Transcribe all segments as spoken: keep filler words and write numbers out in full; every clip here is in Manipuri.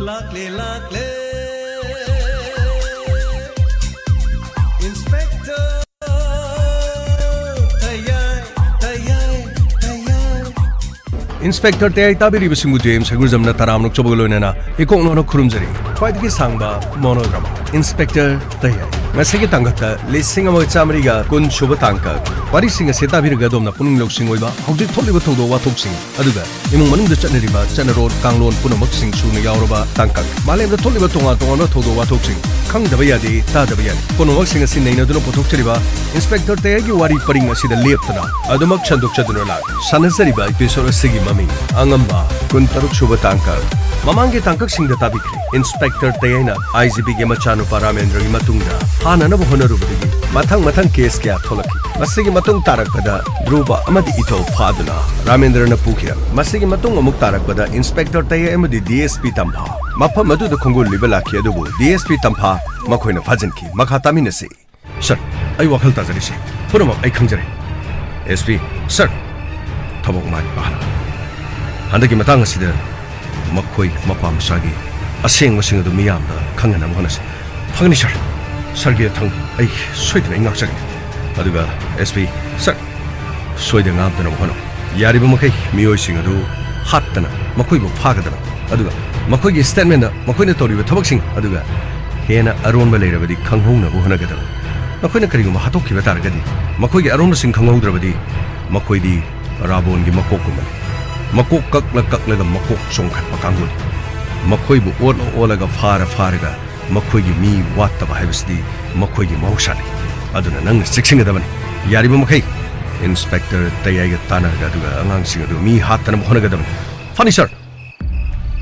ꯂꯥꯛꯂꯦ, ꯂꯥꯛꯂꯦ, Inspector ꯇꯌꯥꯏ, ꯇꯌꯥꯏ, ꯇꯌꯥꯏ꯫ Inspector ꯇꯌꯥꯏ ꯇꯥꯕꯤꯔꯤꯕꯁꯤꯡꯕꯨ ꯖꯦ ꯑꯦꯝ ꯁꯒꯨꯔꯖꯝꯅ ꯇꯔꯥꯝꯅ ꯑꯣꯛꯆꯕꯒ ꯂꯣꯏꯅꯅ ꯏꯀꯣꯛ ꯅꯣꯟꯅ ꯈꯨꯔꯨꯝꯖꯔꯤ꯫ ꯈ꯭ꯋꯥꯏꯗꯒꯤ ꯁꯥꯡꯕ monodrama Inspector ꯇꯌꯥꯏ꯫ ꯉꯁꯤꯒꯤ ꯇꯥꯡꯀꯛꯇ ꯂꯤꯁꯤꯡ ꯑꯃꯒ ꯆꯥꯃꯔꯤꯒ ꯀꯨꯟ ꯁꯨꯕ ꯇꯥꯡꯀꯛ꯫ ꯋꯥꯔꯤꯁꯤꯡ ꯑꯁꯤ ꯇꯥꯕꯤꯔꯒ ꯑꯗꯣꯝꯅ ꯄꯨꯛꯅꯤꯡ ꯂꯧꯁꯤꯡ ꯑꯣꯏꯕ ꯍꯧꯖꯤꯛ ꯊꯣꯛꯂꯤꯕ ꯊꯧꯗꯣꯛ ꯋꯥꯊꯣꯛꯁꯤꯡ, ꯑꯗꯨꯒ ꯏꯃꯨꯡ ꯃꯅꯨꯡꯗ ꯆꯠꯅꯔꯤꯕ ꯆꯠꯅꯔꯣꯟ ꯀꯥꯡꯂꯣꯟ ꯄꯨꯝꯅꯃꯛꯁꯤꯡ ꯁꯨꯅ ꯌꯥꯎꯔꯕ ꯇꯥꯡꯀꯛ꯫ ꯃꯥꯂꯦꯝꯗ ꯊꯣꯛꯂꯤꯕ ꯇꯣꯉꯥꯟ ꯇꯣꯉꯥꯟꯕ ꯊꯧꯗꯣꯛ ꯋꯥꯊꯣꯛꯁꯤꯡ, ꯈꯪꯗꯕ ꯌꯥꯗꯦ, ꯇꯥꯗꯕ ꯌꯥꯗꯦ ꯄꯨꯝꯅꯃꯛꯁꯤꯡ ꯑꯁꯤ ꯅꯩꯅꯗꯨꯅ ꯄꯨꯊꯣꯛꯆꯔꯤꯕ Inspector ꯇꯌꯥꯏꯒꯤ ꯋꯥꯔꯤ ꯄꯔꯤꯡ ꯑꯁꯤꯗ ꯂꯦꯞꯇꯅ ꯑꯗꯨꯃꯛ ꯁꯟꯗꯣꯛꯆꯗꯨꯅ ꯂꯥꯛꯂꯤ꯫ ꯁꯥꯟꯅꯖꯔꯤꯕ episode ꯑꯁꯤꯒꯤ ꯃꯃꯤꯡ ꯑꯉꯝꯕ, ꯀꯨꯟꯇꯔꯨꯛ ꯁꯨꯕ ꯇꯥꯡꯀꯛ꯫ ꯃꯃꯥꯡꯒꯤ ꯇꯥꯡꯀꯛꯁꯤꯡꯗ ꯇꯥꯕꯤꯈ꯭ꯔꯦ꯫ Inspector ꯇꯌꯥꯏꯅ ꯑꯥꯏ ꯖꯤ ꯄꯤꯒꯤ ꯃꯆꯥꯅꯨꯄꯥ ꯔꯥꯃꯦꯟꯗ꯭ꯔꯒꯤ ꯃꯇꯨꯡꯗ ꯍꯥꯟꯅꯅꯕ ꯍꯣꯠꯅꯔꯨꯕꯗꯒꯤ ꯃꯊꯪ ꯃꯊꯪ case ꯀꯌꯥ ꯊꯣꯛꯂꯛꯈꯤ꯫ ꯃꯁꯤꯒꯤ ꯃꯇꯨꯡ ꯇꯥꯔꯛꯄꯗ ꯙ꯭ꯔꯨꯕ ꯑꯃꯗꯤ ꯏꯊꯧ ꯐꯥꯗꯨꯅ ꯔꯥꯃꯦꯟꯗ꯭ꯔꯅ ꯄꯨꯈꯤꯔꯝꯃꯤ꯫ ꯃꯁꯤꯒꯤ ꯃꯇꯨꯡ ꯑꯃꯨꯛ ꯇꯥꯔꯛꯄꯗ Inspector ꯇꯌꯥꯏ ꯑꯃꯗꯤ ꯗꯤ ꯑꯦꯁ ꯄꯤ ꯇꯝꯐꯥ ꯃꯐꯝ ꯑꯗꯨꯗ ꯈꯣꯡꯒꯨꯜ ꯂꯤꯕ ꯂꯥꯛꯈꯤ, ꯑꯗꯨꯕꯨ ꯗꯤ ꯑꯦꯁ ꯄꯤ ꯇꯝꯐꯥ ꯃꯈꯣꯏꯅ ꯐꯥꯖꯤꯟꯈꯤ꯫ ꯃꯈꯥ ꯇꯥꯃꯤꯟꯅꯁꯤ꯫ Sir, ꯑꯩ ꯋꯥꯈꯜ ꯇꯥꯖꯔꯤꯁꯦ ꯄꯨꯝꯅꯃꯛ ꯑꯩ ꯈꯪꯖꯔꯦ꯫ ꯑꯦꯁ ꯄꯤ, sir, ꯊꯕꯛ ꯃꯥꯏ ꯄꯥꯛꯍꯟꯅꯕ꯫ ꯍꯟꯗꯛꯀꯤ ꯃꯇꯥꯡ ꯑꯁꯤꯗ ꯃꯈꯣꯏ ꯃꯄꯥ ꯃꯆꯥꯒꯤ ꯑꯁꯦꯡꯕꯁꯤꯡ ꯑꯗꯨ ꯃꯤꯌꯥꯝꯗ ꯈꯪꯍꯟꯅꯕ ꯍꯣꯠꯅꯁꯤ꯫ ꯐꯒꯅꯤ, sir꯫ Sirꯒꯤ ꯑꯊꯪ ꯑꯩ ꯁꯣꯏꯗꯅ ꯑꯩ ꯉꯥꯛꯆꯒꯅꯤ꯫ ꯑꯗꯨꯒ ꯑꯦꯁ ꯄꯤ, sir, ꯁꯣꯏꯗ ꯉꯥꯝꯗꯅꯕ ꯍꯣꯠꯅꯧ꯫ ꯌꯥꯔꯤꯕ ꯃꯈꯩ ꯃꯤꯑꯣꯏꯁꯤꯡ ꯑꯗꯨ ꯍꯥꯠꯇꯅ ꯃꯈꯣꯏꯕꯨ ꯐꯥꯒꯗꯕꯅꯤ꯫ ꯑꯗꯨꯒ ꯃꯈꯣꯏꯒꯤ statementꯗ ꯃꯈꯣꯏꯅ ꯇꯧꯔꯤꯕ ꯊꯕꯛꯁꯤꯡ ꯑꯗꯨꯒ ꯍꯦꯟꯅ ꯑꯔꯣꯟꯕ ꯂꯩꯔꯕꯗꯤ ꯈꯪꯍꯧꯅꯕ ꯍꯣꯠꯅꯒꯗꯕꯅꯤ꯫ ꯃꯈꯣꯏꯅ ꯀꯔꯤꯒꯨꯝꯕ ꯍꯥꯠꯇꯣꯛꯈꯤꯕ ꯇꯥꯔꯒꯗꯤ, ꯃꯈꯣꯏꯒꯤ ꯑꯔꯣꯟꯕꯁꯤꯡ ꯈꯪꯍꯧꯗ꯭ꯔꯕꯗꯤ, ꯃꯈꯣꯏꯗꯤ ꯔꯥꯕꯣꯟꯒꯤ ꯃꯀꯣꯛꯀꯨꯝꯕꯅꯤ꯫ ꯃꯀꯣꯛ ꯀꯛꯂ ꯀꯛꯂꯒ ꯃꯀꯣꯛ ꯆꯣꯡꯈꯠꯄ ꯀꯥꯡꯕꯨꯅꯤ꯫ ꯃꯈꯣꯏꯕꯨ ꯑꯣꯠꯂ ꯑꯣꯠꯂꯒ, ꯐꯥꯔ ꯐꯥꯔꯒ, ꯃꯈꯣꯏꯒꯤ ꯃꯤ ꯋꯥꯠꯇꯕ ꯍꯥꯏꯕꯁꯤꯗꯤ ꯃꯈꯣꯏꯒꯤ ꯃꯍꯧꯁꯥꯅꯤ꯫ ꯑꯗꯨꯅ ꯅꯪꯅ ꯆꯦꯛꯁꯤꯟꯒꯗꯕꯅꯤ꯫ ꯌꯥꯔꯤꯕ ꯃꯈꯩ Inspector ꯇꯌꯥꯏꯒ ꯇꯥꯟꯅꯔꯒ, ꯑꯗꯨꯒ ꯑꯉꯥꯡꯁꯤꯡ ꯑꯗꯨ ꯃꯤ ꯍꯥꯠꯇꯅꯕ ꯍꯣꯠꯅꯒꯗꯕꯅꯤ꯫ ꯐꯅꯤ, sir꯫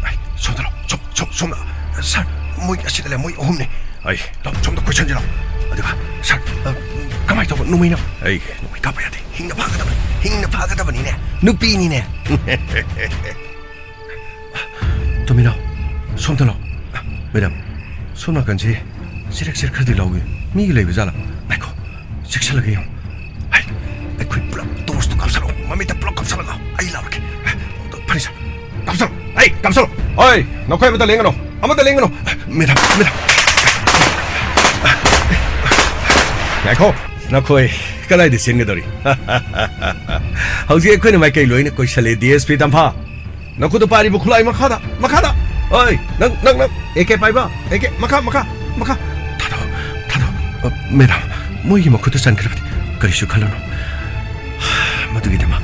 ꯑꯩ, ꯁꯣꯝꯗ ꯂꯥꯛꯑꯣ, ꯁꯣꯝ, ꯁꯣꯝ, ꯁꯣꯝꯗ꯫ Sir, ꯃꯣꯏ ꯑꯁꯤꯗ ꯂꯩ, ꯃꯣꯏ ꯑꯍꯨꯝꯅꯤ꯫ ꯑꯩ, ꯂꯥꯛꯑꯣ, ꯁꯣꯝꯗ ꯀꯣꯏꯁꯟꯁꯤ ꯂꯥꯛꯑꯣ꯫ ꯑꯗꯨꯒ, sir, ꯑ, ꯀꯃꯥꯏꯅ ꯇꯧꯕ ꯅꯣꯡꯃꯩꯅꯣ? ꯑꯩ, ꯅꯣꯡꯃꯩ ꯀꯥꯞꯄ ꯌꯥꯗꯦ꯫ ꯍꯤꯡꯅ ꯐꯥꯒꯗꯕꯅꯤ, ꯍꯤꯡꯅ ꯐꯥꯒꯗꯕꯅꯤꯅꯦ, ꯅꯨꯄꯤꯅꯤꯅꯦ꯫ ꯇꯣꯃꯤꯅꯥꯎ, ꯁꯣꯝꯗ ꯂꯥꯛꯑꯣ꯫ Madam, ꯁꯣꯝ ꯅꯥꯀꯟꯁꯤ ꯆꯤꯔꯛ ꯆꯤꯔꯛ ꯈꯔꯗꯤ ꯂꯥꯎꯏ꯫ ꯃꯤꯒꯤ ꯂꯩꯕ ꯖꯥꯠꯂꯥ? ꯉꯥꯏꯈꯣ, ꯆꯦꯛꯁꯤꯜꯂꯒ ꯌꯦꯡꯉꯨ꯫ ꯍꯩ, ꯑꯩꯈꯣꯏ ꯄꯨꯂꯞ torchꯇꯨ ꯀꯥꯞꯁꯜꯂꯛꯑꯣ꯫ ꯃꯃꯤꯠꯇ ꯄꯨꯂꯞ ꯀꯥꯞꯁꯜꯂꯒ ꯑꯩ ꯂꯥꯎꯔꯛꯀꯦ꯫ ꯐꯅꯤ, sir꯫ ꯀꯥꯞꯁꯜꯂꯣ꯫ ꯑꯩ ꯀꯥꯞꯁꯜꯂꯣ꯫ ꯍꯣꯏ, ꯅꯈꯣꯏ ꯑꯃꯠꯇ ꯂꯦꯡꯒꯅꯨ, ꯑꯃꯠꯇ ꯂꯦꯡꯒꯅꯨ꯫ Madam, madam. ꯉꯥꯏꯈꯣ, ꯅꯈꯣꯏ ꯀꯗꯥꯏꯗ ꯆꯦꯟꯒꯗꯧꯔꯤ? ꯍꯧꯖꯤꯛ ꯑꯩꯈꯣꯏꯅ ꯃꯥꯏꯀꯩ ꯂꯣꯏꯅ ꯀꯣꯏꯁꯜꯂꯦ, ꯗꯤ ꯑꯦꯁ ꯄꯤ ꯇꯝꯐꯥ꯫ ꯅꯈꯨꯠꯇ ꯄꯥꯏꯔꯤꯕ ꯈꯨꯠꯂꯥꯏ ꯃꯈꯥꯗ, ꯃꯈꯥꯗ꯫ ꯍꯣꯏ, ꯅꯪ, ꯅꯪ, ꯅꯪ, ꯑꯦ ꯀꯦ ꯄꯥꯏꯕ, ꯑꯦ ꯀꯦ, ꯃꯈꯥ, ꯃꯈꯥ, ꯃꯈꯥ꯫ ꯊꯥꯗꯣꯛ, ꯊꯥꯗꯣꯛ꯫ ꯑ, ꯃꯦꯗꯥꯝ, ꯃꯣꯏꯒꯤ ꯃꯈꯨꯠꯇ ꯆꯟꯈ꯭ꯔꯕꯗꯤ ꯀꯔꯤꯁꯨ ꯈꯜꯂꯨꯅꯨ꯫ ꯃꯗꯨꯒꯤꯗꯃꯛ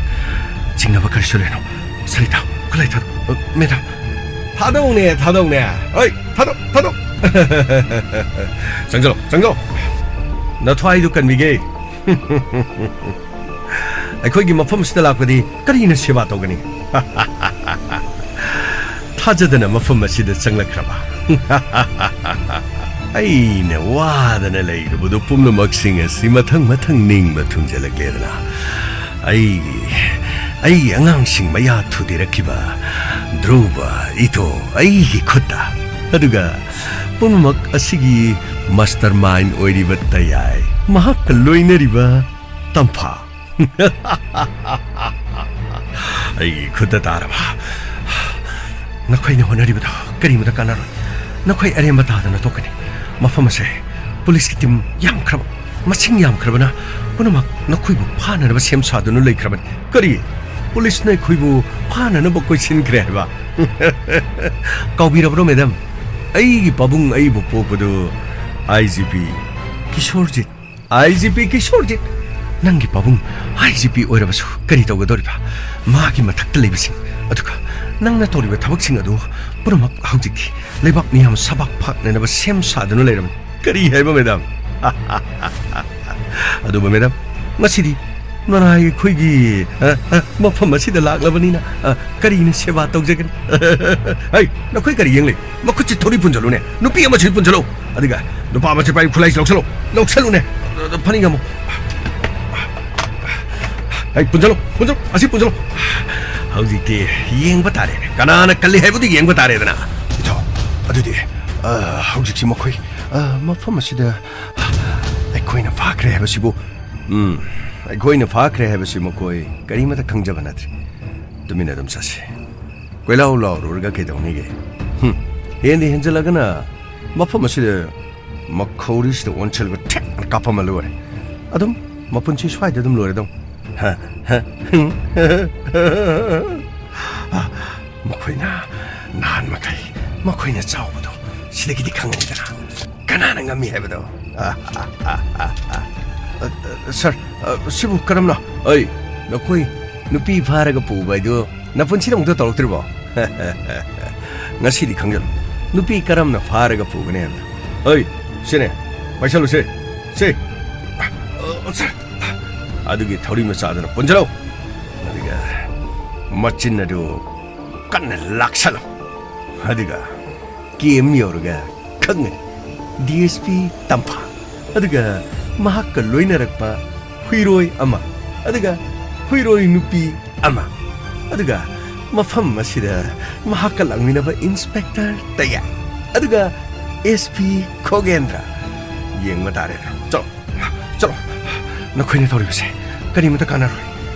ꯆꯤꯡꯅꯕ ꯀꯔꯤꯁꯨ ꯂꯩꯔꯅꯨ꯫ ꯁꯔꯤꯇꯥ, ꯈꯨꯠꯂꯥꯏ ꯊꯥꯗꯣꯛ꯫ ꯑ, ꯃꯦꯗꯥꯝ, ꯊꯥꯗꯣꯛꯅꯦ, ꯊꯥꯗꯣꯛꯅꯦ꯫ ꯍꯣꯏ, ꯊꯥꯗꯣꯛ, ꯊꯥꯗꯣꯛ꯫ ꯆꯪꯁꯤꯜꯂꯣ, ꯆꯪꯁꯤꯜꯂꯣ꯫ ꯅꯊ꯭ꯋꯥꯏꯗꯨ ꯀꯟꯕꯤꯒꯦ꯫ ꯑꯩꯈꯣꯏꯒꯤ ꯃꯐꯝ ꯑꯁꯤꯗ ꯂꯥꯛꯄꯗꯤ ꯀꯔꯤꯅ ꯁꯦꯕꯥ ꯇꯧꯒꯅꯤ? ꯊꯥꯖꯗꯅ ꯃꯐꯝ ꯑꯁꯤꯗ ꯆꯪꯂꯛꯈ꯭ꯔꯕ꯫ ꯑꯩꯅ ꯋꯥꯗꯅ ꯂꯩꯔꯨꯕꯗꯨ ꯄꯨꯝꯅꯃꯛꯁꯤꯡ ꯑꯁꯤ ꯃꯊꯪ ꯃꯊꯪ ꯅꯤꯡꯕ ꯊꯨꯡꯖꯜꯂꯛꯂꯦꯗꯅ꯫ ꯑꯩꯒꯤ, ꯑꯩꯒꯤ ꯑꯉꯥꯡꯁꯤꯡ ꯃꯌꯥ ꯊꯨꯗꯦꯔꯛꯈꯤꯕ ꯙ꯭ꯔꯨꯕ, ꯏꯇꯣ, ꯑꯩꯒꯤ ꯈꯨꯠꯇ꯫ ꯑꯗꯨꯒ ꯄꯨꯝꯅꯃꯛ ꯑꯁꯤꯒꯤ ꯃꯥꯁꯇꯔ ꯃꯥꯏꯟ ꯑꯣꯏꯔꯤꯕ ꯇꯌꯥꯏ, ꯃꯍꯥꯛꯀ ꯂꯣꯏꯅꯔꯤꯕ ꯇꯝꯐꯥ꯫ ꯑꯩꯒꯤ ꯈꯨꯠꯇ ꯇꯥꯔꯕ꯫ ꯅꯈꯣꯏꯅ ꯍꯣꯠꯅꯔꯤꯕꯗꯣ ꯀꯔꯤꯃꯇ ꯀꯥꯟꯅꯔꯣꯏ꯫ ꯅꯈꯣꯏ ꯑꯔꯦꯝꯕ ꯇꯥꯗꯅ ꯇꯣꯛꯀꯅꯤ꯫ ꯃꯐꯝ ꯑꯁꯦ ꯄꯨꯂꯤꯁꯀꯤ ꯇꯤꯝ ꯌꯥꯝꯈ꯭ꯔꯕ, ꯃꯁꯤꯡ ꯌꯥꯝꯈ꯭ꯔꯕꯅ ꯄꯨꯝꯅꯃꯛ ꯅꯈꯣꯏꯕꯨ ꯐꯥꯅꯅꯕ ꯁꯦꯝ ꯁꯥꯗꯨꯅ ꯂꯩꯈ꯭ꯔꯕꯅꯤ꯫ ꯀꯔꯤ? ꯄꯨꯂꯤꯁꯅ ꯑꯩꯈꯣꯏꯕꯨ ꯐꯥꯅꯅꯕ ꯀꯣꯏꯁꯤꯟꯈ꯭ꯔꯦ ꯍꯥꯏꯕ? ꯀꯥꯎꯕꯤꯔꯕ꯭ꯔꯣ, ꯃꯦꯗꯥꯝ? ꯑꯩꯒꯤ ꯄꯥꯕꯨꯡ ꯑꯩꯕꯨ ꯄꯣꯛꯄꯗꯨ ꯑꯥꯏ ꯖꯤ ꯄꯤ ꯀꯤꯁꯣꯔꯖꯤꯠ, ꯑꯥꯏ ꯖꯤ ꯄꯤ ꯀꯤꯁꯣꯔꯖꯤꯠ, ꯅꯪꯒꯤ ꯄꯥꯕꯨꯡ ꯑꯥꯏ ꯖꯤ ꯄꯤ ꯑꯣꯏꯔꯕꯁꯨ ꯀꯔꯤ ꯇꯧꯒꯗꯧꯔꯤꯕ? ꯃꯥꯒꯤ ꯃꯊꯛꯇ ꯂꯩꯕꯁꯤꯡ, ꯑꯗꯨꯒ ꯅꯪꯅ ꯇꯧꯔꯤꯕ ꯊꯕꯛꯁꯤꯡ ꯑꯗꯨ ꯄꯨꯝꯅꯃꯛ ꯍꯧꯖꯤꯛꯇꯤ ꯂꯩꯕꯥꯛ ꯃꯤꯌꯥꯝ ꯁꯕꯥꯛ ꯐꯥꯛꯅꯅꯕ ꯁꯦꯝ ꯁꯥꯗꯨꯅ ꯂꯩꯔꯕꯅꯤ꯫ ꯀꯔꯤ ꯍꯥꯏꯕ, ꯃꯦꯗꯥꯝ? ꯑꯗꯨꯕꯨ, ꯃꯦꯗꯥꯝ, ꯉꯁꯤꯗꯤ ꯅꯅꯥꯏ ꯑꯩꯈꯣꯏꯒꯤ, ꯑ, ꯑ, ꯃꯐꯝ ꯑꯁꯤꯗ ꯂꯥꯛꯂꯕꯅꯤꯅ, ꯑ, ꯀꯔꯤꯅ ꯁꯦꯕꯥ ꯇꯧꯖꯒꯅꯤ? ꯍꯩ, ꯅꯈꯣꯏ ꯀꯔꯤ ꯌꯦꯡꯂꯤ? ꯃꯈꯨꯠꯁꯤ ꯊꯧꯔꯤ ꯄꯨꯟꯖꯜꯂꯨꯅꯦ꯫ ꯅꯨꯄꯤ ꯑꯃꯁꯤ ꯄꯨꯟꯖꯜꯂꯨ꯫ ꯑꯗꯨꯒ ꯅꯨꯄꯥ ꯑꯃꯁꯤ ꯄꯥꯏꯔꯤ ꯈꯨꯠꯂꯥꯏꯁꯤ ꯂꯧꯁꯜꯂꯨ꯫ ꯂꯧꯁꯜꯂꯨꯅꯦ꯫ ꯐꯅꯤꯡ ꯑꯃꯨꯛ꯫ ꯍꯩ, ꯄꯨꯟꯖꯜꯂꯨ, ꯄꯨꯟꯖꯜꯂꯨ, ꯑꯁꯤ ꯄꯨꯟꯖꯜꯂꯨ꯫ ꯍꯧꯖꯤꯛꯇꯤ ꯌꯦꯡꯕ ꯇꯥꯔꯦꯅꯦ꯫ ꯀꯅꯥꯅ ꯀꯜꯂꯤ ꯍꯥꯏꯕꯗꯨ ꯌꯦꯡꯕ ꯇꯥꯔꯦꯗꯅ꯫ ꯏꯇꯥꯎ, ꯑꯗꯨꯗꯤ, ꯑ, ꯍꯧꯖꯤꯛꯁꯤ ꯃꯈꯣꯏ, ꯑ, ꯃꯐꯝ ꯑꯁꯤꯗ ꯑꯩꯈꯣꯏꯅ ꯐꯥꯈ꯭ꯔꯦ ꯍꯥꯏꯕꯁꯤꯕꯨ, ꯎꯝ, ꯑꯩꯈꯣꯏꯅ ꯐꯥꯈ꯭ꯔꯦ ꯍꯥꯏꯕꯁꯤ ꯃꯈꯣꯏ ꯀꯔꯤꯃꯠꯇ ꯈꯪꯖꯕ ꯅꯠꯇ꯭ꯔꯤ꯫ ꯇꯨꯃꯤꯟꯅ ꯑꯗꯨꯝ ꯆꯠꯁꯤ꯫ ꯀꯣꯏꯂꯥꯎ ꯂꯥꯎꯔꯨꯔꯒ ꯀꯩꯗꯧꯅꯤꯒꯦ? ꯍꯨꯝ, ꯍꯦꯟꯗꯤ ꯍꯦꯟꯖꯜꯂꯒꯅ ꯃꯐꯝ ꯑꯁꯤꯗ ꯃꯈꯧꯔꯤꯁꯤꯗ ꯑꯣꯟꯁꯤꯜꯂꯒ ꯊꯦꯛꯅ ꯀꯥꯞꯄꯝꯃ ꯂꯣꯏꯔꯦ꯫ ꯑꯗꯨꯝ ꯃꯄꯨꯟꯁꯤ ꯁ꯭ꯋꯥꯏꯗ ꯑꯗꯨꯝ ꯂꯣꯏꯔꯗꯧ꯫ ꯍ, ꯍ, ꯍ, ꯍ꯫ ꯃꯈꯣꯏꯅ ꯅꯍꯥꯟ ꯃꯈꯩ ꯃꯈꯣꯏꯅ ꯆꯥꯎꯕꯗꯣ ꯁꯤꯗꯒꯤꯗꯤ ꯈꯪꯉꯅꯤꯗꯅ꯫ ꯀꯅꯥꯅ ꯉꯝꯃꯤ ꯍꯥꯏꯕꯗꯣ? ꯑ, ꯑ, ꯁꯥꯔ, ꯑ, ꯁꯤꯕꯨ ꯀꯔꯝꯅ? ꯑꯩ, ꯅꯈꯣꯏ ꯅꯨꯄꯤ ꯐꯥꯔꯒ ꯄꯨꯕ ꯍꯥꯏꯗꯨ ꯅꯄꯨꯟꯁꯤꯗ ꯑꯃꯨꯛꯇ ꯇꯧꯔꯛꯇ꯭ꯔꯤꯕꯣ? ꯉꯁꯤꯗꯤ ꯈꯪꯖꯜꯂꯨ, ꯅꯨꯄꯤ ꯀꯔꯝꯅ ꯐꯥꯔꯒ ꯄꯨꯒꯅꯤ ꯍꯥꯏꯕꯗꯣ꯫ ꯑꯩ, ꯁꯤꯅꯦ, ꯄꯥꯏꯁꯜꯂꯨꯁꯦ, ꯁꯦ꯫ ꯑ, ꯁꯥꯔ, ꯑꯗꯨꯒꯤ ꯊꯧꯔꯤ ꯃꯆꯥꯗꯨꯅ ꯄꯨꯟꯖꯜꯂꯣ꯫ ꯑꯗꯨꯒ ꯃꯆꯤꯟ ꯑꯗꯨ ꯀꯟꯅ ꯂꯥꯛꯁꯜꯂꯣ꯫ ꯑꯗꯨꯒ ꯀꯦꯝ ꯌꯧꯔꯒ ꯈꯪꯒꯅꯤ꯫ ꯗꯤ ꯑꯦꯁ ꯄꯤ ꯇꯝꯐꯥ, ꯑꯗꯨꯒ ꯃꯍꯥꯛꯀ ꯂꯣꯏꯅꯔꯛꯄ ꯍꯨꯏꯔꯣꯏ ꯑꯃ, ꯑꯗꯨꯒ ꯍꯨꯏꯔꯣꯏ ꯅꯨꯄꯤ ꯑꯃ, ꯑꯗꯨꯒ ꯃꯐꯝ ꯑꯁꯤꯗ ꯃꯍꯥꯛꯀ ꯂꯥꯛꯃꯤꯟꯅꯕ ꯏꯟꯁꯄꯦꯛꯇꯔ ꯇꯌꯥ, ꯑꯗꯨꯒ ꯑꯦꯁ ꯄꯤ ꯈꯣꯒꯦꯟꯗ꯭ꯔ꯫ ꯌꯦꯡꯕ ꯇꯥꯔꯦ꯫ ꯆꯠꯂꯣ, ꯆꯠꯂꯣ꯫ ꯅꯈꯣꯏꯅ ꯇꯧꯔꯤꯕꯁꯦ ꯀꯔꯤꯃꯇ ꯀꯥꯟꯅꯔꯣꯏ꯫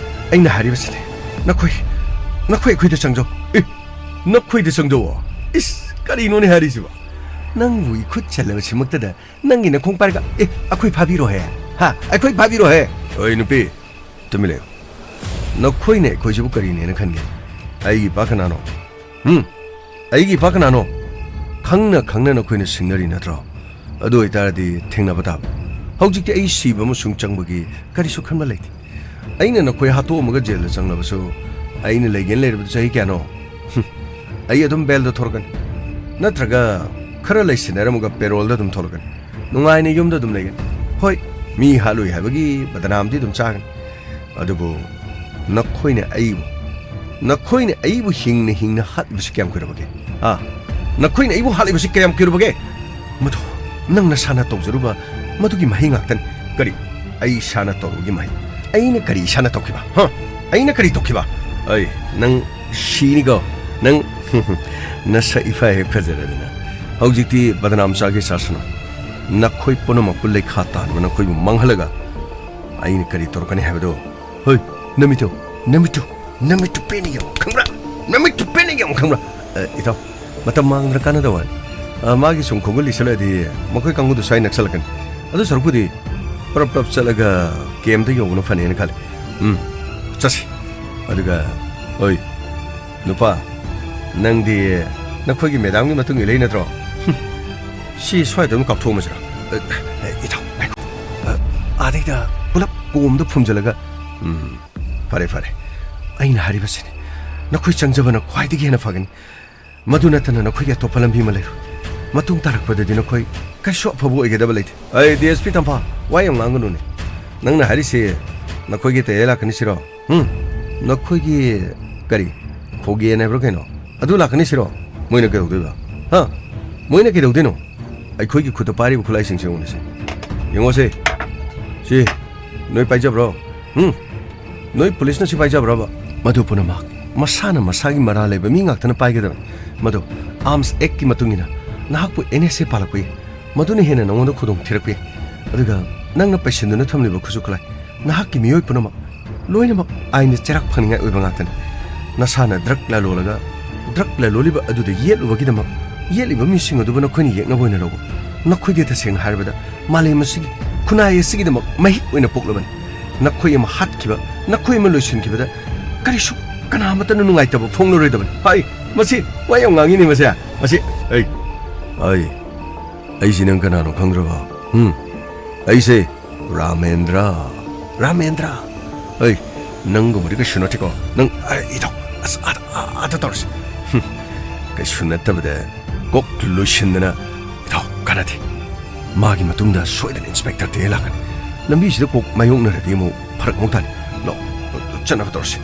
ꯑꯩꯅ ꯍꯥꯏꯔꯤꯕꯁꯤꯅꯤ꯫ ꯅꯈꯣꯏ, ꯅꯈꯣꯏ ꯑꯩꯈꯣꯏꯗ ꯆꯪꯖꯧ꯫ ꯑꯦ, ꯅꯈꯣꯏꯗ ꯆꯪꯖꯧꯑꯣ? ꯏꯁ, ꯀꯔꯤꯅꯣꯅꯦ ꯍꯥꯏꯔꯤꯁꯤꯕꯣ? ꯅꯪꯕꯨ ꯏꯈꯨꯠ ꯆꯜꯂꯕꯁꯤꯃꯛꯇꯗ ꯅꯪꯒꯤ ꯅꯈꯣꯡ ꯄꯥꯏꯔꯒ, "ꯑꯦ, ꯑꯩꯈꯣꯏ ꯐꯥꯕꯤꯔꯣꯍꯦ, ꯍꯥ, ꯑꯩꯈꯣꯏ ꯐꯥꯕꯤꯔꯣꯍꯦ"? ꯑꯣꯏ ꯅꯨꯄꯤ, ꯇꯨꯃꯤꯟ ꯂꯩꯌꯨ꯫ ꯅꯈꯣꯏꯅ ꯑꯩꯈꯣꯏꯁꯤꯕꯨ ꯀꯔꯤꯅꯦꯅ ꯈꯟꯒꯦ? ꯑꯩꯒꯤ ꯏꯄꯥ ꯀꯅꯥꯅꯣ? ꯎꯝ? ꯑꯩꯒꯤ ꯏꯄꯥ ꯀꯅꯥꯅꯣ? ꯈꯪꯅ ꯈꯪꯅ ꯅꯈꯣꯏꯅ ꯁꯤꯡꯅꯔꯤ ꯅꯠꯇ꯭ꯔꯣ? ꯑꯗꯨ ꯑꯣꯏꯇꯥꯔꯗꯤ ꯊꯦꯡꯅꯕ ꯇꯥꯕ꯫ ꯍꯧꯖꯤꯛꯇꯤ ꯑꯩ ꯁꯤꯕ ꯑꯃꯁꯨꯡ ꯆꯪꯕꯒꯤ ꯀꯔꯤꯁꯨ ꯈꯟꯕ ꯂꯩꯇꯦ꯫ ꯑꯩꯅ ꯅꯈꯣꯏ ꯍꯥꯠꯇꯣꯛꯑꯝꯃꯒ ꯖꯦꯜꯗ ꯆꯪꯂꯕꯁꯨ, ꯑꯩꯅ ꯂꯩꯒꯦꯅ ꯂꯩꯔꯕꯗꯨ ꯆꯍꯤ ꯀꯌꯥꯅꯣ? ꯍꯨꯝ, ꯑꯩ ꯑꯗꯨꯝ ꯕꯦꯜꯗ ꯊꯣꯔꯛꯀꯅꯤ꯫ ꯅꯠꯇ꯭ꯔꯒ ꯈꯔ ꯂꯩꯁꯤꯟꯅꯔꯝꯃꯒ ꯄꯦꯔꯣꯜꯗ ꯑꯗꯨꯝ ꯊꯣꯛꯂꯛꯀꯅꯤ꯫ ꯅꯨꯡꯉꯥꯏꯅ ꯌꯨꯝꯗ ꯑꯗꯨꯝ ꯂꯩꯒꯅꯤ꯫ ꯍꯣꯏ, ꯃꯤ ꯍꯥꯠꯂꯨꯏ ꯍꯥꯏꯕꯒꯤ ꯕꯗꯅꯥꯝꯗꯤ ꯑꯗꯨꯝ ꯆꯥꯒꯅꯤ꯫ ꯑꯗꯨꯕꯨ ꯅꯈꯣꯏꯅ ꯑꯩꯕꯨ, ꯅꯈꯣꯏꯅ ꯑꯩꯕꯨ ꯍꯤꯡꯅ ꯍꯤꯡꯅ ꯍꯥꯠꯂꯤꯕꯁꯤ ꯀꯌꯥꯝ ꯀꯨꯏꯔꯕꯒꯦ? ꯑꯥ? ꯅꯈꯣꯏꯅ ꯑꯩꯕꯨ ꯍꯥꯠꯂꯤꯕꯁꯤ ꯀꯌꯥꯝ ꯀꯨꯏꯔꯕꯒꯦ? ꯃꯗꯨ ꯅꯪ ꯅꯁꯥꯅ ꯇꯧꯖꯔꯨꯕ ꯃꯗꯨꯒꯤ ꯃꯍꯩ ꯉꯥꯛꯇꯅꯤ꯫ ꯀꯔꯤ? ꯑꯩ ꯏꯁꯥꯅ ꯇꯧꯔꯨꯕꯒꯤ ꯃꯍꯩ? ꯑꯩꯅ ꯀꯔꯤ ꯏꯁꯥꯅ ꯇꯧꯈꯤꯕ? ꯍꯥ? ꯑꯩꯅ ꯀꯔꯤ ꯇꯧꯈꯤꯕ? ꯑꯩ, ꯅꯪ ꯁꯤꯅꯤꯀꯣ? ꯅꯪ ꯅꯁꯛ ꯏꯐ ꯍꯦꯛ ꯐꯖꯔꯗꯅ꯫ ꯍꯧꯖꯤꯛꯇꯤ ꯕꯗꯅꯥꯝ ꯆꯥꯒꯦ ꯆꯥꯁꯅꯨ꯫ ꯅꯈꯣꯏ ꯄꯨꯝꯅꯃꯛꯄꯨ ꯂꯩꯈꯥ ꯇꯥꯍꯟꯕ, ꯅꯈꯣꯏꯕꯨ ꯃꯥꯡꯍꯜꯂꯒ ꯑꯩꯅ ꯀꯔꯤ ꯇꯧꯔꯛꯀꯅꯤ ꯍꯥꯏꯕꯗꯣ? ꯍꯣꯏ, ꯅꯃꯤꯠꯇꯨ, ꯅꯃꯤꯠꯇꯨ, ꯅꯃꯤꯠꯇꯨ ꯄꯦꯟꯅ ꯌꯦꯡꯉꯨ, ꯈꯪꯕ꯭ꯔꯥ? ꯅꯃꯤꯠꯇꯨ ꯄꯦꯟꯅ ꯌꯦꯡꯉꯨ ꯈꯪꯕ꯭ꯔꯥ? ꯑ, ꯏꯇꯥꯎ, ꯃꯇꯝ ꯃꯥꯡꯗꯅ ꯀꯥꯟꯅꯗꯕ ꯋꯥꯅꯤ꯫ ꯑ, ꯃꯥꯒꯤ ꯁꯨꯝ ꯈꯣꯡꯒꯨꯜ ꯂꯤꯁꯜꯂꯛꯑꯗꯤ ꯃꯈꯣꯏ ꯀꯥꯡꯕꯨꯗꯨ ꯁ꯭ꯋꯥꯏ ꯅꯛꯁꯜꯂꯛꯀꯅꯤ꯫ ꯑꯗꯨ ꯁꯔꯨꯛꯄꯨꯗꯤ ꯄ꯭ꯔꯞ ꯄ꯭ꯔꯞ ꯆꯠꯂꯒ ꯀꯦꯝꯗ ꯌꯧꯕꯅ ꯐꯅꯦꯅ ꯈꯜꯂꯤ꯫ ꯎꯝ, ꯆꯠꯁꯤ꯫ ꯑꯗꯨꯒ, ꯑꯣꯏ, ꯅꯨꯄꯥ, ꯅꯪꯗꯤ ꯅꯈꯣꯏꯒꯤ ꯃꯦꯗꯥꯝꯒꯤ ꯃꯇꯨꯡ ꯏꯜꯂꯛꯏ ꯅꯠꯇ꯭ꯔꯣ? ꯍꯨꯝ, ꯁꯤ ꯁ꯭ꯋꯥꯏꯗ ꯑꯗꯨꯝ ꯀꯥꯞꯊꯣꯛꯑꯝꯃꯁꯤꯔꯣ? ꯑ, ꯑ, ꯏꯇꯥꯎ, ꯉꯥꯏꯈꯣ꯫ ꯑ, ꯑꯥꯗꯩꯗ ꯄꯨꯂꯞ ꯀꯣꯝꯗ ꯐꯨꯝꯖꯤꯜꯂꯒ, ꯎꯝ, ꯐꯔꯦ, ꯐꯔꯦ꯫ ꯑꯩꯅ ꯍꯥꯏꯔꯤꯕꯁꯤꯅꯤ꯫ ꯅꯈꯣꯏ ꯆꯪꯖꯕꯅ ꯈ꯭ꯋꯥꯏꯗꯒꯤ ꯍꯦꯟꯅ ꯐꯒꯅꯤ꯫ ꯃꯗꯨ ꯅꯠꯇꯅ ꯅꯈꯣꯏꯒꯤ ꯑꯇꯣꯞꯄ ꯂꯝꯕꯤ ꯑꯃ ꯂꯩꯔꯣꯏ꯫ ꯃꯇꯨꯡ ꯇꯥꯔꯛꯄꯗꯗꯤ ꯅꯈꯣꯏ ꯀꯩꯁꯨ ꯑꯐꯕ ꯑꯣꯏꯒꯗꯕ ꯂꯩꯇꯦ꯫ ꯑꯩ ꯗꯤ ꯑꯦꯁ ꯄꯤ ꯇꯝꯐꯥ, ꯋꯥ ꯌꯥꯝ ꯉꯥꯡꯒꯅꯨꯅꯦ꯫ ꯅꯪꯅ ꯍꯥꯏꯔꯤꯁꯤ ꯅꯈꯣꯏꯒꯤ ꯇꯌꯥꯏ ꯂꯥꯛꯀꯅꯤ ꯁꯤꯔꯣ? ꯍꯨꯝ? ꯅꯈꯣꯏꯒꯤ ꯀꯔꯤ? ꯈꯣꯒꯦꯟ ꯍꯥꯏꯕ꯭ꯔꯥ ꯀꯩꯅꯣ? ꯑꯗꯨ ꯂꯥꯛꯀꯅꯤ ꯁꯤꯔꯣ? ꯃꯣꯏꯅ ꯀꯩꯗꯧꯗꯣꯏꯕ? ꯍꯥ? ꯃꯣꯏꯅ ꯀꯩꯗꯧꯗꯣꯏꯅꯣ? ꯑꯩꯈꯣꯏꯒꯤ ꯈꯨꯠꯇ ꯄꯥꯏꯔꯤꯕ ꯈꯨꯠꯂꯥꯏꯁꯤꯡꯁꯦ ꯌꯦꯡꯉꯨꯅꯦꯁꯦ꯫ ꯌꯦꯡꯉꯣꯁꯦ꯫ ꯁꯤ ꯅꯣꯏ ꯄꯥꯏꯖꯕ꯭ꯔꯣ? ꯍꯨꯝ? ꯅꯣꯏ ꯄꯨꯂꯤꯁꯅ ꯁꯤ ꯄꯥꯏꯖꯕ꯭ꯔꯕ? ꯃꯗꯨ ꯄꯨꯝꯅꯃꯛ ꯃꯁꯥꯅ ꯃꯁꯥꯒꯤ ꯃꯔꯥꯜ ꯂꯩꯕ ꯃꯤ ꯉꯥꯛꯇꯅ ꯄꯥꯏꯒꯗꯕꯅꯤ꯫ ꯃꯗꯨ ꯑꯥꯔꯝꯁ ꯑꯦꯛꯀꯤ ꯃꯇꯨꯡ ꯏꯟꯅ ꯅꯍꯥꯛꯄꯨ ꯑꯦꯟ ꯑꯦꯁ ꯑꯦ ꯄꯥꯜꯂꯛꯄ ꯌꯥꯏ꯫ ꯃꯗꯨꯅ ꯍꯦꯟꯅ ꯅꯉꯣꯟꯗ ꯈꯨꯗꯣꯡ ꯊꯤꯔꯛꯄ ꯌꯥꯏ꯫ ꯑꯗꯨꯒ ꯅꯪꯅ ꯄꯩꯁꯤꯟꯗꯨꯅ ꯊꯝꯂꯤꯕ ꯈꯨꯠꯁꯨ ꯈꯨꯠꯂꯥꯏ, ꯅꯍꯥꯛꯀꯤ ꯃꯤꯑꯣꯏ ꯄꯨꯝꯅꯃꯛ, ꯂꯣꯏꯅꯃꯛ ꯑꯥꯏꯟꯗ ꯆꯩꯔꯥꯛ ꯐꯪꯅꯤꯡꯉꯥꯏ ꯑꯣꯏꯕ ꯉꯥꯛꯇꯅꯤ꯫ ꯅꯁꯥꯅ ꯗ꯭ꯔꯒ ꯂꯂꯣꯜꯂꯒ, ꯗ꯭ꯔꯒ ꯂꯂꯣꯜꯂꯤꯕ ꯑꯗꯨꯗ ꯌꯦꯠꯂꯨꯕꯒꯤꯗꯃꯛ, ꯌꯦꯠꯂꯤꯕ ꯃꯤꯁꯤꯡ ꯑꯗꯨꯕꯨ ꯅꯈꯣꯏꯅ ꯌꯦꯛꯅꯕ ꯑꯣꯏꯅ ꯂꯧꯕ꯫ ꯅꯈꯣꯏꯗꯤ ꯇꯁꯦꯡꯅ ꯍꯥꯏꯔꯕꯗ ꯃꯥꯂꯦꯝ ꯑꯁꯤꯒꯤ ꯈꯨꯟꯅꯥꯏ ꯑꯁꯤꯒꯤꯗꯃꯛ ꯃꯍꯤꯛ ꯑꯣꯏꯅ ꯄꯣꯛꯂꯕꯅꯤ꯫ ꯅꯈꯣꯏ ꯑꯃ ꯍꯥꯠꯈꯤꯕ, ꯅꯈꯣꯏ ꯑꯃ ꯂꯣꯏꯁꯤꯟꯈꯤꯕꯗ ꯀꯔꯤꯁꯨ, ꯀꯅꯥ ꯑꯃꯠꯇꯅ ꯅꯨꯡꯉꯥꯏꯇꯕ ꯐꯣꯡꯂꯔꯣꯏꯗꯕꯅꯤ꯫ ꯍꯥꯏ, ꯃꯁꯤ ꯋꯥ ꯌꯥꯝ ꯉꯥꯡꯉꯤꯅꯦ ꯃꯁꯦ꯫ ꯃꯁꯤ, ꯑꯩ, ꯑꯩ, ꯑꯩꯁꯤ ꯅꯪ ꯀꯅꯥꯅꯣ ꯈꯪꯗ꯭ꯔꯕ? ꯍꯨꯝ? ꯑꯩꯁꯦ ꯔꯥꯃꯦꯟꯗ꯭ꯔ꯫ ꯔꯥꯃꯦꯟꯗ꯭ꯔ꯫ ꯑꯩ, ꯅꯪꯒꯨꯝꯕꯗꯤ ꯀꯩꯁꯨ ꯅꯠꯇꯦꯀꯣ꯫ ꯅꯪ, ꯑ, ꯏꯇꯥꯎ, ꯑꯁ, ꯑꯥꯗ, ꯑꯥ, ꯑꯥꯗ ꯇꯧꯔꯁꯤ꯫ ꯍꯨꯝ, ꯀꯩꯁꯨ ꯅꯠꯇꯕꯗ ꯀꯣꯛ ꯂꯣꯏꯁꯤꯟꯗꯅ, ꯏꯇꯥꯎ, ꯀꯥꯟꯅꯗꯦ꯫ ꯃꯥꯒꯤ ꯃꯇꯨꯡꯗ ꯁꯣꯏꯗꯅ ꯏꯟꯁꯄꯦꯛꯇꯔ ꯇꯦ ꯂꯥꯛꯀꯅꯤ꯫ ꯂꯝꯕꯤꯁꯤꯗ ꯀꯣꯛ ꯃꯥꯌꯣꯛꯅꯔꯗꯤ ꯑꯃꯨꯛ ꯐꯔꯛ ꯑꯃꯨꯛ ꯇꯥꯅꯤ꯫ ꯂꯥꯛꯑꯣ, ꯆꯠꯅꯕ ꯇꯧꯔꯁꯤ꯫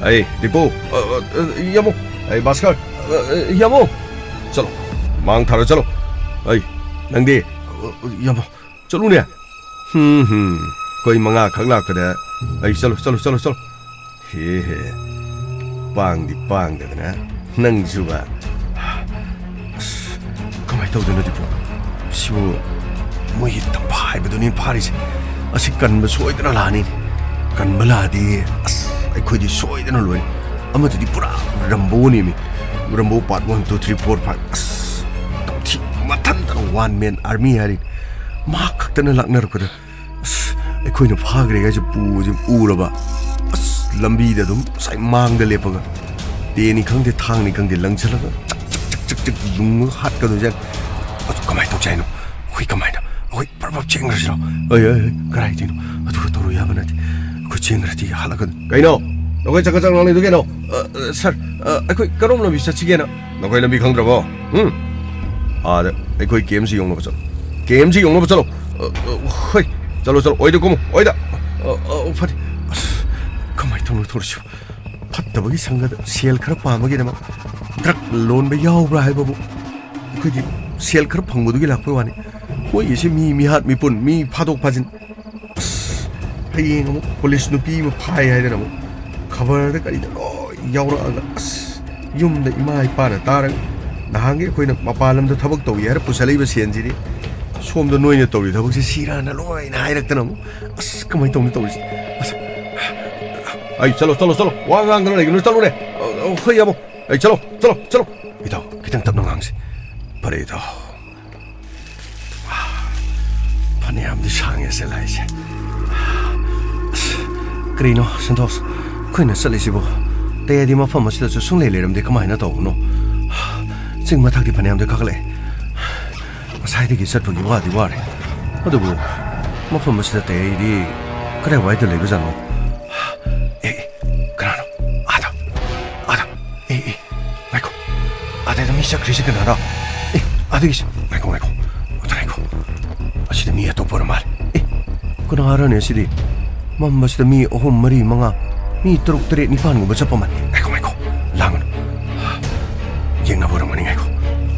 ꯑꯩ, ꯗꯤꯄꯨ, ꯑ, ꯑ, ꯌꯥꯃꯣ, ꯑꯩ, ꯚꯥꯁꯀꯔ, ꯑ, ꯑ, ꯌꯥꯃꯣ, ꯆꯠꯂꯣ, ꯃꯥꯡ ꯊꯥꯔꯣ, ꯆꯠꯂꯣ꯫ ꯑꯩ, ꯅꯪꯗꯤ, ꯑ, ꯑ, ꯌꯥꯃꯣ, ꯆꯠꯂꯨꯅꯦ꯫ ꯍꯨꯝ, ꯍꯨꯝ, ꯑꯩꯈꯣꯏ ꯃꯉꯥ ꯈꯛ ꯂꯥꯛꯄꯗ, ꯑꯩ, ꯆꯠꯂꯣ, ꯆꯠꯂꯣ, ꯆꯠꯂꯣ, ꯆꯠꯂꯣ꯫ ꯍꯦ, ꯍꯦ, ꯄꯥꯡꯗꯤ ꯄꯥꯡꯗꯗꯅ, ꯅꯪꯁꯨꯕ꯫ ꯑꯁ, ꯀꯃꯥꯏꯅ ꯇꯧꯗꯣꯏꯅꯣ, ꯗꯤꯄꯨ? ꯁꯤꯕꯨ ꯃꯣꯏꯒꯤ ꯇꯝꯐꯥ ꯍꯥꯏꯕꯗꯨꯅꯤ ꯐꯥꯔꯤꯁꯦ꯫ ꯑꯁꯤ ꯀꯟꯕ ꯁꯣꯏꯗꯅ ꯂꯥꯛꯑꯅꯤ꯫ ꯀꯟꯕ ꯂꯥꯛꯑꯗꯤ, ꯑꯁ, ꯑꯩꯈꯣꯏꯗꯤ ꯁꯣꯏꯗꯅ ꯂꯣꯏꯅꯤ꯫ ꯑꯃꯗꯨꯗꯤ ꯄꯨꯔꯥ ꯔꯝꯕꯣꯅꯦꯃꯤ꯫ ꯔꯝꯕꯣ part one, two, three, four, five꯫ ꯑꯁ, ꯇꯧꯊꯤ ꯃꯊꯟꯇ one man army ꯍꯥꯏꯔꯤ꯫ ꯃꯍꯥꯛ ꯈꯛꯇꯅ ꯂꯥꯛꯅꯔꯛꯄꯗ, ꯑꯁ, ꯑꯩꯈꯣꯏꯅ ꯐꯥꯈ꯭ꯔꯦ ꯍꯥꯏꯁꯦ ꯄꯨꯁꯦ ꯎꯔꯕ꯫ ꯑꯁ, ꯂꯝꯕꯤꯗ ꯑꯗꯨꯝ ꯉꯁꯥꯏ ꯃꯥꯡꯗ ꯂꯦꯞꯄꯒ ꯇꯦꯅꯤ ꯈꯪꯗꯦ, ꯊꯥꯡꯅꯤ ꯈꯪꯗꯦ ꯂꯪꯁꯤꯜꯂꯒ ꯆꯛ, ꯆꯛ, ꯆꯛ, ꯆꯛ ꯌꯨꯡꯉꯒ ꯍꯥꯠꯀꯗꯣꯏꯖꯥꯠꯅꯤ꯫ ꯑꯗꯨ ꯀꯃꯥꯏꯅ ꯇꯧꯁꯦ ꯍꯥꯏꯅꯣ? ꯑꯩꯈꯣꯏ ꯀꯃꯥꯏꯅ? ꯑꯩꯈꯣꯏ ꯄ꯭ꯔꯞ ꯄ꯭ꯔꯞ ꯆꯦꯟꯈ꯭ꯔꯁꯤꯔꯣ? ꯑꯩ, ꯑꯩ, ꯑꯩ, ꯀꯗꯥꯏꯗꯩꯅꯣ? ꯑꯗꯨꯒ ꯇꯧꯔꯨ ꯌꯥꯕ ꯅꯠꯇꯦ꯫ ꯑꯩꯈꯣꯏ ꯆꯦꯟꯈ꯭ꯔꯗꯤ ꯍꯜꯂꯛꯀꯗ-, ꯀꯩꯅꯣ? ꯅꯈꯣꯏ ꯆꯀ ꯆꯀ ꯂꯥꯎꯅꯩꯗꯨ ꯀꯩꯅꯣ? ꯑ, ꯑ, ꯁꯥꯔ, ꯑ, ꯑꯩꯈꯣꯏ ꯀꯔꯣꯝ ꯂꯝꯕꯤ ꯆꯠꯁꯤꯒꯦꯅ? ꯅꯈꯣꯏ ꯂꯝꯕꯤ ꯈꯪꯗ꯭ꯔꯕꯣ? ꯎꯝ? ꯑꯥꯗ ꯑꯩꯈꯣꯏ ꯀꯦ ꯑꯦꯝ ꯁꯤ ꯌꯧꯅꯕ ꯆꯠꯂꯣ꯫ ꯀꯦ ꯑꯦꯝ ꯁꯤ ꯌꯧꯅꯕ ꯆꯠꯂꯣ꯫ ꯑ, ꯑ, ꯍꯣꯏ, ꯆꯠꯂꯣ, ꯆꯠꯂꯣ, ꯑꯣꯏꯗ ꯀꯨꯝꯃꯣ, ꯑꯣꯏꯗ꯫ ꯑ, ꯑ, ꯐꯔꯦ꯫ ꯑꯁ, ꯀꯃꯥꯏꯅ ꯇꯧꯅꯣ ꯊꯣꯔꯤꯁꯤꯕꯣ? ꯐꯠꯇꯕꯒꯤ ꯁꯪꯒꯗ ꯁꯦꯜ ꯈꯔ ꯄꯥꯝꯕꯒꯤꯗꯃꯛ ꯗ꯭ꯔꯒ ꯂꯣꯟꯕ ꯌꯥꯎꯕ꯭ꯔꯥ ꯍꯥꯏꯕꯕꯨ ꯑꯩꯈꯣꯏꯗꯤ ꯁꯦꯜ ꯈꯔ ꯐꯪꯕꯗꯨꯒꯤ ꯂꯥꯛꯄꯩ ꯋꯥꯅꯤ꯫ ꯃꯣꯏꯒꯤꯁꯦ ꯃꯤ ꯃꯤꯍꯥꯠ ꯃꯤꯄꯨꯟ, ꯃꯤ ꯐꯥꯗꯣꯛ ꯐꯥꯖꯤꯟ꯫ ꯑꯁ, ꯍꯌꯦꯡ ꯑꯃꯨꯛ ꯄꯨꯂꯤꯁ ꯅꯨꯄꯤ ꯑꯃ ꯐꯥꯏ ꯍꯥꯏꯗꯅ ꯑꯃꯨꯛ ꯈꯕꯔꯗ ꯀꯔꯤꯗ ꯂꯣꯏ ꯌꯥꯎꯔꯛꯑꯒ, ꯑꯁ, ꯌꯨꯝꯗ ꯏꯃꯥ ꯏꯄꯥꯅ ꯇꯥꯔꯒ, "ꯅꯍꯥꯟꯒꯤ ꯑꯩꯈꯣꯏꯅ ꯃꯄꯥꯟ ꯂꯝꯗ ꯊꯕꯛ ꯇꯧꯏ ꯍꯥꯏꯔ ꯄꯨꯁꯜꯂꯛꯏꯕ ꯁꯦꯟꯁꯤꯗꯤ ꯁꯣꯝꯗ ꯅꯣꯏꯅ ꯇꯧꯔꯤ ꯊꯕꯛꯁꯤ ꯁꯤꯔꯥꯅ ꯂꯣꯏꯅ" ꯍꯥꯏꯔꯛꯇꯅ ꯑꯃꯨꯛ, ꯑꯁ, ꯀꯃꯥꯏꯅ ꯇꯧꯅꯤ ꯇꯧꯔꯤꯁꯤ? ꯑꯁ, ꯑꯩ, ꯆꯠꯂꯣ, ꯆꯠꯂꯣ, ꯆꯠꯂꯣ, ꯋꯥ ꯉꯥꯡꯗꯅ ꯂꯩꯒꯅꯨ, ꯆꯠꯂꯨꯅꯦ꯫ ꯑ, ꯑ, ꯍꯣꯏ, ꯌꯥꯕꯣ, ꯑꯩ, ꯆꯠꯂꯣ, ꯆꯠꯂꯣ, ꯆꯠꯂꯣ꯫ ꯏꯇꯥꯎ, ꯈꯤꯇꯪ ꯇꯞꯅ ꯉꯥꯡꯁꯤ꯫ ꯐꯔꯦ, ꯏꯇꯥꯎ꯫ ꯐꯅꯌꯥꯝꯗꯤ ꯁꯥꯡꯉꯦ ꯁꯦ ꯂꯥꯏꯁꯦ꯫ ꯑꯁ, ꯀꯔꯤꯅꯣ ꯁꯟꯇꯣꯁ, ꯑꯩꯈꯣꯏꯅ ꯆꯠꯂꯤꯁꯤꯕꯣ? ꯇꯌꯥꯗꯤ ꯃꯐꯝ ꯑꯁꯤꯗꯁꯨ ꯁꯨꯡꯂꯩ ꯂꯩꯔꯝꯗꯦ, ꯀꯃꯥꯏꯅ ꯇꯧꯕꯅꯣ? ꯆꯤꯡ ꯃꯊꯛꯇꯤ ꯐꯅꯌꯥꯝꯗꯤ ꯀꯥꯈꯠꯂꯛꯑꯦ꯫ ꯉꯁꯥꯏꯗꯒꯤ ꯆꯠꯄꯒꯤ ꯋꯥꯗꯤ ꯋꯥꯔꯦ, ꯑꯗꯨꯕꯨ ꯃꯐꯝ ꯑꯁꯤꯗ ꯇꯌꯥꯗꯤ ꯀꯗꯥꯏꯋꯥꯏꯗ ꯂꯩꯕꯖꯥꯠꯅꯣ? ꯑꯦ, ꯑꯦ, ꯀꯅꯥꯅꯣ? ꯑꯥꯗ, ꯑꯥꯗ, ꯑꯦ, ꯑꯦ, ꯉꯥꯏꯈꯣ꯫ ꯑꯗꯩꯗ ꯃꯤ ꯆꯠꯈ꯭ꯔꯤꯁꯦ ꯀꯅꯥꯅꯣ? ꯑꯦ, ꯑꯗꯨꯒꯤꯁꯦ, ꯉꯥꯏꯈꯣ, ꯉꯥꯏꯈꯣ꯫ ꯑꯝꯇ ꯉꯥꯏꯈꯣ꯫ ꯑꯁꯤꯗ ꯃꯤ ꯑꯇꯣꯞꯄ ꯑꯣꯏꯔ ꯃꯥꯜꯂꯦ꯫ ꯑꯦ, ꯀꯅꯥꯔꯅꯦ ꯁꯤꯗꯤ? ꯃꯝꯕꯁꯤꯗ ꯃꯤ ꯑꯍꯨꯝ, ꯃꯔꯤ, ꯃꯉꯥ, ꯃꯤ ꯇꯔꯨꯛ, ꯇꯔꯦꯠ, ꯅꯤꯄꯥꯟꯒꯨꯝꯕ ꯆꯠꯄ ꯃꯥꯜꯂꯦ꯫ ꯉꯥꯏꯈꯣ, ꯉꯥꯏꯈꯣ꯫ ꯂꯥꯡꯒꯅꯨ꯫ ꯌꯦꯡꯅꯕ ꯑꯣꯏꯔꯝꯒꯅꯤ, ꯉꯥꯏꯈꯣ꯫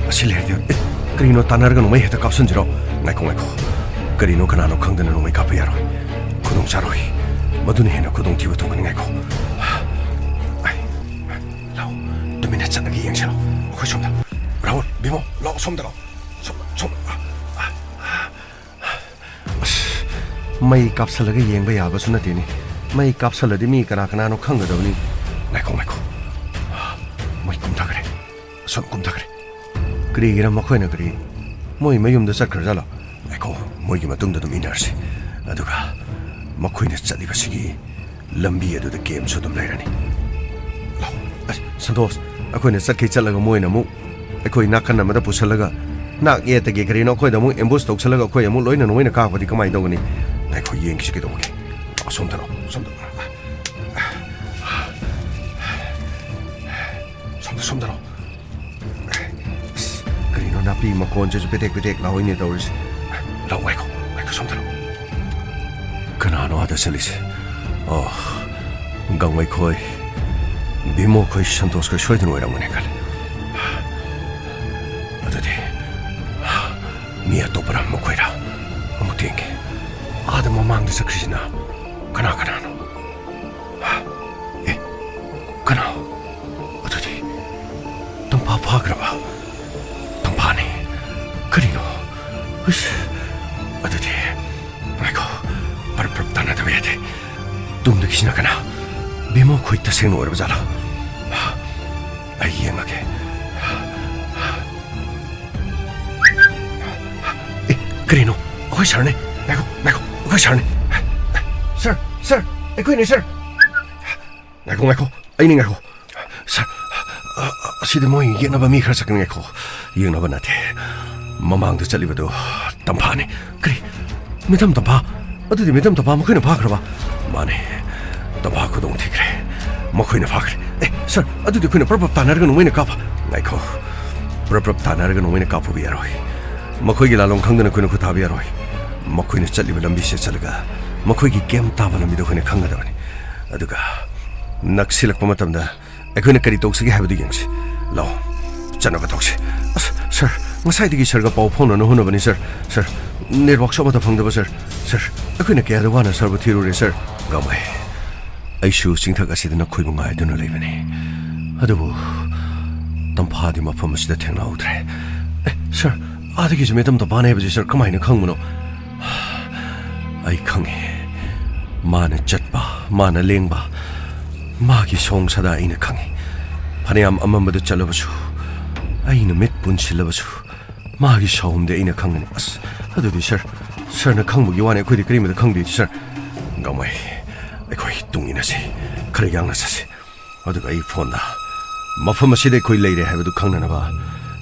ꯑꯁꯤ ꯂꯩꯔꯗꯤ, ꯑꯦ, ꯀꯔꯤꯅꯣ ꯇꯥꯟꯅꯔꯒ ꯅꯣꯡꯃꯩ ꯍꯦꯛꯇ ꯀꯥꯞꯁꯤꯟꯁꯤꯔꯣ? ꯉꯥꯏꯈꯣ, ꯉꯥꯏꯈꯣ꯫ ꯀꯔꯤꯅꯣ ꯀꯅꯥꯅꯣ ꯈꯪꯗꯅ ꯅꯣꯡꯃꯩ ꯀꯥꯞꯄ ꯌꯥꯔꯣꯏ꯫ ꯈꯨꯗꯣꯡ ꯆꯥꯔꯣꯏ꯫ ꯃꯗꯨꯅ ꯍꯦꯟꯅ ꯈꯨꯗꯣꯡꯊꯤꯕ ꯊꯨꯡꯒꯅꯤ, ꯉꯥꯏꯈꯣ꯫ ꯑꯩ, ꯂꯥꯛꯑꯣ, ꯇꯨꯃꯤꯟꯅ ꯆꯠꯂꯒ ꯌꯦꯡꯁꯤ ꯂꯥꯛꯑꯣ꯫ ꯑꯩꯈꯣꯏ ꯁꯣꯝꯗ꯫ ꯔꯥꯍꯨꯜ, ꯕꯤꯃꯣ, ꯂꯥꯛꯑꯣ ꯁꯣꯝꯗ ꯂꯥꯛꯑꯣ꯫ ꯁꯣꯝꯗ, ꯁꯣꯝꯗ꯫ ꯑꯁ, ꯃꯩ ꯀꯥꯞꯁꯜꯂꯒ ꯌꯦꯡꯕ ꯌꯥꯕꯁꯨ ꯅꯠꯇꯦꯅꯦ꯫ ꯃꯩ ꯀꯥꯞꯁꯜꯂꯗꯤ ꯃꯤ ꯀꯅꯥ ꯀꯅꯥꯅꯣ ꯈꯪꯒꯗꯕꯅꯤ꯫ ꯉꯥꯏꯈꯣ, ꯉꯥꯏꯈꯣ꯫ ꯁꯨꯝ ꯀꯨꯝꯊꯈ꯭ꯔꯦ꯫ ꯀꯔꯤꯒꯤꯔ ꯃꯈꯣꯏꯅ ꯀꯔꯤ ꯃꯣꯏ ꯃꯌꯨꯝꯗ ꯆꯠꯈ꯭ꯔꯖꯥꯠꯂꯣ? ꯉꯥꯏꯈꯣ, ꯃꯣꯏꯒꯤ ꯃꯇꯨꯡꯗ ꯑꯗꯨꯝ ꯏꯟꯅꯔꯁꯤ꯫ ꯑꯗꯨꯒ ꯃꯈꯣꯏꯅ ꯆꯠꯂꯤꯕꯁꯤꯒꯤ ꯂꯝꯕꯤ ꯑꯗꯨꯗ ꯀꯦꯝꯁꯨ ꯑꯗꯨꯝ ꯂꯩꯔꯅꯤ꯫ ꯂꯥꯎ꯫ ꯑꯁ, ꯁꯟꯇꯣꯁ, ꯑꯩꯈꯣꯏꯅ ꯆꯠꯈꯩ ꯆꯠꯂꯒ ꯃꯣꯏꯅ ꯑꯃꯨꯛ ꯑꯩꯈꯣꯏ ꯅꯥꯀꯟ ꯑꯃꯗ ꯄꯨꯁꯜꯂꯒ ꯅꯥꯛ ꯌꯦꯠꯇꯒꯤ ꯀꯔꯤꯅꯣ ꯑꯩꯈꯣꯏꯗ ꯑꯃꯨꯛ ꯑꯦꯝꯕꯨꯁ ꯇꯧꯁꯜꯂꯒ ꯑꯩꯈꯣꯏ ꯑꯃꯨꯛ ꯂꯣꯏꯅ ꯅꯣꯏꯅ ꯀꯥꯞꯄꯗꯤ ꯀꯃꯥꯏꯅ ꯇꯧꯒꯅꯤ? ꯉꯥꯏꯈꯣ, ꯌꯦꯡꯈꯤꯁꯤ ꯀꯩꯗꯧꯕꯒꯦ꯫ ꯑꯁꯣꯝꯗꯔꯣ, ꯁꯣꯝꯗ꯫ ꯁꯣꯝꯗ, ꯁꯣꯝꯗꯔꯣ꯫ ꯑꯁ, ꯀꯔꯤꯅꯣ ꯅꯥꯄꯤ ꯃꯈꯣꯟꯁꯤꯁꯨ ꯄꯦꯇꯦꯛ ꯄꯦꯇꯦꯛ ꯂꯥꯎꯏꯅꯦ ꯇꯧꯔꯤꯁꯦ꯫ ꯂꯥꯎ, ꯉꯥꯏꯈꯣ, ꯉꯥꯏꯈꯣ, ꯁꯣꯝꯗꯔꯣ꯫ ꯀꯅꯥꯅꯣ ꯑꯥꯗ ꯆꯠꯂꯤꯁꯦ? ꯑꯣ, ꯒꯥꯡꯃꯩꯈꯣꯏ, ꯕꯤꯃꯣꯈꯣꯏ, ꯁꯟꯇꯣꯁꯈꯣꯏ ꯁꯣꯏꯗꯅ ꯑꯣꯏꯔꯝꯒꯅꯤ ꯈꯜꯂꯤ꯫ ꯑꯗꯨꯗꯤ ꯃꯤ ꯑꯇꯣꯞꯄꯔ ꯃꯈꯣꯏꯔ? ꯑꯃꯨꯛ ꯌꯦꯡꯒꯦ꯫ ꯑꯥꯗ ꯃꯃꯥꯡꯗ ꯆꯠꯈ꯭ꯔꯤꯁꯤꯅ ꯀꯅꯥ ꯀꯅꯥꯅꯣ? ꯑꯦ, ꯀꯅꯥ? ꯑꯗꯨꯗꯤ ꯇꯝꯐꯥ ꯐꯥꯈ꯭ꯔꯕ? ꯇꯝꯐꯥꯅꯤ꯫ ꯀꯔꯤꯅꯣ? ꯏꯁ, ꯑꯗꯨꯗꯤ ꯉꯥꯏꯈꯣ, ꯄꯔꯞ ꯄꯔꯞ ꯇꯥꯟꯅꯗꯕ ꯌꯥꯗꯦ꯫ ꯇꯨꯡꯗꯒꯤꯁꯤꯅ ꯀꯅꯥ? ꯕꯤꯃꯣ ꯈꯣꯏ ꯇꯁꯦꯡꯅ ꯑꯣꯏꯔꯕ ꯖꯥꯠꯂꯥ? ꯑꯩ ꯌꯦꯡꯉꯒꯦ꯫ ꯑꯦ, ꯀꯔꯤꯅꯣ? ꯑꯩꯈꯣꯏ ꯁꯥꯔꯅꯦ꯫ ꯉꯥꯏꯈꯣ, ꯉꯥꯏꯈꯣ, ꯑꯩꯈꯣꯏ ꯁꯥꯔꯅꯦ꯫ ꯁꯥꯔ, ꯁꯥꯔ, ꯑꯩꯈꯣꯏꯅꯦ, ꯁꯥꯔ꯫ ꯉꯥꯏꯈꯣ, ꯉꯥꯏꯈꯣ, ꯑꯩꯅꯦ, ꯉꯥꯏꯈꯣ꯫ ꯁꯥꯔ, ꯑ, ꯑ, ꯑꯁꯤꯗꯤ ꯃꯣꯏ ꯌꯦꯛꯅꯕ ꯃꯤ ꯈꯔ ꯆꯠꯀꯅꯤ, ꯉꯥꯏꯈꯣ꯫ ꯌꯦꯛꯅꯕ ꯅꯠꯇꯦ꯫ ꯃꯃꯥꯡꯗ ꯆꯠꯂꯤꯕꯗꯨ ꯇꯝꯐꯥꯅꯤ꯫ ꯀꯔꯤ? ꯃꯦꯗꯥꯝ ꯇꯝꯐꯥ? ꯑꯗꯨꯗꯤ ꯃꯦꯗꯥꯝ ꯇꯝꯐꯥ ꯃꯈꯣꯏꯅ ꯐꯥꯈ꯭ꯔꯕ? ꯃꯥꯅꯦ꯫ ꯇꯝꯐꯥ ꯈꯨꯗꯣꯡ ꯊꯤꯈ꯭ꯔꯦ꯫ ꯃꯈꯣꯏꯅ ꯐꯥꯈ꯭ꯔꯦ꯫ ꯑꯦ, ꯁꯥꯔ, ꯑꯗꯨꯗꯤ ꯑꯩꯈꯣꯏꯅ ꯄ꯭ꯔꯞ ꯄ꯭ꯔꯞ ꯇꯥꯟꯅꯔꯒ ꯅꯣꯡꯃꯩꯅ ꯀꯥꯞꯄ꯫ ꯉꯥꯏꯈꯣ꯫ ꯄ꯭ꯔꯞ ꯄ꯭ꯔꯞ ꯇꯥꯟꯅꯔꯒ ꯅꯣꯡꯃꯩꯅ ꯀꯥꯞꯄꯨꯕ ꯌꯥꯔꯣꯏ꯫ ꯃꯈꯣꯏꯒꯤ ꯂꯥꯜꯂꯣꯡ ꯈꯪꯗꯅ ꯑꯩꯈꯣꯏꯅ ꯈꯨꯠ ꯊꯥꯕ ꯌꯥꯔꯣꯏ꯫ ꯃꯈꯣꯏꯅ ꯆꯠꯂꯤꯕ ꯂꯝꯕꯤꯁꯤꯗ ꯆꯠꯂꯒ ꯃꯈꯣꯏꯒꯤ ꯀꯦꯝ ꯇꯥꯕ ꯂꯝꯕꯤꯗꯣ ꯑꯩꯈꯣꯏꯅ ꯈꯪꯒꯗꯕꯅꯤ꯫ ꯑꯗꯨꯒ ꯅꯛꯁꯤꯜꯂꯛꯄ ꯃꯇꯝꯗ ꯑꯩꯈꯣꯏꯅ ꯀꯔꯤ ꯇꯧꯁꯤꯒꯦ ꯍꯥꯏꯕꯗꯨ ꯌꯦꯡꯁꯤ꯫ ꯂꯥꯛꯑꯣ, ꯆꯠꯅꯕ ꯇꯧꯁꯤ꯫ ꯑꯁ, ꯁꯥꯔ, ꯉꯁꯥꯏꯗꯒꯤ ꯁꯥꯔꯒ ꯄꯥꯎ ꯐꯥꯎꯅꯅ ꯍꯣꯠꯅꯕꯅꯤ, ꯁꯥꯔ꯫ ꯁꯥꯔ, ꯅꯦꯠꯋꯥꯛꯁꯨ ꯑꯃꯠꯇ ꯐꯪꯗꯕ, ꯁꯥꯔ꯫ ꯁꯥꯔ, ꯑꯩꯈꯣꯏꯅ ꯀꯌꯥꯗ ꯋꯥꯅ ꯁꯥꯔꯕꯨ ꯊꯤꯔꯨꯔꯦ, ꯁꯥꯔ꯫ ꯒꯥꯡꯃꯩ, ꯑꯩꯁꯨ ꯆꯤꯡꯊꯛ ꯑꯁꯤꯗ ꯅꯈꯣꯏꯕꯨ ꯉꯥꯏꯗꯨꯅ ꯂꯩꯕꯅꯤ꯫ ꯑꯗꯨꯕꯨ ꯇꯝꯐꯥꯗꯤ ꯃꯐꯝ ꯑꯁꯤꯗ ꯊꯦꯡꯅꯍꯧꯗ꯭ꯔꯦ꯫ ꯑꯦ, ꯁꯥꯔ, ꯑꯥꯗꯒꯤꯁꯨ ꯃꯦꯗꯥꯝ ꯇꯝꯐꯥꯅꯦ ꯍꯥꯏꯕꯁꯤ ꯁꯥꯔ ꯀꯃꯥꯏꯅ ꯈꯪꯕꯅꯣ? ꯑꯩ ꯈꯪꯉꯤ꯫ ꯃꯥꯅ ꯆꯠꯄ, ꯃꯥꯅ ꯂꯦꯡꯕ, ꯃꯥꯒꯤ ꯁꯣꯡ ꯁꯥꯗꯥ ꯑꯩꯅ ꯈꯪꯉꯤ꯫ ꯐꯅꯌꯥꯝ ꯑꯃꯝꯕꯗ ꯆꯠꯂꯕꯁꯨ ꯑꯩꯅ ꯃꯤꯠ ꯄꯨꯟꯁꯤꯜꯂꯕꯁꯨ ꯃꯥꯒꯤ ꯁꯥꯎꯍꯨꯝꯗꯤ ꯑꯩꯅ ꯈꯪꯒꯅꯤ꯫ ꯑꯁ, ꯑꯗꯨꯗꯤ ꯁꯥꯔ, ꯁꯥꯔꯅ ꯈꯪꯕꯒꯤ ꯋꯥꯅꯤ, ꯑꯩꯈꯣꯏꯗꯤ ꯀꯔꯤꯃꯠꯇ ꯈꯪꯗꯦ ꯁꯥꯔ꯫ ꯒꯥꯡꯃꯩ, ꯑꯩꯈꯣꯏ ꯇꯨꯡ ꯏꯟꯅꯁꯤ, ꯈꯔ ꯌꯥꯡꯅ ꯆꯠꯁꯤ꯫ ꯑꯗꯨꯒ ꯑꯩ ꯐꯣꯟꯗ ꯃꯐꯝ ꯑꯁꯤꯗ ꯑꯩꯈꯣꯏ ꯂꯩꯔꯦ ꯍꯥꯏꯕꯗꯨ ꯈꯪꯅꯅꯕ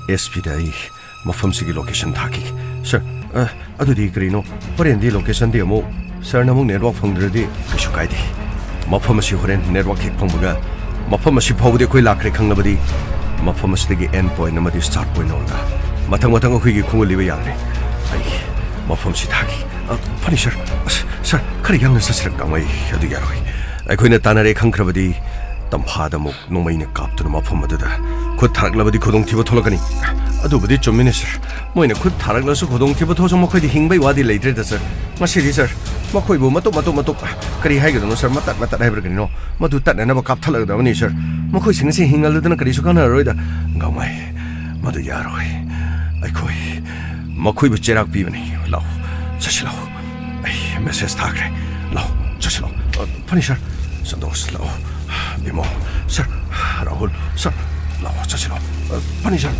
ꯑꯦꯁ ꯄꯤꯗ ꯑꯩ ꯃꯐꯝꯁꯤꯒꯤ ꯂꯣꯀꯦꯁꯟ ꯊꯥꯈꯤꯒꯦ꯫ ꯁꯥꯔ, ꯑ, ꯑꯗꯨꯗꯤ ꯀꯔꯤꯅꯣ? ꯍꯣꯔꯦꯟꯗꯤ ꯂꯣꯀꯦꯁꯟꯗꯤ ꯑꯃꯨꯛ ꯁꯥꯔꯅ ꯑꯃꯨꯛ ꯅꯦꯠꯋꯥꯛ ꯐꯪꯗ꯭ꯔꯗꯤ ꯀꯩꯁꯨ ꯀꯥꯏꯗꯦ꯫ ꯃꯐꯝ ꯑꯁꯤ ꯍꯣꯔꯦꯟ ꯅꯦꯠꯋꯥꯛ ꯍꯦꯛ ꯐꯪꯕꯒ ꯃꯐꯝ ꯑꯁꯤ ꯐꯥꯎꯕꯗꯤ ꯑꯩꯈꯣꯏ ꯂꯥꯛꯈ꯭ꯔꯦ ꯈꯪꯂꯕꯗꯤ ꯃꯐꯝ ꯑꯁꯤꯗꯒꯤ ꯑꯦꯟ ꯄꯣꯏꯟ ꯑꯃꯗꯤ ꯁ꯭ꯇꯥꯔꯠ ꯄꯣꯏꯟ ꯑꯣꯏꯔꯒ ꯃꯊꯪ ꯃꯊꯪ ꯑꯩꯈꯣꯏꯒꯤ ꯈꯣꯡꯒꯨꯜ ꯂꯤꯕ ꯌꯥꯒꯅꯤ꯫ ꯑꯩ ꯃꯐꯝꯁꯤ ꯊꯥꯈꯤ꯫ ꯑ, ꯐꯅꯤ ꯁꯥꯔ꯫ ꯑꯁ, ꯁꯥꯔ, ꯈꯔ ꯌꯥꯡꯅ ꯆꯠꯁꯤꯔ ꯒꯥꯡꯃꯩ꯫ ꯑꯗꯨ ꯌꯥꯔꯣꯏ꯫ ꯑꯩꯈꯣꯏꯅ ꯇꯥꯟꯅꯔꯦ ꯈꯪꯈ꯭ꯔꯕꯗꯤ ꯇꯝꯐꯥꯗ ꯑꯃꯨꯛ ꯅꯣꯡꯃꯩꯅ ꯀꯥꯞꯇꯨꯅ ꯃꯐꯝ ꯑꯗꯨꯗ ꯈꯨꯠ ꯊꯥꯔꯛꯂꯕꯗꯤ ꯈꯨꯗꯣꯡꯊꯤꯕ ꯊꯣꯛꯂꯛꯀꯅꯤ꯫ ꯑꯗꯨꯕꯨꯗꯤ ꯆꯨꯝꯃꯤꯅꯦ ꯁꯥꯔ꯫ ꯃꯣꯏꯅ ꯈꯨꯠ ꯊꯥꯔꯛꯂꯁꯨ ꯈꯨꯗꯣꯡꯊꯤꯕ ꯊꯣꯛꯁꯨ ꯃꯈꯣꯏꯗꯤ ꯍꯤꯡꯕꯩ ꯋꯥꯗꯤ ꯂꯩꯇ꯭ꯔꯦꯗ ꯁꯥꯔ꯫ ꯉꯁꯤꯗꯤ ꯁꯥꯔ, ꯃꯈꯣꯏꯕꯨ ꯃꯇꯨꯞ ꯃꯇꯨꯞ ꯃꯇꯨꯞ, ꯀꯔꯤ ꯍꯥꯏꯒꯗꯕꯅꯣ ꯁꯥꯔ, ꯃꯇꯠ ꯃꯇꯠ ꯍꯥꯏꯕ꯭ꯔꯥ ꯀꯔꯤꯅꯣ, ꯃꯗꯨ ꯇꯠꯅꯅꯕ ꯀꯥꯞꯊꯠꯂꯒꯗꯕꯅꯤ ꯁꯥꯔ꯫ ꯃꯈꯣꯏꯁꯤꯡ ꯑꯁꯤ ꯍꯤꯡꯍꯜꯂꯗꯅ ꯀꯔꯤꯁꯨ ꯀꯥꯟꯅꯔꯔꯣꯏꯗ꯫ ꯒꯥꯡꯃꯩ, ꯃꯗꯨ ꯌꯥꯔꯣꯏ꯫ ꯑꯩꯈꯣꯏ ꯃꯈꯣꯏꯕꯨ ꯆꯩꯔꯥꯛ ꯄꯤꯕꯅꯤ꯫ ꯂꯥꯛꯑꯣ, ꯆꯠꯁꯤ ꯂꯥꯛꯑꯣ꯫ ꯑꯩ ꯃꯦꯁꯦꯖ ꯊꯥꯈ꯭ꯔꯦ꯫ ꯂꯥꯛꯑꯣ, ꯆꯠꯁꯤ ꯂꯥꯛꯑꯣ꯫ ꯑ, ꯐꯅꯤ ꯁꯥꯔ꯫ ꯁꯟꯇꯣꯁ, ꯂꯥꯛꯑꯣ꯫ ꯕꯤꯃꯣ, ꯁꯥꯔ꯫ ꯔꯥꯍꯨꯜ, ꯁꯥꯔ꯫ ꯂꯥꯛꯑꯣ, ꯆꯠꯁꯤ ꯂꯥꯛꯑꯣ꯫ ꯑ, ꯐꯅꯤ ꯁꯥꯔ꯫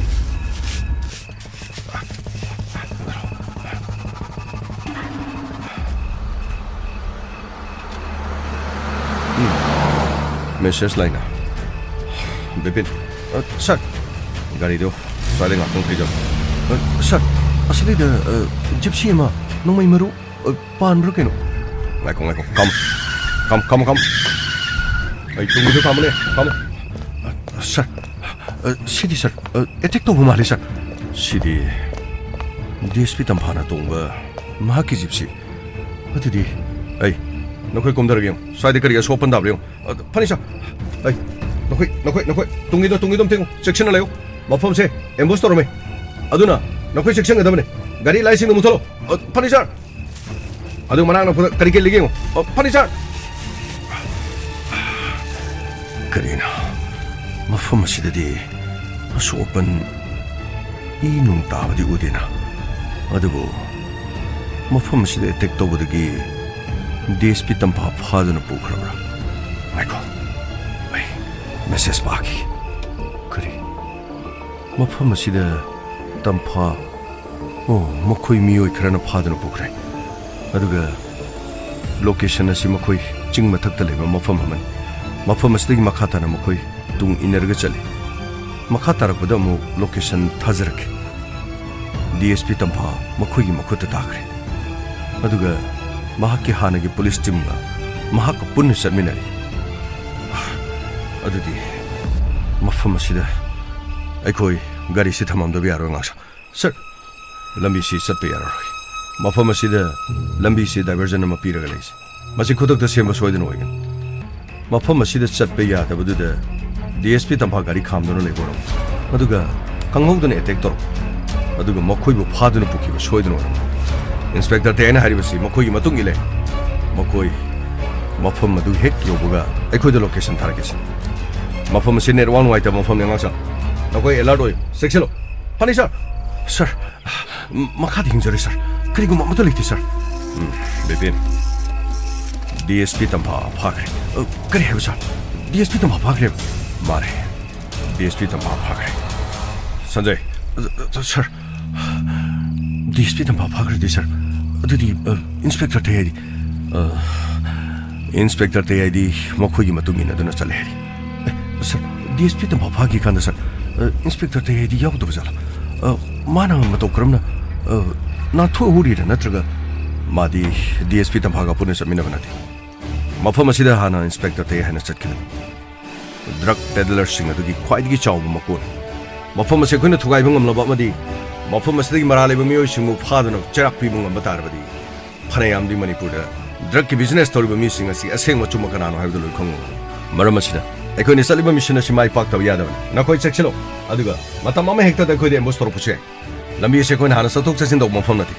ꯎꯝ꯫ ꯃꯦꯁꯦꯖ ꯂꯥꯏꯅ꯫ ꯕꯤꯄꯤꯟ꯫ ꯑ, ꯁꯥꯔ꯫ ꯒꯥꯔꯤꯗꯣ ꯁ꯭ꯋꯥꯏꯗ ꯉꯥꯛꯇꯪ ꯊꯩꯖꯤꯜꯂꯨ꯫ ꯑ, ꯁꯥꯔ, ꯑꯁꯤꯗꯩꯗ, ꯑ, ꯖꯤꯞꯁꯤ ꯑꯃ ꯅꯣꯡꯃꯩ ꯃꯔꯨ, ꯑ, ꯄꯥꯟꯕ꯭ꯔꯥ ꯀꯩꯅꯣ? ꯉꯥꯏꯈꯣ, ꯉꯥꯏꯈꯣ꯫ ꯀꯝ, ꯀꯝ, ꯀꯝ, ꯀꯝ꯫ ꯑꯩ ꯇꯨꯡꯒꯤꯗꯣ ꯈꯥꯝꯃꯨꯅꯦ, ꯈꯥꯝꯃꯨ꯫ ꯑ, ꯁꯥꯔ, ꯑ, ꯁꯤꯗꯤ, ꯁꯥꯔ, ꯑ, ꯑꯦꯇꯦꯛ ꯇꯧꯕ ꯃꯥꯜꯂꯤ, ꯁꯥꯔ꯫ ꯁꯤꯗꯤ ꯗꯤ ꯑꯦꯁ ꯄꯤ ꯇꯝꯐꯥꯅ ꯇꯣꯡꯕ ꯃꯍꯥꯛꯀꯤ ꯖꯤꯞꯁꯤ꯫ ꯑꯗꯨꯗꯤ, ꯑꯩ, ꯅꯈꯣꯏ ꯀꯨꯝꯊꯔꯒ ꯌꯦꯡꯉꯨ꯫ ꯁ꯭ꯋꯥꯏꯗ ꯀꯔꯤ ꯑꯁꯣꯛ ꯑꯄꯟ ꯇꯥꯕ꯭ꯔꯥ ꯌꯦꯡꯉꯨ꯫ ꯑ, ꯐꯅꯤ, ꯁꯥꯔ꯫ ꯑꯩ, ꯅꯈꯣꯏ, ꯅꯈꯣꯏ, ꯅꯈꯣꯏ, ꯇꯨꯡꯒꯤꯗꯣ, ꯇꯨꯡꯒꯤꯗꯣ ꯑꯝꯇ ꯌꯦꯡꯉꯨ꯫ ꯆꯦꯛꯁꯤꯟꯅ ꯂꯩꯌꯨ꯫ ꯃꯐꯝꯁꯦ ꯑꯦꯝꯕꯨꯁ ꯇꯧꯔꯝꯃꯦ꯫ ꯑꯗꯨꯅ ꯅꯈꯣꯏ ꯆꯦꯛꯁꯤꯟꯒꯗꯕꯅꯤ꯫ ꯒꯥꯔꯤ ꯂꯥꯏꯁꯤꯡꯗꯣ ꯃꯨꯊꯠꯂꯣ꯫ ꯑ, ꯐꯅꯤ, ꯁꯥꯔ꯫ ꯑꯗꯨ ꯃꯅꯥꯛ ꯅꯛꯄꯗ ꯀꯔꯤ ꯀꯔꯤ ꯂꯩꯒꯦ ꯌꯦꯡꯉꯨ꯫ ꯑ, ꯐꯅꯤ, ꯁꯥꯔ꯫ ꯀꯔꯤꯅꯣ? ꯃꯐꯝ ꯑꯁꯤꯗꯗꯤ ꯑꯁꯣꯛ ꯑꯄꯟ, ꯏ ꯅꯨꯡ ꯇꯥꯕꯗꯤ ꯎꯗꯦꯅ꯫ ꯑꯗꯨꯕꯨ ꯃꯐꯝ ꯑꯁꯤꯗ ꯑꯦꯇꯦꯛ ꯇꯧꯕꯗꯒꯤ ꯗꯤ ꯑꯦꯁ ꯄꯤ ꯇꯝꯐꯥ ꯐꯥꯗꯨꯅ ꯄꯨꯈ꯭ꯔꯕ꯭ꯔꯥ? ꯉꯥꯏꯈꯣ, ꯑꯩ ꯃꯦꯁꯦꯖ ꯄꯥꯈꯤ꯫ ꯀꯔꯤ? ꯃꯐꯝ ꯑꯁꯤꯗ ꯇꯝꯐꯥ, ꯑꯣ, ꯃꯈꯣꯏ ꯃꯤꯑꯣꯏ ꯈꯔꯅ ꯐꯥꯗꯨꯅ ꯄꯨꯈ꯭ꯔꯦ꯫ ꯑꯗꯨꯒ location ꯑꯁꯤ ꯃꯈꯣꯏ ꯆꯤꯡ ꯃꯊꯛꯇ ꯂꯩꯕ ꯃꯐꯝ ꯑꯃꯅꯤ꯫ ꯃꯐꯝ ꯑꯁꯤꯗꯒꯤ ꯃꯈꯥ ꯇꯥꯅ ꯃꯈꯣꯏ ꯇꯨꯡ ꯏꯟꯅꯔꯒ ꯆꯠꯂꯤ꯫ ꯃꯈꯥ ꯇꯥꯔꯛꯄꯗ ꯑꯃꯨꯛ location ꯊꯥꯖꯔꯛꯀꯦ꯫ ꯗꯤ ꯑꯦꯁ ꯄꯤ ꯇꯝꯐꯥ ꯃꯈꯣꯏꯒꯤ ꯃꯈꯨꯠꯇ ꯇꯥꯈ꯭ꯔꯦ꯫ ꯑꯗꯨꯒ ꯃꯍꯥꯛꯀꯤ ꯍꯥꯟꯅꯒꯤ police teamꯒ ꯃꯍꯥꯛꯀ ꯄꯨꯟꯅ ꯆꯠꯃꯤꯟꯅꯔꯤ꯫ ꯑꯗꯨꯗꯤ ꯃꯐꯝ ꯑꯁꯤꯗ ꯑꯩꯈꯣꯏ ꯒꯥꯔꯤꯁꯤ ꯊꯝꯃꯝꯗꯕ ꯌꯥꯔꯣꯏ, ꯉꯥꯛꯁꯥ꯫ Sir, ꯂꯝꯕꯤꯁꯤ ꯆꯠꯄ ꯌꯥꯔꯔꯣꯏ꯫ ꯃꯐꯝ ꯑꯁꯤꯗ ꯂꯝꯕꯤꯁꯤ diversion ꯑꯃ ꯄꯤꯔꯒ ꯂꯩꯁꯤ꯫ ꯃꯁꯤ ꯈꯨꯗꯛꯇ ꯁꯦꯝꯕ ꯁꯣꯏꯗꯅ ꯑꯣꯏꯒꯅꯤ꯫ ꯃꯐꯝ ꯑꯁꯤꯗ ꯆꯠꯄ ꯌꯥꯗꯕꯗꯨꯗ ꯗꯤ ꯑꯦꯁ ꯄꯤ ꯇꯝꯐꯥ ꯒꯥꯔꯤ ꯈꯥꯝꯗꯨꯅ ꯂꯩꯕ ꯑꯣꯏꯔꯝꯃꯤ꯫ ꯑꯗꯨꯒ ꯈꯪꯍꯧꯗꯅ attack ꯇꯧꯔꯛꯄ꯫ ꯑꯗꯨꯒ ꯃꯈꯣꯏꯕꯨ ꯐꯥꯗꯨꯅ ꯄꯨꯈꯤꯕ ꯁꯣꯏꯗꯅ ꯑꯣꯏꯔꯝꯃꯤ꯫ Inspector ꯇꯦ ꯑꯩꯅ ꯍꯥꯏꯔꯤꯕꯁꯤ ꯃꯈꯣꯏꯒꯤ ꯃꯇꯨꯡ ꯏꯜꯂꯦ꯫ ꯃꯈꯣꯏ ꯃꯐꯝ ꯑꯗꯨ ꯍꯦꯛ ꯌꯧꯕꯒ ꯑꯩꯈꯣꯏꯗ location ꯊꯥꯔꯛꯀꯦ꯫ ꯃꯐꯝ ꯑꯁꯤ network ꯅꯨꯡꯉꯥꯏꯇꯕ ꯃꯐꯝꯅꯤ, ꯑꯉꯥꯡꯁꯥ꯫ ꯅꯈꯣꯏ alert ꯑꯣꯏꯌꯨ, ꯆꯦꯛꯁꯤꯜꯂꯨ꯫ ꯐꯅꯤ, sir꯫ Sir, ꯃꯈꯥꯗ ꯌꯦꯡꯖꯔꯦ, sir꯫ ꯀꯔꯤꯒꯨꯝꯕ ꯑꯃꯠꯇ ꯂꯩꯇꯦ, sir꯫ ꯎꯝ, ꯕꯤꯄꯤꯟ, ꯗꯤ ꯑꯦꯁ ꯄꯤ ꯇꯝꯐꯥ ꯐꯥꯈ꯭ꯔꯦ꯫ ꯑ, ꯀꯔꯤ ꯍꯥꯏꯕ, sir? ꯗꯤ ꯑꯦꯁ ꯄꯤ ꯇꯝꯐꯥ ꯐꯥꯈ꯭ꯔꯦ? ꯃꯥꯅꯦ, ꯗꯤ ꯑꯦꯁ ꯄꯤ ꯇꯝꯐꯥ ꯐꯥꯈ꯭ꯔꯦ꯫ ꯁꯟꯖꯌ꯫ ꯑ, ꯑ, sir, ꯗꯤ ꯑꯦꯁ ꯄꯤ ꯇꯝꯐꯥ ꯐꯥꯈ꯭ꯔꯗꯤ, sir? ꯑꯗꯨꯗꯤ, ꯑ, Inspector ꯇꯦ ꯑꯩꯗꯤ? ꯑ, Inspector ꯇꯦ ꯑꯩꯗꯤ ꯃꯈꯣꯏꯒꯤ ꯃꯇꯨꯡ ꯏꯟꯅꯗꯨꯅ ꯆꯠꯂꯦ ꯍꯥꯏꯔꯤ꯫ ꯑꯦ, sir, ꯗꯤ ꯑꯦꯁ ꯄꯤ ꯇꯝꯐꯥ ꯐꯥꯈꯤ ꯀꯥꯟꯗ, sir, ꯑ, Inspector ꯇꯦ ꯑꯩꯗꯤ ꯌꯥꯎꯗꯕ ꯖꯥꯠꯂꯥ? ꯑ, ꯃꯥꯅ ꯃꯇꯧ ꯀꯔꯝꯅ, ꯑ, ꯅꯥꯟꯊꯣꯛꯍꯧꯔꯤꯔꯥ, ꯅꯠꯇ꯭ꯔꯒ ꯃꯥꯗꯤ ꯗꯤ ꯑꯦꯁ ꯄꯤ ꯇꯝꯐꯥꯒ ꯄꯨꯟꯅ ꯆꯠꯃꯤꯟꯅꯕ ꯅꯠꯇꯦ? ꯃꯐꯝ ꯑꯁꯤꯗ ꯍꯥꯟꯅ Inspector ꯇꯦ ꯍꯥꯏꯅ ꯆꯠꯈꯤꯕꯅꯤ꯫ Drug peddlerꯁꯤꯡ ꯑꯗꯨꯒꯤ ꯈ꯭ꯋꯥꯏꯗꯒꯤ ꯆꯥꯎꯕ ꯃꯀꯣꯟ꯫ ꯃꯐꯝ ꯑꯁꯤ ꯑꯩꯈꯣꯏꯅ ꯊꯨꯒꯥꯏꯕ ꯉꯝꯂꯕ ꯑꯃꯗꯤ ꯃꯐꯝ ꯑꯁꯤꯗꯒꯤ ꯃꯔꯥꯜ ꯂꯩꯕ ꯃꯤꯑꯣꯏꯁꯤꯡꯕꯨ ꯐꯥꯗꯨꯅ ꯆꯩꯔꯥꯛ ꯄꯤꯕ ꯉꯝꯕ ꯇꯥꯔꯕꯗꯤ, ꯐꯅꯌꯥꯝꯗꯤ ꯃꯅꯤꯄꯨꯔꯗ drugꯀꯤ business ꯇꯧꯔꯤꯕ ꯃꯤꯁꯤꯡ ꯑꯁꯤ ꯑꯁꯦꯡꯕ ꯑꯆꯨꯝꯕ ꯀꯅꯥꯅꯣ ꯍꯥꯏꯕꯗꯨ ꯂꯣꯏ ꯈꯪꯂꯝꯒꯅꯤ꯫ ꯃꯔꯝ ꯑꯁꯤꯅ, ꯑꯩꯈꯣꯏꯅ ꯆꯠꯂꯤꯕ mission ꯑꯁꯤ ꯃꯥꯏ ꯄꯥꯛꯇꯕ ꯌꯥꯗꯕꯅꯤ꯫ ꯅꯈꯣꯏ ꯆꯦꯛꯁꯤꯜꯂꯨ, ꯑꯗꯨꯒ ꯃꯇꯝ ꯑꯃ ꯍꯦꯛꯇꯗ ꯑꯩꯈꯣꯏꯗ ambush ꯇꯧꯔꯛꯄꯁꯨ ꯌꯥꯏ꯫ ꯂꯝꯕꯤ ꯑꯁꯤ ꯑꯩꯈꯣꯏꯅ ꯍꯥꯟꯅ ꯆꯠꯊꯣꯛ ꯆꯠꯁꯤꯟ ꯇꯧꯕ ꯃꯐꯝ ꯅꯠꯇꯦ꯫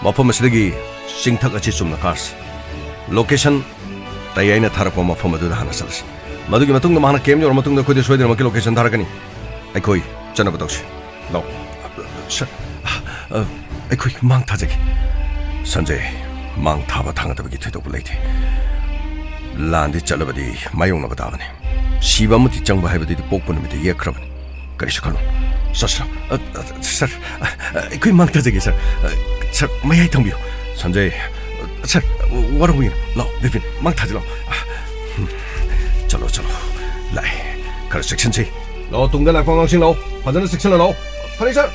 ꯃꯐꯝ ꯑꯁꯤꯗꯒꯤ ꯆꯤꯡꯊꯛ ꯑꯁꯤ ꯆꯨꯝꯅ ꯀꯥꯔꯁꯤ꯫ Location ꯇꯦ ꯑꯩꯅ ꯊꯥꯔꯛꯄ ꯃꯐꯝ ꯑꯗꯨꯗ ꯍꯥꯟꯅ ꯆꯠꯂꯁꯤ꯫ ꯃꯗꯨꯒꯤ ꯃꯇꯨꯡꯗ ꯃꯍꯥꯛꯅ camp ꯌꯧꯔ ꯃꯇꯨꯡꯗ ꯑꯩꯈꯣꯏꯗ ꯁꯣꯏꯗꯅꯃꯛꯀꯤ location ꯊꯥꯔꯛꯀꯅꯤ꯫ ꯑꯩꯈꯣꯏ ꯆꯠꯅꯕ ꯇꯧꯁꯤ꯫ ꯂꯥꯛꯑꯣ꯫ Sir, ꯑ, ꯑꯩꯈꯣꯏ ꯃꯥꯡ ꯊꯥꯖꯒꯦ꯫ ꯁꯟꯖꯌ, ꯃꯥꯡ ꯊꯥꯕ ꯊꯥꯡꯒꯗꯕꯒꯤ ꯊꯣꯏꯗꯣꯛꯄ ꯂꯩꯇꯦ꯫ ꯂꯥꯟꯗꯤ ꯆꯠꯂꯕꯗꯤ ꯃꯥꯌꯣꯛꯅꯕ ꯇꯥꯕꯅꯤ꯫ ꯁꯤꯕ ꯑꯃꯗꯤ ꯆꯪꯕ ꯍꯥꯏꯕꯗꯨꯗꯤ ꯄꯣꯛꯄ ꯅꯨꯃꯤꯠꯇ ꯌꯦꯛꯈ꯭ꯔꯕꯅꯤ꯫ ꯀꯔꯤꯁꯨ ꯈꯜꯂꯨ꯫ ꯁꯥꯔ, ꯁꯥꯔ, ꯑ, ꯑ, ꯁꯥꯔ, ꯑ, ꯑ, ꯑꯩꯈꯣꯏ ꯃꯥꯡ ꯊꯥꯖꯒꯦ, ꯁꯥꯔ꯫ ꯑ, ꯁꯥꯔ, ꯃꯌꯥꯏ ꯊꯝꯕꯤꯌꯨ꯫ ꯁꯟꯖꯌ, ꯑ, ꯁꯥꯔ, ꯋꯥꯔꯧꯕꯤꯒꯅꯨ꯫ ꯂꯥꯛꯑꯣ, ꯕꯤꯄꯤꯟ, ꯃꯥꯡ ꯊꯥꯖꯤꯜꯂꯛꯑꯣ꯫ ꯑ, ꯎꯝ, ꯆꯠꯂꯣ, ꯆꯠꯂꯣ꯫ ꯂꯥꯛꯑꯦ꯫ ꯈꯔ ꯆꯦꯛꯁꯤꯟꯁꯤ꯫ ꯂꯥꯛꯑꯣ, ꯇꯨꯡꯗ ꯂꯥꯛꯄ ꯑꯉꯥꯡꯁꯤꯡ ꯂꯥꯛꯑꯣ꯫ ꯐꯖꯅ ꯆꯦꯛꯁꯤꯟꯅ ꯂꯥꯛꯑꯣ꯫ ꯐꯔꯦ, ꯁꯥꯔ꯫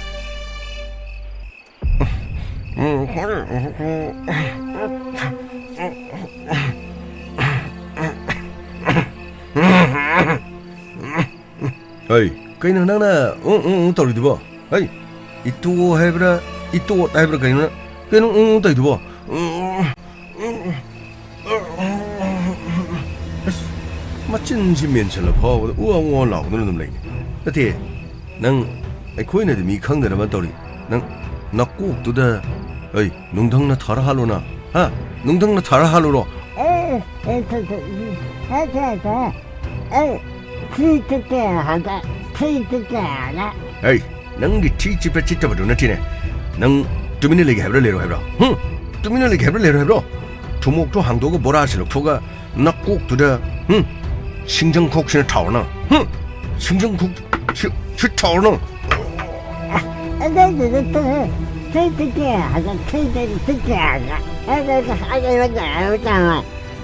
ꯍꯩ, ꯀꯩꯅꯣ ꯅꯪꯅ ꯎꯝ, ꯎꯝ, ꯎꯝ ꯇꯧꯔꯤꯗꯨꯕꯣ? ꯍꯩ, ꯏꯇꯣ ꯍꯥꯏꯕ꯭ꯔꯥ, ꯏꯇꯣꯠ ꯍꯥꯏꯕ꯭ꯔꯥ ꯀꯩꯅꯣ ꯅꯪ? ꯀꯩꯅꯣ ꯎꯝ, ꯎꯝ ꯇꯧꯔꯤꯗꯨꯕꯣ? ꯎꯝ, ꯎꯝ, ꯎꯝ, ꯎꯝ꯫ ꯑꯁ, ꯃꯆꯤꯟꯁꯤ ꯃꯦꯟꯁꯤꯜꯂ ꯐꯥꯎꯕꯗ ꯎꯋꯥ ꯎꯋꯥ ꯂꯥꯎꯗꯨꯅ ꯑꯗꯨꯝ ꯂꯩꯅꯤ꯫ ꯅꯠꯇꯦ, ꯅꯪ ꯑꯩꯈꯣꯏꯅꯗꯤ ꯃꯤ ꯈꯪꯗꯅꯕ ꯇꯧꯔꯤ꯫ ꯅꯪ ꯅꯀꯣꯛꯇꯨꯗ, ꯑꯩ, ꯅꯨꯡꯙꯪꯅ ꯊꯥꯔ ꯍꯥꯠꯂꯣꯅ? ꯍꯥ? ꯅꯨꯡꯙꯪꯅ ꯊꯥꯔ ꯍꯥꯠꯂꯨꯔꯣ? ꯑꯦ, ꯑꯦ, ꯊ-, ꯊ-, ꯊ-, ꯊ-, ꯊ-, ꯑꯦ, ꯊ꯭ꯔꯤ ꯇꯤꯀꯦ ꯍꯥꯏꯗ, ꯊ꯭ꯔꯤ ꯇꯤꯀꯦ ꯍꯥꯏꯗ꯫ ꯑꯩ, ꯅꯪꯒꯤ ꯊ꯭ꯔꯤ ꯆꯤꯠꯄ ꯆꯤꯠꯇꯕꯗꯨ ꯅꯠꯇꯦꯅꯦ꯫ ꯅꯪ ꯇꯨꯃꯤꯟꯅ ꯂꯩꯒꯦ ꯍꯥꯏꯕ꯭ꯔꯥ ꯂꯩꯔꯣ ꯍꯥꯏꯕ꯭ꯔꯣ? ꯍꯨꯝ? ꯇꯨꯃꯤꯟꯅ ꯂꯩꯒꯦ ꯍꯥꯏꯕ꯭ꯔꯥ ꯂꯩꯔꯣ ꯍꯥꯏꯕ꯭ꯔꯣ? ꯊꯨꯃꯣꯛꯇꯣ ꯍꯥꯡꯗꯣꯛꯑꯒ ꯕꯣꯔꯥꯁꯤ ꯂꯧꯊꯣꯛꯑꯒ ꯅꯀꯣꯛꯇꯨꯗ, ꯍꯨꯝ? ꯁꯤꯡꯖꯪꯈꯣꯛꯁꯤꯅ ꯊꯥꯎꯔꯅ, ꯍꯨꯝ? ꯁꯤꯡꯖꯪꯈꯣꯛ ꯁꯤ, ꯁꯤ ꯊꯥꯎꯔꯅ꯫ ꯑꯗꯨꯒꯤꯗꯤ ꯇꯣꯛꯑꯦ꯫ ꯊ꯭ꯔꯤ ꯇꯤꯀꯦ ꯍꯥꯏꯗ, ꯊ꯭ꯔꯤ ꯇꯤꯀꯦ, ꯇꯤꯀꯦ ꯍꯥꯏꯗ꯫ ꯑꯗꯨꯒ ꯍꯥꯏꯗ ꯍꯥꯏꯕ ꯇꯥꯕ꯫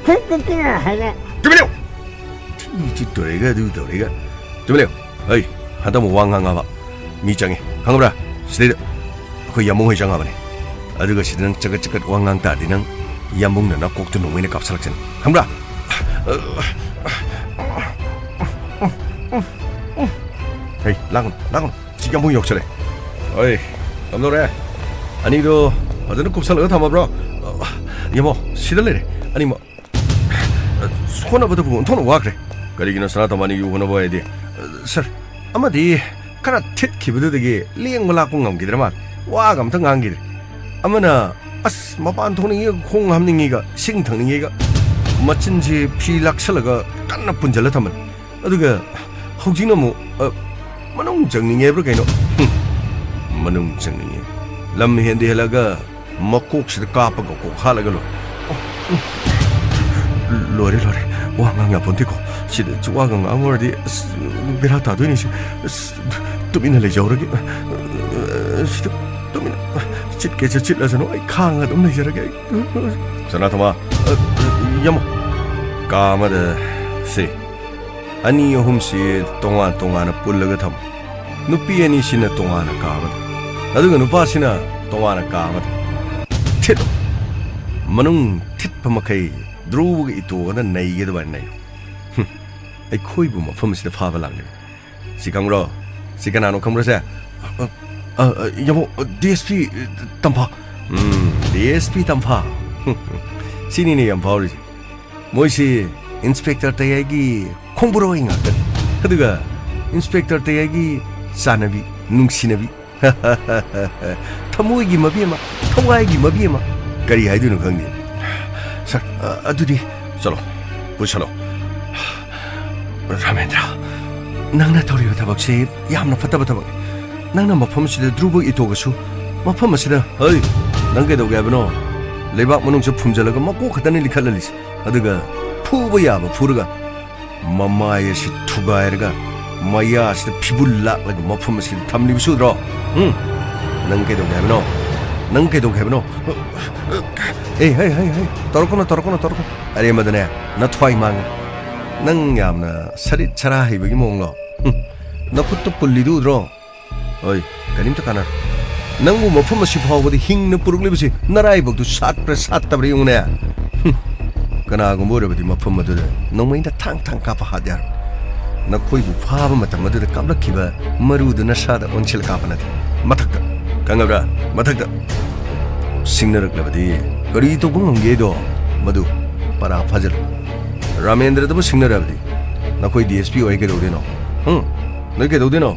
ꯊ꯭ꯔꯤ ꯇꯤꯀꯦ ꯍꯥꯏꯗ꯫ ꯇꯨꯃꯤꯟ ꯂꯩꯌꯨ! ꯊꯤ ꯆꯤꯠꯇꯣꯔꯦꯒ ꯑꯗꯨ ꯇꯧꯔꯦꯒ꯫ ꯇꯨꯃꯤꯟ ꯂꯩꯌꯨ꯫ ꯍꯩ, ꯍꯟꯗꯛ ꯑꯃꯨꯛ ꯋꯥ ꯉꯥꯡꯉꯕ ꯃꯤ ꯆꯪꯉꯦ꯫ ꯈꯪꯉꯕ꯭ꯔꯥ? ꯁꯤꯗꯩꯗ ꯑꯩꯈꯣꯏ ꯌꯥꯝꯕꯨꯡ ꯍꯣꯏ ꯆꯪꯉꯕꯅꯦ꯫ ꯑꯗꯨꯒ ꯁꯤꯗ ꯅꯪ ꯆꯒꯠ ꯆꯒꯠ ꯋꯥ ꯉꯥꯡ ꯇꯥꯔꯗꯤ ꯅꯪ ꯌꯥꯝꯕꯨꯡꯅ ꯅꯀꯣꯛꯇ ꯅꯣꯡꯃꯩꯅ ꯀꯥꯞꯁꯜꯂꯛꯆꯅꯤ꯫ ꯈꯪꯕ꯭ꯔꯥ? ꯍꯩ, ꯂꯥꯡꯒꯅꯨ, ꯂꯥꯡꯒꯅꯨ꯫ ꯁꯤ ꯌꯥꯝꯕꯨꯡ ꯌꯧꯁꯜꯂꯦ꯫ ꯍꯣꯏ, ꯀꯝꯗꯧꯔꯦ? ꯑꯅꯤꯗꯣ ꯐꯖꯅ ꯀꯨꯞꯁꯜꯂꯒ ꯊꯝꯃꯕ꯭ꯔꯣ? ꯌꯦꯡꯉꯣ, ꯁꯤꯗ ꯂꯩꯔꯦ꯫ ꯑꯅꯤꯃꯛ꯫ ꯍꯣꯠꯅꯕꯗꯕꯨ ꯑꯣꯟꯊꯣꯛꯅ ꯋꯥꯈ꯭ꯔꯦ꯫ ꯀꯔꯤꯒꯤꯅꯣ ꯁꯅꯥꯇꯣꯝꯕ ꯑꯅꯤꯒꯤ ꯍꯣꯠꯅꯕ ꯍꯥꯏꯗꯤ? ꯁꯥꯔ, ꯑꯃꯗꯤ ꯈꯔ ꯊꯤꯠꯈꯤꯕꯗꯨꯗꯒꯤ ꯂꯦꯡꯕ ꯂꯥꯛꯄ ꯉꯝꯈꯤꯗ꯭ꯔ ꯃꯥꯜꯂꯦ꯫ ꯋꯥꯒ ꯑꯝꯇ ꯉꯥꯡꯈꯤꯗ꯭ꯔꯦ꯫ ꯑꯃꯅ ꯑꯁ, ꯃꯄꯥꯟ ꯊꯣꯛꯅꯤꯡꯉꯤꯒ, ꯈꯣꯡ ꯍꯥꯝꯅꯤꯡꯉꯤꯒ, ꯏꯁꯤꯡ ꯊꯛꯅꯤꯡꯉꯤꯒ, ꯃꯆꯤꯟꯁꯤ ꯐꯤ ꯂꯥꯛꯁꯜꯂꯒ ꯀꯟꯅ ꯄꯨꯟꯁꯤꯜꯂ ꯊꯝꯕꯅꯤ꯫ ꯑꯗꯨꯒ ꯍꯧꯖꯤꯛꯅ ꯑꯃꯨꯛ, ꯑ, ꯃꯅꯨꯡ ꯆꯪꯅꯤꯡꯉꯦ ꯍꯥꯏꯕ꯭ꯔꯥ ꯀꯩꯅꯣ? ꯍꯨꯝ, ꯃꯅꯨꯡ ꯆꯪꯅꯤꯡꯉꯦ꯫ ꯂꯝ ꯍꯦꯟꯗꯤ ꯍꯦꯜꯂꯒ ꯃꯀꯣꯛꯁꯤꯗ ꯀꯥꯞꯄꯒ ꯀꯣꯛ ꯍꯥꯠꯂꯒ ꯂꯣꯏꯔꯦ꯫ ꯂꯣꯏꯔꯦ, ꯂꯣꯏꯔꯦ꯫ ꯋꯥ ꯉꯥꯡ ꯌꯥꯄꯣꯟꯇꯦꯀꯣ꯫ ꯁꯤꯗ ꯋꯥꯒ ꯉꯥꯡꯉꯨꯔꯗꯤ, ꯑꯁ, ꯕꯦꯔꯥ ꯇꯥꯗꯣꯏꯅꯤ ꯁꯤ꯫ ꯑꯁ, ꯇꯨꯃꯤꯟꯅ ꯂꯩꯖꯍꯧꯔꯒꯦ꯫ ꯁꯤꯗ ꯇꯨꯃꯤꯟꯅ ꯆꯤꯠꯀꯦꯁꯨ ꯆꯤꯠꯂꯁꯅꯨ, ꯑꯩ ꯈꯥꯡꯉ ꯑꯗꯨꯝ ꯂꯩꯖꯔꯒꯦ꯫ ꯑꯩ ꯁꯅꯥꯊꯣꯃꯥ, ꯌꯥꯝꯃꯣ꯫ ꯀꯥ ꯑꯃꯗ ꯁꯦ, ꯑꯅꯤ ꯑꯍꯨꯝꯁꯤ ꯇꯣꯉꯥꯟ ꯇꯣꯉꯥꯟꯅ ꯄꯨꯜꯂꯒ ꯊꯝꯃꯨ꯫ ꯅꯨꯄꯤ ꯑꯅꯤꯁꯤꯅ ꯇꯣꯉꯥꯟꯅ ꯀꯥ ꯑꯃꯗ, ꯑꯗꯨꯒ ꯅꯨꯄꯥꯁꯤꯅ ꯇꯣꯉꯥꯟꯅ ꯀꯥ ꯑꯃꯗ꯫ ꯊꯤꯠꯂꯨ꯫ ꯃꯅꯨꯡ ꯊꯤꯠꯄ ꯃꯈꯩ ꯙ꯭ꯔꯨꯕꯒ ꯏꯇꯣꯒꯅ ꯅꯩꯒꯦ ꯑꯗꯨꯃꯥꯏꯅ ꯅꯩꯌꯨ꯫ ꯍꯨꯝ, ꯑꯩꯈꯣꯏꯕꯨ ꯃꯐꯝ ꯑꯁꯤꯗ ꯐꯥꯕ ꯂꯥꯛꯂꯤꯕ꯫ ꯁꯤ ꯈꯪꯕ꯭ꯔꯣ? ꯁꯤ ꯀꯅꯥꯅꯣ ꯈꯪꯕ꯭ꯔꯣ ꯁꯦ? ꯑ, ꯑ, ꯑ, ꯌꯥꯝꯕꯧ, ꯑ, ꯗꯤ ꯑꯦꯁ ꯄꯤ ꯇꯝꯐꯥ꯫ ꯎꯝ, ꯗꯤ ꯑꯦꯁ ꯄꯤ ꯇꯝꯐꯥ꯫ ꯁꯤꯅꯤꯅꯦ ꯌꯥꯝ ꯐꯥꯎꯔꯤꯁꯦ꯫ ꯃꯣꯏꯁꯤ ꯏꯟꯁꯄꯦꯛꯇꯔ ꯇꯌꯥꯏꯒꯤ ꯈꯣꯡꯕꯨꯔꯣꯏ ꯉꯥꯛꯇꯅꯤ꯫ ꯑꯗꯨꯒ ꯏꯟꯁꯄꯦꯛꯇꯔ ꯇꯌꯥꯏꯒꯤ ꯆꯥꯟꯅꯕꯤ, ꯅꯨꯡꯁꯤꯅꯕꯤ꯫ ꯊꯃꯣꯏꯒꯤ ꯃꯕꯦꯝꯃ, ꯊꯋꯥꯏꯒꯤ ꯃꯕꯦꯝꯃ꯫ ꯀꯔꯤ ꯍꯥꯏꯗꯣꯏꯅꯣ ꯈꯪꯗꯦ꯫ ꯁꯥꯔ, ꯑ, ꯑꯗꯨꯗꯤ ꯆꯠꯂꯣ, ꯄꯨꯁꯜꯂꯣ꯫ ꯔꯥꯃꯦꯟꯗ꯭ꯔ, ꯅꯪꯅ ꯇꯧꯔꯤꯕ ꯊꯕꯛꯁꯤ ꯌꯥꯝꯅ ꯐꯠꯇꯕ ꯊꯕꯛꯅꯤ꯫ ꯅꯪꯅ ꯃꯐꯝ ꯑꯁꯤꯗ ꯙ꯭ꯔꯨꯕ ꯏꯇꯣꯒꯁꯨ ꯃꯐꯝ ꯑꯁꯤꯗ, ꯍꯩ, ꯅꯪ ꯀꯩꯗꯧꯒꯦ ꯍꯥꯏꯕꯅꯣ? ꯂꯩꯕꯥꯛ ꯃꯅꯨꯡꯁꯦ ꯐꯨꯝꯖꯤꯜꯂꯒ ꯃꯀꯣꯛ ꯈꯛꯇꯅꯤ ꯂꯤꯈꯠꯍꯜꯂꯤꯁꯦ꯫ ꯑꯗꯨꯒ ꯐꯨꯕ ꯌꯥꯕ ꯐꯨꯔꯒ ꯃꯃꯥꯏ ꯑꯁꯤ ꯊꯨꯒꯥꯏꯔꯒ ꯃꯌꯥꯁꯤꯗ ꯐꯤꯕꯨꯜ ꯂꯥꯛꯂꯒ ꯃꯐꯝ ꯑꯁꯤꯗ ꯊꯝꯂꯤꯕꯁꯨ ꯎꯗ꯭ꯔꯣ? ꯎꯝ? ꯅꯪ ꯀꯩꯗꯧꯒꯦ ꯍꯥꯏꯕꯅꯣ? ꯅꯪ ꯀꯩꯗꯧꯒꯦ ꯍꯥꯏꯕꯅꯣ? ꯑꯦ, ꯍꯩ, ꯍꯩ, ꯍꯩ, ꯇꯧꯔꯛꯀꯅꯨ, ꯇꯧꯔꯛꯀꯅꯨ, ꯇꯧꯔꯛꯀꯅꯨ꯫ ꯑꯔꯦꯝꯕꯗꯅꯦ, ꯅꯊ꯭ꯋꯥꯏ ꯃꯥꯡꯉꯦ꯫ ꯅꯪ ꯌꯥꯝꯅ ꯁꯔꯤꯠ ꯁꯔꯥ ꯍꯩꯕꯒꯤ ꯃꯑꯣꯡꯂꯣ? ꯍꯨꯝ, ꯅꯈꯨꯠꯇ ꯄꯨꯜꯂꯤꯗꯨ ꯎꯗ꯭ꯔꯣ? ꯍꯣꯏ, ꯀꯔꯤꯝꯇ ꯀꯥꯟꯅꯔꯣꯏ꯫ ꯅꯪꯕꯨ ꯃꯐꯝ ꯑꯁꯤ ꯐꯥꯎꯕꯗ ꯍꯤꯡꯅ ꯄꯨꯔꯛꯂꯤꯕꯁꯤ ꯅꯔꯥꯏꯕꯛꯇꯨ ꯁꯥꯠꯄ꯭ꯔꯥ ꯁꯥꯠꯇꯕ꯭ꯔꯥ ꯌꯦꯡꯉꯨꯅꯦ꯫ ꯍꯨꯝ, ꯀꯅꯥꯒꯨꯝꯕ ꯑꯣꯏꯔꯕꯗꯤ ꯃꯐꯝ ꯑꯗꯨꯗ ꯅꯣꯡꯃꯩꯅ ꯊꯥꯡ ꯊꯥꯡ ꯀꯥꯞꯄ ꯍꯥꯠ ꯌꯥꯔꯣꯏ꯫ ꯅꯈꯣꯏꯕꯨ ꯐꯥꯕ ꯃꯇꯝ ꯑꯗꯨꯗ ꯀꯥꯞꯂꯛꯈꯤꯕ ꯃꯔꯨꯗꯨ ꯅꯁꯥꯗ ꯑꯣꯟꯁꯤꯜꯂ ꯀꯥꯞꯄ ꯅꯠꯇꯦ꯫ ꯃꯊꯛꯇ, ꯈꯪꯉꯕ꯭ꯔꯥ? ꯃꯊꯛꯇ꯫ ꯁꯤꯡꯅꯔꯛꯂꯕꯗꯤ ꯀꯔꯤ ꯇꯧꯕ ꯉꯝꯒꯦꯗꯣ, ꯃꯗꯨ ꯄꯔꯥ ꯐꯥꯖꯤꯜꯂꯨ꯫ ꯔꯥꯃꯦꯟꯗ꯭ꯔꯗꯕꯨ ꯁꯤꯡꯅꯔꯕꯗꯤ ꯅꯈꯣꯏ ꯗꯤ ꯑꯦꯁ ꯄꯤ ꯑꯣꯏ ꯀꯩꯗꯧꯗꯣꯏꯅꯣ? ꯍꯨꯝ? ꯅꯣꯏ ꯀꯩꯗꯧꯗꯣꯏꯅꯣ?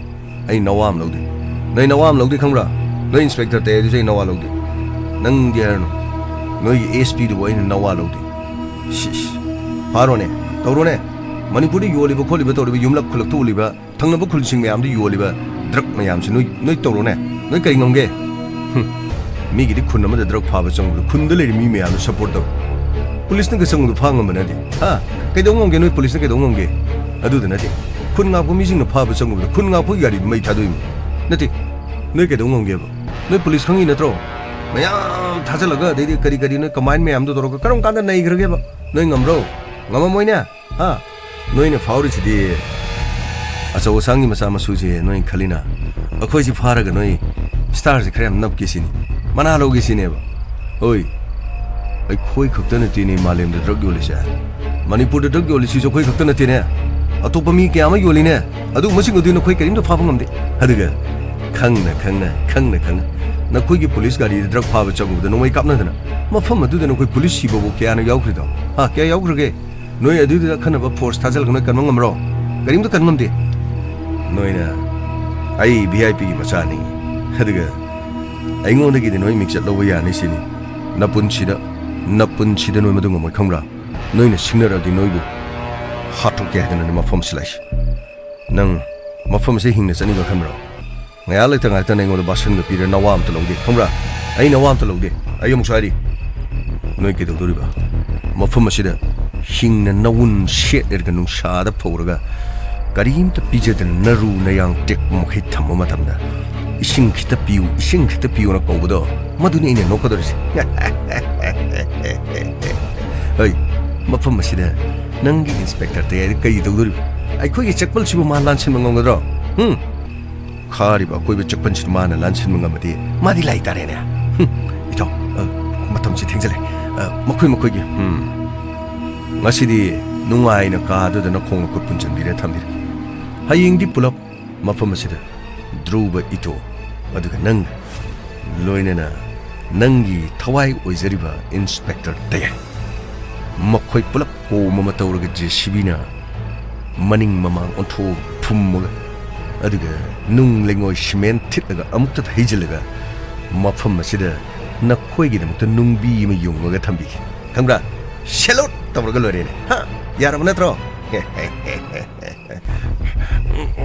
ꯑꯩ ꯅꯋꯥ ꯑꯃ ꯂꯧꯗꯦ꯫ ꯅꯣꯏ ꯅꯋꯥ ꯑꯃ ꯂꯧꯗꯦ ꯈꯪꯕ꯭ꯔꯥ? ꯅꯣꯏ ꯏꯟꯁꯄꯦꯛꯇꯔ ꯇꯌꯥꯏꯗꯨꯁꯨ ꯑꯩ ꯅꯋꯥ ꯂꯧꯗꯦ꯫ ꯅꯪꯗꯤ ꯍꯥꯏꯔꯅꯨ꯫ ꯅꯣꯏꯒꯤ ꯑꯦꯁ ꯄꯤꯗꯨꯕꯨ ꯑꯩꯅ ꯅꯋꯥ ꯂꯧꯗꯦ꯫ ꯁꯤꯁ꯫ ꯐꯥꯔꯣꯅꯦ꯫ ꯇꯧꯔꯣꯅꯦ꯫ ꯃꯅꯤꯄꯨꯔꯗ ꯌꯣꯜꯂꯤꯕ ꯈꯣꯠꯂꯤꯕ ꯇꯧꯔꯤꯕ ꯌꯨꯝꯂꯛ ꯈꯨꯜꯂꯛꯇ ꯎꯠꯂꯤꯕ ꯊꯪꯅꯕ ꯈꯨꯜꯁꯤꯡ ꯃꯌꯥꯝꯗ ꯌꯣꯜꯂꯤꯕ ꯗ꯭ꯔꯒ ꯃꯌꯥꯝꯁꯤ ꯅꯣꯏ, ꯅꯣꯏ ꯇꯧꯔꯣꯅꯦ꯫ ꯅꯣꯏ ꯀꯔꯤ ꯉꯝꯒꯦ? ꯍꯨꯝ꯫ ꯃꯤꯒꯤꯗꯤ ꯈꯨꯟ ꯑꯃꯗ ꯗ꯭ꯔꯒ ꯐꯥꯕ ꯆꯪꯕꯗ ꯈꯨꯟꯗ ꯂꯩꯔꯤꯕ ꯃꯤ ꯃꯌꯥꯝꯗꯣ ꯁꯄꯣꯔꯠ ꯇꯧꯏ꯫ ꯄꯨꯂꯤꯁꯅꯒ ꯆꯪꯕꯗꯣ ꯐꯥ ꯉꯝꯕ ꯅꯠꯇꯦ꯫ ꯍꯥ? ꯀꯩꯗꯧ ꯉꯝꯒꯦ ꯅꯣꯏ ꯄꯨꯂꯤꯁꯅ ꯀꯩꯗꯧ ꯉꯝꯒꯦ? ꯑꯗꯨꯗ ꯅꯠꯇꯦ꯫ ꯈꯨꯟ ꯉꯥꯛꯄ ꯃꯤꯁꯤꯡꯅ ꯐꯥꯕ ꯆꯪꯉꯨꯕꯗ ꯈꯨꯟ ꯉꯥꯛꯄꯒꯤ ꯒꯥꯔꯤꯗꯨ ꯃꯩ ꯊꯥꯗꯣꯛꯏꯃꯤ꯫ ꯅꯠꯇꯦ, ꯅꯣꯏ ꯀꯩꯗꯧ ꯉꯝꯒꯦꯕ? ꯅꯣꯏ ꯄꯨꯂꯤꯁ ꯈꯪꯉꯤ ꯅꯠꯇ꯭ꯔꯣ? ꯃꯌꯥꯝ ꯊꯥꯖꯤꯜꯂꯒ, ꯑꯗꯩꯗꯤ ꯀꯔꯤ ꯀꯔꯤ ꯅꯣꯏ ꯀꯃꯥꯏꯟ ꯃꯌꯥꯝꯗꯣ ꯇꯧꯔꯒ ꯀꯔꯝ ꯀꯥꯟꯗ ꯅꯩꯈ꯭ꯔꯒꯦꯕ? ꯅꯣꯏ ꯉꯝꯕ꯭ꯔꯣ? ꯉꯝꯃꯝꯃꯣꯏꯅꯦ꯫ ꯍꯥ? ꯅꯣꯏꯅ ꯐꯥꯎꯔꯤꯁꯤꯗꯤ ꯑꯆꯧ ꯑꯁꯥꯡꯒꯤ ꯃꯆꯥ ꯃꯁꯨꯁꯦ ꯅꯣꯏ ꯈꯜꯂꯤꯅ? ꯑꯩꯈꯣꯏꯁꯤ ꯐꯥꯔꯒ ꯅꯣꯏ ꯁ꯭ꯇꯥꯔꯁꯦ ꯈꯔ ꯌꯥꯝ ꯅꯞꯀꯦ ꯁꯤꯅꯤ, ꯃꯅꯥ ꯂꯧꯒꯦ ꯁꯤꯅꯦꯕ꯫ ꯍꯣꯏ, ꯑꯩꯈꯣꯏ ꯈꯛꯇ ꯅꯠꯇꯦꯅꯦ ꯃꯥꯂꯦꯝꯗ ꯗ꯭ꯔꯒ ꯌꯣꯜꯂꯤꯁꯦ꯫ ꯃꯅꯤꯄꯨꯔꯗ ꯗ꯭ꯔꯒ ꯌꯣꯜꯂꯤꯁꯤꯁꯨ ꯑꯩꯈꯣꯏ ꯈꯛꯇ ꯅꯠꯇꯦꯅꯦ, ꯑꯇꯣꯞꯄ ꯃꯤ ꯀꯌꯥ ꯑꯃ ꯌꯣꯜꯂꯤꯅꯦ꯫ ꯑꯗꯨꯒꯨꯝꯕꯁꯤꯡ ꯑꯗꯨ ꯅꯈꯣꯏ ꯀꯔꯤꯝꯇ ꯐꯥꯕ ꯉꯝꯗꯦ꯫ ꯑꯗꯨꯒ ꯈꯪꯅ ꯈꯪꯅ, ꯈꯪꯅ ꯈꯪꯅ ꯅꯈꯣꯏꯒꯤ ꯄꯨꯂꯤꯁ ꯒꯥꯔꯤꯗ ꯗ꯭ꯔꯒ ꯐꯥꯕ ꯆꯪꯉꯨꯕꯗ ꯅꯣꯡꯃꯩ ꯀꯥꯞꯅꯗꯅ ꯃꯐꯝ ꯑꯗꯨꯗ ꯅꯈꯣꯏ ꯄꯨꯂꯤꯁ ꯁꯤꯕꯕꯨ ꯀꯌꯥꯅꯣ ꯌꯥꯎꯈ꯭ꯔꯤꯗꯣ? ꯍꯥ, ꯀꯌꯥ ꯌꯥꯎꯈ꯭ꯔꯒꯦ? ꯅꯣꯏ ꯑꯗꯨꯗꯨꯗ ꯑꯈꯟꯅꯕ ꯐꯣꯔꯁ ꯊꯥꯖꯤꯜꯂꯒ ꯅꯣꯏ ꯀꯟꯕ ꯉꯝꯕ꯭ꯔꯣ? ꯀꯔꯤꯝꯇ ꯀꯟ ꯉꯝꯗꯦ꯫ ꯅꯣꯏꯅ ꯑꯩ ꯚꯤ ꯑꯥꯏ ꯄꯤꯒꯤ ꯃꯆꯥꯅꯤ, ꯑꯗꯨꯒ ꯑꯩꯉꯣꯟꯗꯒꯤꯗꯤ ꯅꯣꯏ ꯃꯤꯡꯆꯠ ꯂꯧꯕ ꯌꯥꯅꯤ ꯁꯤꯅꯤ꯫ ꯅꯄꯨꯟꯁꯤꯗ, ꯅꯄꯨꯟꯁꯤꯗ ꯅꯣꯏ ꯃꯗꯨ ꯉꯝꯃꯣꯏ ꯈꯪꯕ꯭ꯔꯥ? ꯅꯣꯏꯅ ꯁꯤꯡꯅꯔꯛꯑꯗꯤ ꯅꯣꯏꯕꯨ ꯍꯥꯠꯇꯣꯛꯀꯦ ꯍꯥꯏꯗꯅꯅꯦ ꯃꯐꯝꯁꯤ ꯂꯥꯛꯏꯁꯤ꯫ ꯅꯪ ꯃꯐꯝ ꯑꯁꯤ ꯍꯤꯡꯅ ꯆꯠꯅꯤꯡꯕ ꯈꯟꯕ꯭ꯔꯣ? ꯉꯥꯏꯍꯥꯛ ꯂꯩꯇ ꯉꯥꯏꯇꯅ ꯑꯩꯉꯣꯟꯗ ꯕꯥꯁꯟꯒ ꯄꯤꯔ ꯅꯋꯥ ꯑꯝꯇ ꯂꯧꯗꯦ, ꯈꯪꯕ꯭ꯔꯥ? ꯑꯩ ꯅꯋꯥ ꯑꯝꯇ ꯂꯧꯗꯦ꯫ ꯑꯩ ꯑꯃꯨꯛꯁꯨ ꯍꯥꯏꯔꯤ, ꯅꯣꯏ ꯀꯩꯗꯧꯗꯣꯔꯤꯕ? ꯃꯐꯝ ꯑꯁꯤꯗ ꯍꯤꯡꯅ ꯅꯋꯨꯟ ꯁꯦꯠꯂꯦꯔꯒ ꯅꯨꯡꯁꯥꯗ ꯐꯧꯔꯒ ꯀꯔꯤꯝꯇ ꯄꯤꯖꯗꯅ ꯅꯔꯨ ꯅꯌꯥꯡ ꯇꯦꯛꯄ ꯃꯈꯩ ꯊꯝꯕ ꯃꯇꯝꯗ ꯏꯁꯤꯡ ꯈꯤꯇ ꯄꯤꯌꯨ, ꯏꯁꯤꯡ ꯈꯤꯇ ꯄꯤꯌꯨꯅ ꯀꯧꯕꯗꯣ, ꯃꯗꯨꯅꯤ ꯑꯩꯅ ꯅꯣꯛꯀꯗꯧꯔꯤꯁꯦ꯫ ꯍꯩ, ꯃꯐꯝ ꯑꯁꯤꯗ ꯅꯪꯒꯤ ꯏꯟꯁꯄꯦꯛꯇꯔ ꯇꯌꯥꯏꯗ ꯀꯩ ꯇꯧꯗꯣꯔꯤꯕ? ꯑꯩꯈꯣꯏꯒꯤ ꯆꯦꯛꯄꯜꯁꯤꯕꯨ ꯃꯥ ꯂꯥꯟꯁꯤꯟꯕ ꯉꯝꯒꯗ꯭ꯔꯣ? ꯍꯨꯝ? ꯈꯥꯔꯤꯕ ꯑꯀꯣꯏꯕ ꯆꯦꯛꯄꯜꯁꯤꯗ ꯃꯥꯅ ꯂꯥꯟꯁꯤꯟꯕ ꯉꯝꯃꯗꯤ ꯃꯥꯗꯤ ꯂꯥꯏ ꯇꯥꯔꯦꯅꯦ꯫ ꯍꯨꯝ, ꯏꯇꯥꯎ, ꯑ, ꯃꯇꯝꯁꯤ ꯊꯦꯡꯖꯤꯜꯂꯦ꯫ ꯑ, ꯃꯈꯣꯏ ꯃꯈꯣꯏꯒꯤ, ꯍꯨꯝ꯫ ꯉꯁꯤꯗꯤ ꯅꯨꯡꯉꯥꯏꯅ ꯀꯥꯗꯨꯗ ꯅꯈꯣꯡ ꯅꯈꯨꯠ ꯄꯨꯟꯁꯤꯟꯕꯤꯔ ꯊꯝꯕꯤꯔꯒꯦ꯫ ꯍꯌꯦꯡꯗꯤ ꯄꯨꯂꯞ ꯃꯐꯝ ꯑꯁꯤꯗ ꯙ꯭ꯔꯨꯕ ꯏꯇꯣ, ꯑꯗꯨꯒ ꯅꯪ, ꯂꯣꯏꯅꯅ ꯅꯪꯒꯤ ꯊꯋꯥꯏ ꯑꯣꯏꯖꯔꯤꯕ ꯏꯟꯁꯄꯦꯛꯇꯔ ꯇꯌꯥꯏ, ꯃꯈꯣꯏ ꯄꯨꯂꯞ ꯀꯣꯝ ꯑꯃ ꯇꯧꯔꯒ ꯖꯦ ꯁꯤ ꯕꯤꯅ ꯃꯅꯤꯡ ꯃꯃꯥꯡ ꯑꯣꯟꯊꯣꯛ ꯐꯨꯝꯃꯒ, ꯑꯗꯨꯒ ꯅꯨꯡ ꯂꯩꯉꯣꯏ ꯁꯤꯃꯦꯟ ꯊꯤꯠꯂꯒ ꯑꯃꯨꯛꯇ ꯍꯩꯖꯤꯜꯂꯒ ꯃꯐꯝ ꯑꯁꯤꯗ ꯅꯈꯣꯏꯒꯤꯗꯃꯛꯇ ꯅꯨꯡꯕꯤ ꯑꯃ ꯌꯨꯡꯉꯒ ꯊꯝꯕꯤꯒꯦ꯫ ꯈꯪꯕ꯭ꯔꯥ? ꯁꯦꯂꯨꯠ ꯇꯧꯔꯒ ꯂꯣꯏꯔꯦꯅꯦ꯫ ꯍꯥ? ꯌꯥꯔꯕ ꯅꯠꯇ꯭ꯔꯣ?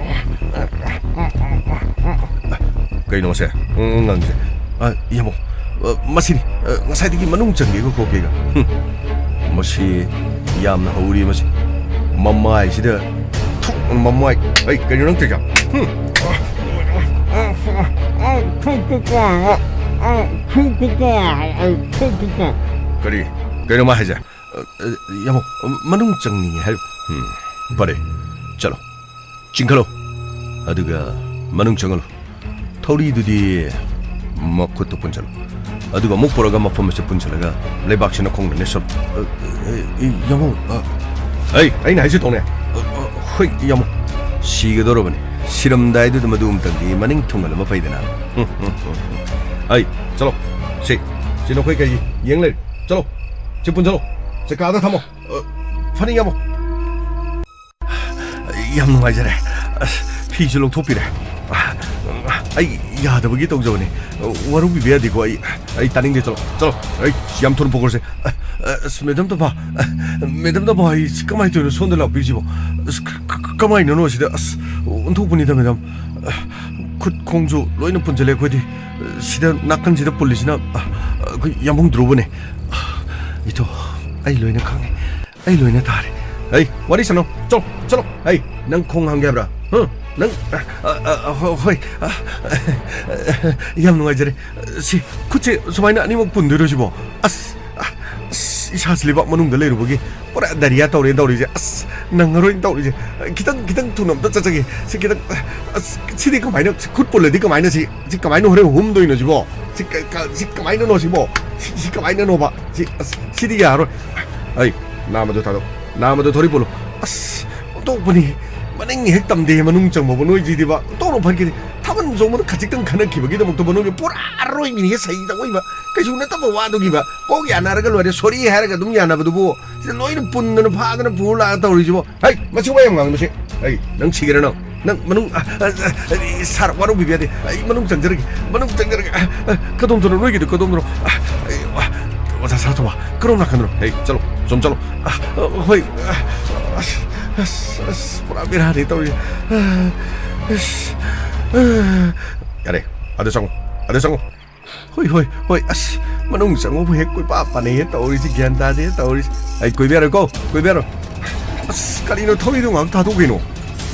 ꯀꯩꯅꯣꯁꯦ? ꯎꯝ, ꯉꯪꯁꯦ꯫ ꯑ, ꯌꯦꯡꯉꯣ꯫ ꯑ, ꯃꯁꯤꯅꯤ꯫ ꯑ, ꯉꯁꯥꯏꯗꯒꯤ ꯃꯅꯨꯡ ꯆꯪꯒꯦꯒ ꯈꯣꯠꯀꯦꯒ꯫ ꯍꯨꯝ꯫ ꯃꯁꯤ ꯌꯥꯝꯅ ꯍꯧꯔꯤ ꯃꯁꯤ꯫ ꯃꯃꯥꯏꯁꯤꯗ ꯊꯨ, ꯃꯃꯥꯏ꯫ ꯑꯩ, ꯀꯩꯅꯣ ꯅꯪ ꯇꯧꯔꯤꯁꯦ? ꯍꯨꯝ꯫ ꯀꯔꯤ? ꯀꯩꯅꯣ ꯃꯥ ꯍꯥꯏꯁꯦ? ꯑ, ꯑ, ꯌꯥꯝꯕꯨꯡ, ꯃꯅꯨꯡ ꯆꯪꯅꯤꯡꯉꯦ ꯍꯥꯏꯔꯤꯕ? ꯎꯝ, ꯐꯔꯦ, ꯆꯠꯂꯣ꯫ ꯆꯤꯡꯈꯠꯂꯣ꯫ ꯑꯗꯨꯒ ꯃꯅꯨꯡ ꯆꯪꯍꯜꯂꯨ꯫ ꯊꯧꯔꯤꯗꯨꯗꯤ ꯃꯈꯨꯠꯇꯨ ꯄꯨꯟꯁꯤꯜꯂꯨ꯫ ꯑꯗꯨꯒ ꯑꯃꯨꯛ ꯄꯨꯔꯒ ꯃꯐꯝ ꯑꯁꯤ ꯄꯨꯟꯁꯤꯜꯂꯒ ꯂꯩꯕꯥꯛꯁꯤꯅ ꯈꯣꯡꯗ ꯅꯦꯠꯁꯜꯂꯨ꯫ ꯑ, ꯑ, ꯑ, ꯌꯥꯝꯕꯨꯡ, ꯑ, ꯑꯩ, ꯑꯩꯅ ꯍꯥꯏꯁꯤ ꯇꯧꯅꯦ꯫ ꯑ, ꯑ, ꯍꯣꯏ, ꯌꯥꯝꯕꯨꯡ꯫ ꯁꯤꯒꯗꯧꯔꯕꯅꯤ꯫ ꯁꯤꯔꯝꯗꯥꯏꯗꯨꯗ ꯃꯗꯨ ꯑꯃꯨꯛꯇꯪꯗꯤ ꯃꯅꯤꯡ ꯊꯨꯡꯍꯜꯂꯝꯕ ꯐꯩꯗꯅ꯫ ꯑꯩ, ꯆꯠꯂꯣ꯫ ꯁꯤ, ꯁꯤ ꯅꯈꯣꯏ ꯀꯩ ꯌꯦꯡ ꯂꯩꯔꯤ? ꯆꯠꯂꯣ꯫ ꯁꯤ ꯄꯨꯟꯁꯤꯜꯂꯣ꯫ ꯁꯤ ꯀꯥꯗ ꯊꯝꯃꯣ꯫ ꯑ, ꯐꯅꯤ, ꯌꯥꯝꯕꯨꯡ꯫ ꯌꯥꯝ ꯅꯨꯡꯉꯥꯏꯖꯔꯦ꯫ ꯑꯁ, ꯐꯤꯁꯨ ꯂꯧꯊꯣꯛꯄꯤꯔꯦ꯫ ꯑꯩ ꯌꯥꯗꯕꯒꯤ ꯇꯧꯖꯕꯅꯤ꯫ ꯋꯥꯔꯧꯕꯤꯕ ꯌꯥꯗꯦꯀꯣ꯫ ꯑꯩ, ꯑꯩ ꯇꯥꯅꯤꯡꯗꯦ꯫ ꯆꯠꯂꯣ, ꯆꯠꯂꯣ꯫ ꯑꯩ ꯌꯥꯝ ꯊꯨꯅ ꯄꯨꯈ꯭ꯔꯁꯦ꯫ ꯑꯁ, ꯃꯦꯗꯥꯝ ꯇꯝꯐꯥ, ꯃꯦꯗꯥꯝ ꯇꯝꯐꯥ, ꯑꯩ ꯀꯃꯥꯏꯅ ꯇꯧꯔꯤꯅꯣ? ꯁꯣꯝꯗ ꯂꯥꯛꯄꯤꯔꯤꯁꯤꯕꯣ? ꯑꯁ, ꯀ-, ꯀ-, ꯀꯃꯥꯏꯅꯅꯣ ꯁꯤꯗ? ꯑꯁ, ꯑꯣꯟꯊꯣꯛꯄꯅꯤꯗ, ꯃꯦꯗꯥꯝ꯫ ꯈꯨꯠ ꯈꯣꯡꯁꯨ ꯂꯣꯏꯅ ꯄꯨꯟꯁꯤꯜꯂꯦ ꯑꯩꯈꯣꯏꯗꯤ꯫ ꯁꯤꯗ ꯅꯥꯀꯟꯁꯤꯗ ꯄꯨꯜꯂꯤꯁꯤꯅ, ꯑꯩꯈꯣꯏ ꯌꯥꯝꯕꯨꯡ ꯙ꯭ꯔꯨꯕꯅꯦ꯫ ꯏꯊꯣ, ꯑꯩ ꯂꯣꯏꯅ ꯈꯪꯉꯦ꯫ ꯑꯩ ꯂꯣꯏꯅ ꯇꯥꯔꯦ꯫ ꯑꯩ, ꯋꯥꯔꯤ ꯁꯥꯟꯅꯧ꯫ ꯆꯠꯂꯣ, ꯆꯠꯂꯣ꯫ ꯑꯩ, ꯅꯪ ꯈꯣꯡ ꯍꯥꯡꯒꯦ ꯍꯥꯏꯕ꯭ꯔꯥ? ꯍꯥ? ꯅꯪ, ꯑ, ꯑ, ꯑ, ꯍꯣ-, ꯍꯣꯏ꯫ ꯑ, ꯌꯥꯝ ꯅꯨꯡꯉꯥꯏꯖꯔꯦ꯫ ꯁꯤ, ꯈꯨꯠꯁꯦ ꯁꯨꯃꯥꯏꯅ ꯑꯅꯤꯃꯛ ꯄꯨꯟꯗꯣꯏꯔꯣ ꯁꯤꯕꯣ? ꯑꯁ, ꯑ, ꯑꯁ, ꯏꯁꯥꯁꯤ ꯂꯩꯕꯥꯛ ꯃꯅꯨꯡꯗ ꯂꯩꯔꯨꯕꯒꯤ ꯄꯨꯔꯥ ꯗꯥꯏꯔꯤꯌꯥ ꯇꯧꯔꯦ ꯇꯧꯔꯤꯁꯦ꯫ ꯑꯁ, ꯅꯪꯉꯔꯣꯏꯅ ꯇꯧꯔꯤꯁꯦ꯫ ꯈꯤꯇꯪ, ꯈꯤꯇꯪ ꯊꯨꯅ ꯑꯝꯇ ꯆꯠꯆꯒꯦ꯫ ꯁꯤ ꯈꯤꯇꯪ, ꯑꯁ, ꯁꯤꯗꯤ ꯀꯃꯥꯏꯅ, ꯁꯤ ꯈꯨꯠ ꯄꯨꯜꯂꯗꯤ ꯀꯃꯥꯏꯅ ꯁꯤ, ꯁꯤ ꯀꯃꯥꯏꯅ ꯍꯣꯔꯦꯟ ꯍꯨꯝꯗꯣꯏꯅꯣ ꯁꯤꯕꯣ? ꯁꯤ ꯀ-, ꯀ-, ꯁꯤ ꯀꯃꯥꯏꯅꯅꯣ ꯁꯤꯕꯣ? ꯁꯤ, ꯁꯤ ꯀꯃꯥꯏꯅꯅꯣꯕ? ꯁꯤ, ꯑꯁ, ꯁꯤꯗꯤ ꯌꯥꯔꯣꯏ꯫ ꯑꯩ, ꯅꯥꯝꯃꯗꯣ ꯊꯥꯗꯣꯛ꯫ ꯅꯥꯝꯃꯗꯣ ꯊꯧꯔꯤ ꯄꯨꯜꯂꯨ꯫ ꯑꯁ, ꯑꯣꯟꯊꯣꯛꯄꯅꯤ꯫ ꯃꯅꯤꯡ ꯍꯦꯛ ꯇꯝꯗꯦ, ꯃꯅꯨꯡ ꯆꯪꯕꯕꯨ ꯅꯣꯏꯁꯤꯗꯤꯕ꯫ ꯑꯣꯟꯊꯣꯛꯅ ꯐꯠꯈꯤꯗꯦ꯫ ꯊꯥꯕꯜ ꯆꯣꯡꯕꯗ ꯈꯖꯤꯛꯇꯪ ꯈꯟꯅꯈꯤꯕꯒꯤꯗꯃꯛꯇꯕꯨ ꯅꯣꯏꯒꯤ ꯄꯨꯔꯥ ꯑꯔꯣꯏꯕꯤꯅꯤ ꯁꯍꯤ ꯇꯧꯏꯕ꯫ ꯀꯩꯁꯨ ꯅꯠꯇꯕ ꯋꯥꯗꯨꯒꯤꯕ꯫ ꯀꯣꯛ ꯌꯥꯅꯔꯒ ꯂꯣꯏꯔꯦ, ꯁꯣꯔꯤ ꯍꯥꯏꯔꯒ ꯑꯗꯨꯝ ꯌꯥꯅꯕꯗꯨꯕꯨ꯫ ꯁꯤꯗ ꯂꯣꯏꯅ ꯄꯨꯟꯗꯅ ꯐꯥꯗꯅ ꯄꯨꯔ ꯂꯥꯛꯑ ꯇꯧꯔꯤꯁꯤꯕꯣ꯫ ꯍꯩ, ꯃꯁꯤ ꯋꯥ ꯌꯥꯝ ꯉꯥꯡꯒꯅꯨ ꯁꯤ꯫ ꯍꯩ, ꯅꯪ ꯁꯤꯒꯦꯔꯥ ꯅꯪ? ꯅꯪ ꯃꯅꯨꯡ, ꯑ, ꯑ, ꯑ, ꯁꯥꯔ, ꯋꯥꯔꯧꯕꯤꯕ ꯌꯥꯗꯦ꯫ ꯑꯩ ꯃꯅꯨꯡ ꯆꯪꯖꯔꯒꯦ꯫ ꯃꯅꯨꯡ ꯆꯪꯖꯔꯒꯦ꯫ ꯑ, ꯑ, ꯀꯗꯣꯝꯗꯅꯣ? ꯅꯣꯏꯒꯤꯗꯣ ꯀꯗꯣꯝꯗꯅꯣ? ꯑ, ꯑꯩ, ꯑ, ꯑꯣꯖꯥ ꯁꯅꯥꯇꯣꯝꯕ, ꯀꯔꯣꯝ ꯅꯥꯀꯟꯗꯅꯣ? ꯍꯦ, ꯆꯠꯂꯣ, ꯁꯨꯝ ꯆꯠꯂꯣ꯫ ꯑ, ꯑ, ꯍꯣꯏ꯫ ꯑ, ꯑꯁ, ꯑꯁ, ꯑꯁ, ꯄꯨꯔꯥ ꯕꯦꯔꯥꯅꯤ ꯇꯧꯔꯤꯁꯦ꯫ ꯑ, ꯑꯁ, ꯑ꯫ ꯌꯥꯔꯦ, ꯑꯗ ꯆꯪꯉꯣ, ꯑꯗ ꯆꯪꯉꯣ꯫ ꯍꯣꯏ, ꯍꯣꯏ, ꯍꯣꯏ, ꯑꯁ, ꯃꯅꯨꯡ ꯆꯪꯉꯣꯕꯨ ꯍꯦꯛ ꯀꯣꯏꯄꯥ ꯄꯥꯅꯩꯌꯦ ꯇꯧꯔꯤꯁꯤ, ꯒ꯭ꯌꯥꯟ ꯇꯥꯗꯦ ꯇꯧꯔꯤꯁꯤ꯫ ꯑꯩ ꯀꯣꯏꯕ ꯌꯥꯔꯣꯏꯀꯣ, ꯀꯣꯏꯕ ꯌꯥꯔꯣꯏ꯫ ꯑꯁ, ꯀꯔꯤꯅꯣ, ꯊꯧꯔꯤꯗꯣ ꯉꯥꯏꯍꯥꯛ ꯊꯥꯗꯣꯛ ꯀꯩꯅꯣ꯫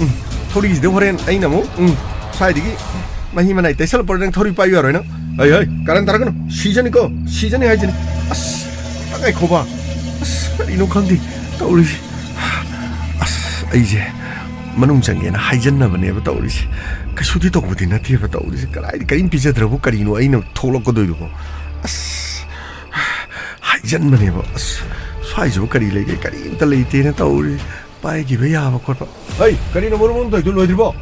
ꯎꯝ, ꯊꯧꯔꯤꯁꯤꯗ ꯍꯣꯔꯦꯟ ꯑꯩꯅ ꯑꯃꯨꯛ, ꯎꯝ, ꯁ꯭ꯋꯥꯏꯗꯒꯤ ꯃꯍꯤ ꯃꯅꯥꯏ ꯇꯩꯁꯜꯂꯛꯄꯗ ꯅꯪ ꯊꯧꯔꯤ ꯄꯥꯏꯕ ꯌꯥꯔꯣꯏ ꯅꯪ꯫ ꯍꯩ, ꯍꯩ, ꯀꯔꯟ ꯇꯥꯔꯛꯀꯅꯨ꯫ ꯁꯤꯖꯅꯤꯀꯣ, ꯁꯤꯖꯅꯤ ꯍꯥꯏꯁꯤꯅꯤ꯫ ꯑꯁ, ꯑꯝꯇ ꯉꯥꯏꯈꯣꯕ꯫ ꯑꯁ, ꯀꯔꯤꯅꯣ ꯈꯪꯗꯦ ꯇꯧꯔꯤꯁꯦ꯫ ꯑꯁ, ꯑꯩꯁꯦ ꯃꯅꯨꯡ ꯆꯪꯒꯦꯅ ꯍꯥꯏꯖꯟꯅꯕꯅꯦꯕ ꯇꯧꯔꯤꯁꯦ꯫ ꯀꯩꯁꯨꯗꯤ ꯇꯧꯕꯗꯤ ꯅꯠꯇꯦꯕ ꯇꯧꯔꯤꯁꯦ꯫ ꯀꯗꯥꯏꯗ ꯀꯔꯤꯝ ꯄꯤꯖꯗ꯭ꯔꯕꯨ ꯀꯔꯤꯅꯣ ꯑꯩꯅ ꯊꯣꯛꯂꯛꯀꯗꯣꯏꯗꯨꯕꯣ? ꯑꯁ, ꯍꯥꯏꯖꯟꯕꯅꯦꯕ꯫ ꯑꯁ, ꯁ꯭ꯋꯥꯏꯁꯤꯕꯨ ꯀꯔꯤ ꯂꯩꯒꯦ? ꯀꯔꯤꯝꯇ ꯂꯩꯇꯦꯅ ꯇꯧꯔꯤ꯫ ꯄꯥꯏꯈꯤꯕ ꯌꯥꯕ ꯈꯣꯠꯄ꯫ ꯍꯩ, ꯀꯔꯤꯅꯣ ꯃꯔꯨꯝ ꯃꯔꯨꯝ ꯇꯧꯔꯤꯗꯨ ꯂꯣꯏꯗ꯭ꯔꯤꯕꯣ?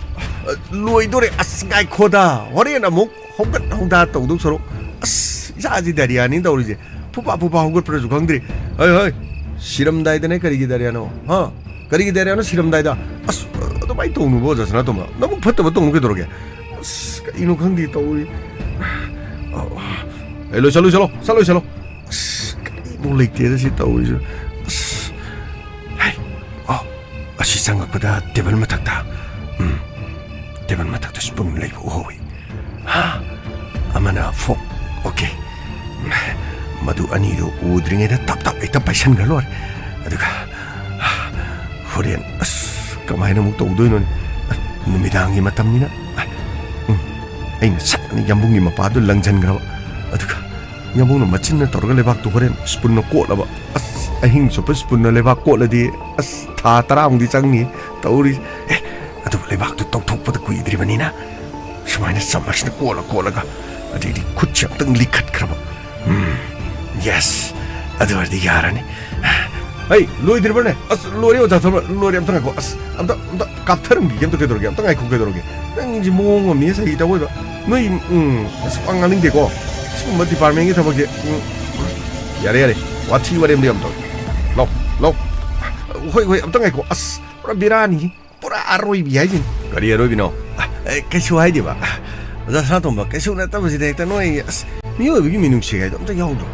ꯑ, ꯂꯣꯏꯗꯣꯔꯦ꯫ ꯑꯁ, ꯉꯥꯏꯈꯣꯗ꯫ ꯍꯣꯔꯦꯟ ꯑꯃꯨꯛ ꯍꯧꯒꯠ ꯍꯧꯗꯥ ꯇꯧꯗꯧ ꯁꯔꯨꯛ꯫ ꯑꯁ, ꯏꯁꯥꯁꯤ ꯗꯥꯏꯔꯤꯌꯥꯅꯤ ꯇꯧꯔꯤꯁꯦ꯫ ꯐꯨꯄꯥ ꯐꯨꯄꯥ ꯍꯧꯒꯠꯄ꯭ꯔꯁꯨ ꯈꯪꯗ꯭ꯔꯤ꯫ ꯍꯩ, ꯍꯩ, ꯁꯤꯔꯝꯗꯥꯏꯗꯅꯦ ꯀꯔꯤꯒꯤ ꯗꯥꯏꯔꯤꯌꯥꯅꯣ? ꯍꯥ? ꯀꯔꯤꯒꯤ ꯗꯥꯏꯔꯤꯌꯥꯅꯣ ꯁꯤꯔꯝꯗꯥꯏꯗ? ꯑꯁ, ꯑꯗꯨꯃꯥꯏꯅ ꯇꯧꯅꯨꯕꯣ, ꯖꯁꯅꯥ ꯇꯣꯝꯕ꯫ ꯅꯕꯨꯛ ꯐꯠꯇꯕ ꯇꯧꯅꯨ ꯀꯩꯗꯧꯔꯒꯦ? ꯑꯁ, ꯀꯔꯤꯅꯣ ꯈꯪꯗꯦ ꯇꯧꯔꯤ꯫ ꯑꯦ, ꯂꯣꯏꯁꯜꯂꯨ, ꯂꯣꯏꯁꯜꯂꯣ, ꯁꯠ ꯂꯣꯏꯁꯜꯂꯣ꯫ ꯑꯁ, ꯀꯔꯤꯃꯨꯛ ꯂꯩꯇꯦꯗ ꯁꯤ ꯇꯧꯔꯤꯁꯨ꯫ ꯑꯁ, ꯍꯩ, ꯑꯣ, ꯑꯁꯤ ꯆꯪꯉꯛꯄꯗ ꯇꯦꯕꯜ ꯃꯊꯛꯇ, ꯎꯝ, ꯇꯦꯕꯜ ꯃꯊꯛꯇ ꯁ꯭ꯄꯨꯟ ꯂꯩꯕ ꯎꯍꯧꯏ꯫ ꯍꯥ? ꯑꯃꯅ ꯐꯣꯛ꯫ ꯑꯣꯀꯦ꯫ ꯃꯗꯨ ꯑꯅꯤꯗꯨ ꯎꯗ꯭ꯔꯤꯉꯩꯗ ꯇꯞ ꯇꯞ ꯍꯦꯛꯇ ꯄꯥꯏꯁꯟꯈ꯭ꯔ ꯂꯣꯏꯔꯦ꯫ ꯑꯗꯨꯒ ꯍꯣꯔꯦꯟ ꯑꯁ ꯀꯃꯥꯏꯅ ꯑꯃꯨꯛ ꯇꯧꯗꯣꯏꯅꯣꯅꯦ? ꯅꯨꯃꯤꯗꯥꯡꯒꯤ ꯃꯇꯝꯅꯤꯅ꯫ ꯎꯝ꯫ ꯑꯩꯅ ꯁꯠ ꯑꯅ ꯌꯥꯝꯕꯨꯡꯒꯤ ꯃꯄꯥꯗꯨ ꯂꯪꯁꯤꯟꯈ꯭ꯔꯕ꯫ ꯑꯗꯨꯒ ꯌꯥꯝꯕꯨꯡꯅ ꯃꯆꯤꯟꯅ ꯇꯧꯔꯒ ꯂꯩꯕꯥꯛꯇꯨ ꯍꯣꯔꯦꯟ ꯁ꯭ꯄꯨꯟꯅ ꯀꯣꯠꯂꯕ꯫ ꯑꯁ, ꯑꯍꯤꯡ ꯆꯨꯞꯄ ꯁ꯭ꯄꯨꯟꯅ ꯂꯩꯕꯥꯛ ꯀꯣꯠꯂꯗꯤ ꯑꯁ ꯊꯥ ꯇꯔꯥꯃꯨꯛꯇꯤ ꯆꯪꯅꯤ ꯇꯧꯔꯤ꯫ ꯑꯦ, ꯑꯗꯨꯕꯨ ꯂꯩꯕꯥꯛꯇꯨ ꯇꯧꯊꯣꯛꯄꯗ ꯀꯨꯏꯗ꯭ꯔꯤꯕꯅꯤꯅ ꯁꯨꯃꯥꯏꯅ ꯆꯃꯁꯅ ꯀꯣꯠꯂ ꯀꯣꯠꯂꯒ ꯑꯗꯩꯗꯤ ꯈꯨꯠꯁꯦ ꯑꯝꯇꯪ ꯂꯤꯈꯠꯈ꯭ꯔꯕ꯫ ꯎꯝ, ꯌꯦꯁ, ꯑꯗꯨ ꯑꯣꯏꯔꯗꯤ ꯌꯥꯔꯅꯤ꯫ ꯍꯩ, ꯂꯣꯏꯗ꯭ꯔꯤꯕꯅꯦ? ꯑꯁ, ꯂꯣꯏꯔꯦ, ꯑꯣꯖꯥ ꯊꯣꯔꯃ, ꯂꯣꯏꯔꯦ꯫ ꯑꯝꯇ ꯉꯥꯏꯈꯣ꯫ ꯑꯁ, ꯑꯝꯇ, ꯑꯝꯇ ꯀꯥꯞꯊꯔꯝꯈꯤꯒꯦ꯫ ꯑꯝꯇ ꯀꯩꯗꯧꯔꯒꯦ? ꯑꯝꯇ ꯉꯥꯏꯈꯣ, ꯀꯩꯗꯧꯔꯒꯦ? ꯅꯪꯁꯤ ꯃꯑꯣꯡ ꯑꯃꯅꯤ, ꯁꯍꯤ ꯇꯧꯑꯣꯏꯕ꯫ ꯅꯣꯏ, ꯎꯝ, ꯑꯁ, ꯋꯥ ꯉꯥꯡꯅꯤꯡꯗꯦꯀꯣ꯫ ꯁꯤꯒꯨꯝꯕ ꯗꯤꯄꯥꯔꯠꯃꯦꯟꯒꯤ ꯊꯕꯛꯁꯦ, ꯎꯝ, ꯌꯥꯔꯦ, ꯌꯥꯔꯦ꯫ ꯋꯥꯊꯤ ꯋꯥꯔꯦꯝꯗꯤ ꯌꯥꯝ ꯇꯧꯔꯦ꯫ ꯂꯥꯎ, ꯂꯥꯎ꯫ ꯍꯣꯏ, ꯍꯣꯏ, ꯑꯝꯇ ꯉꯥꯏꯈꯣ꯫ ꯑꯁ, ꯄꯨꯔꯥ ꯕꯦꯔꯥꯅꯤ꯫ ꯄꯨꯔꯥ ꯑꯔꯣꯏꯕꯤ ꯍꯥꯏꯁꯤꯅꯤ꯫ ꯀꯔꯤ ꯑꯔꯣꯏꯕꯤꯅꯣ? ꯑ, ꯑꯦ, ꯀꯩꯁꯨ ꯍꯥꯏꯗꯦꯕ꯫ ꯑꯣꯖꯥ ꯁꯅꯥꯇꯣꯝꯕ, ꯀꯩꯁꯨ ꯅꯠꯇꯕꯁꯤꯗ ꯍꯦꯛꯇ ꯅꯣꯏ, ꯑꯁ, ꯃꯤꯑꯣꯏꯕꯒꯤ ꯃꯤꯅꯨꯡꯁꯤ ꯍꯥꯏꯗꯣ ꯑꯝꯇ ꯌꯥꯎꯗ꯭ꯔꯣ?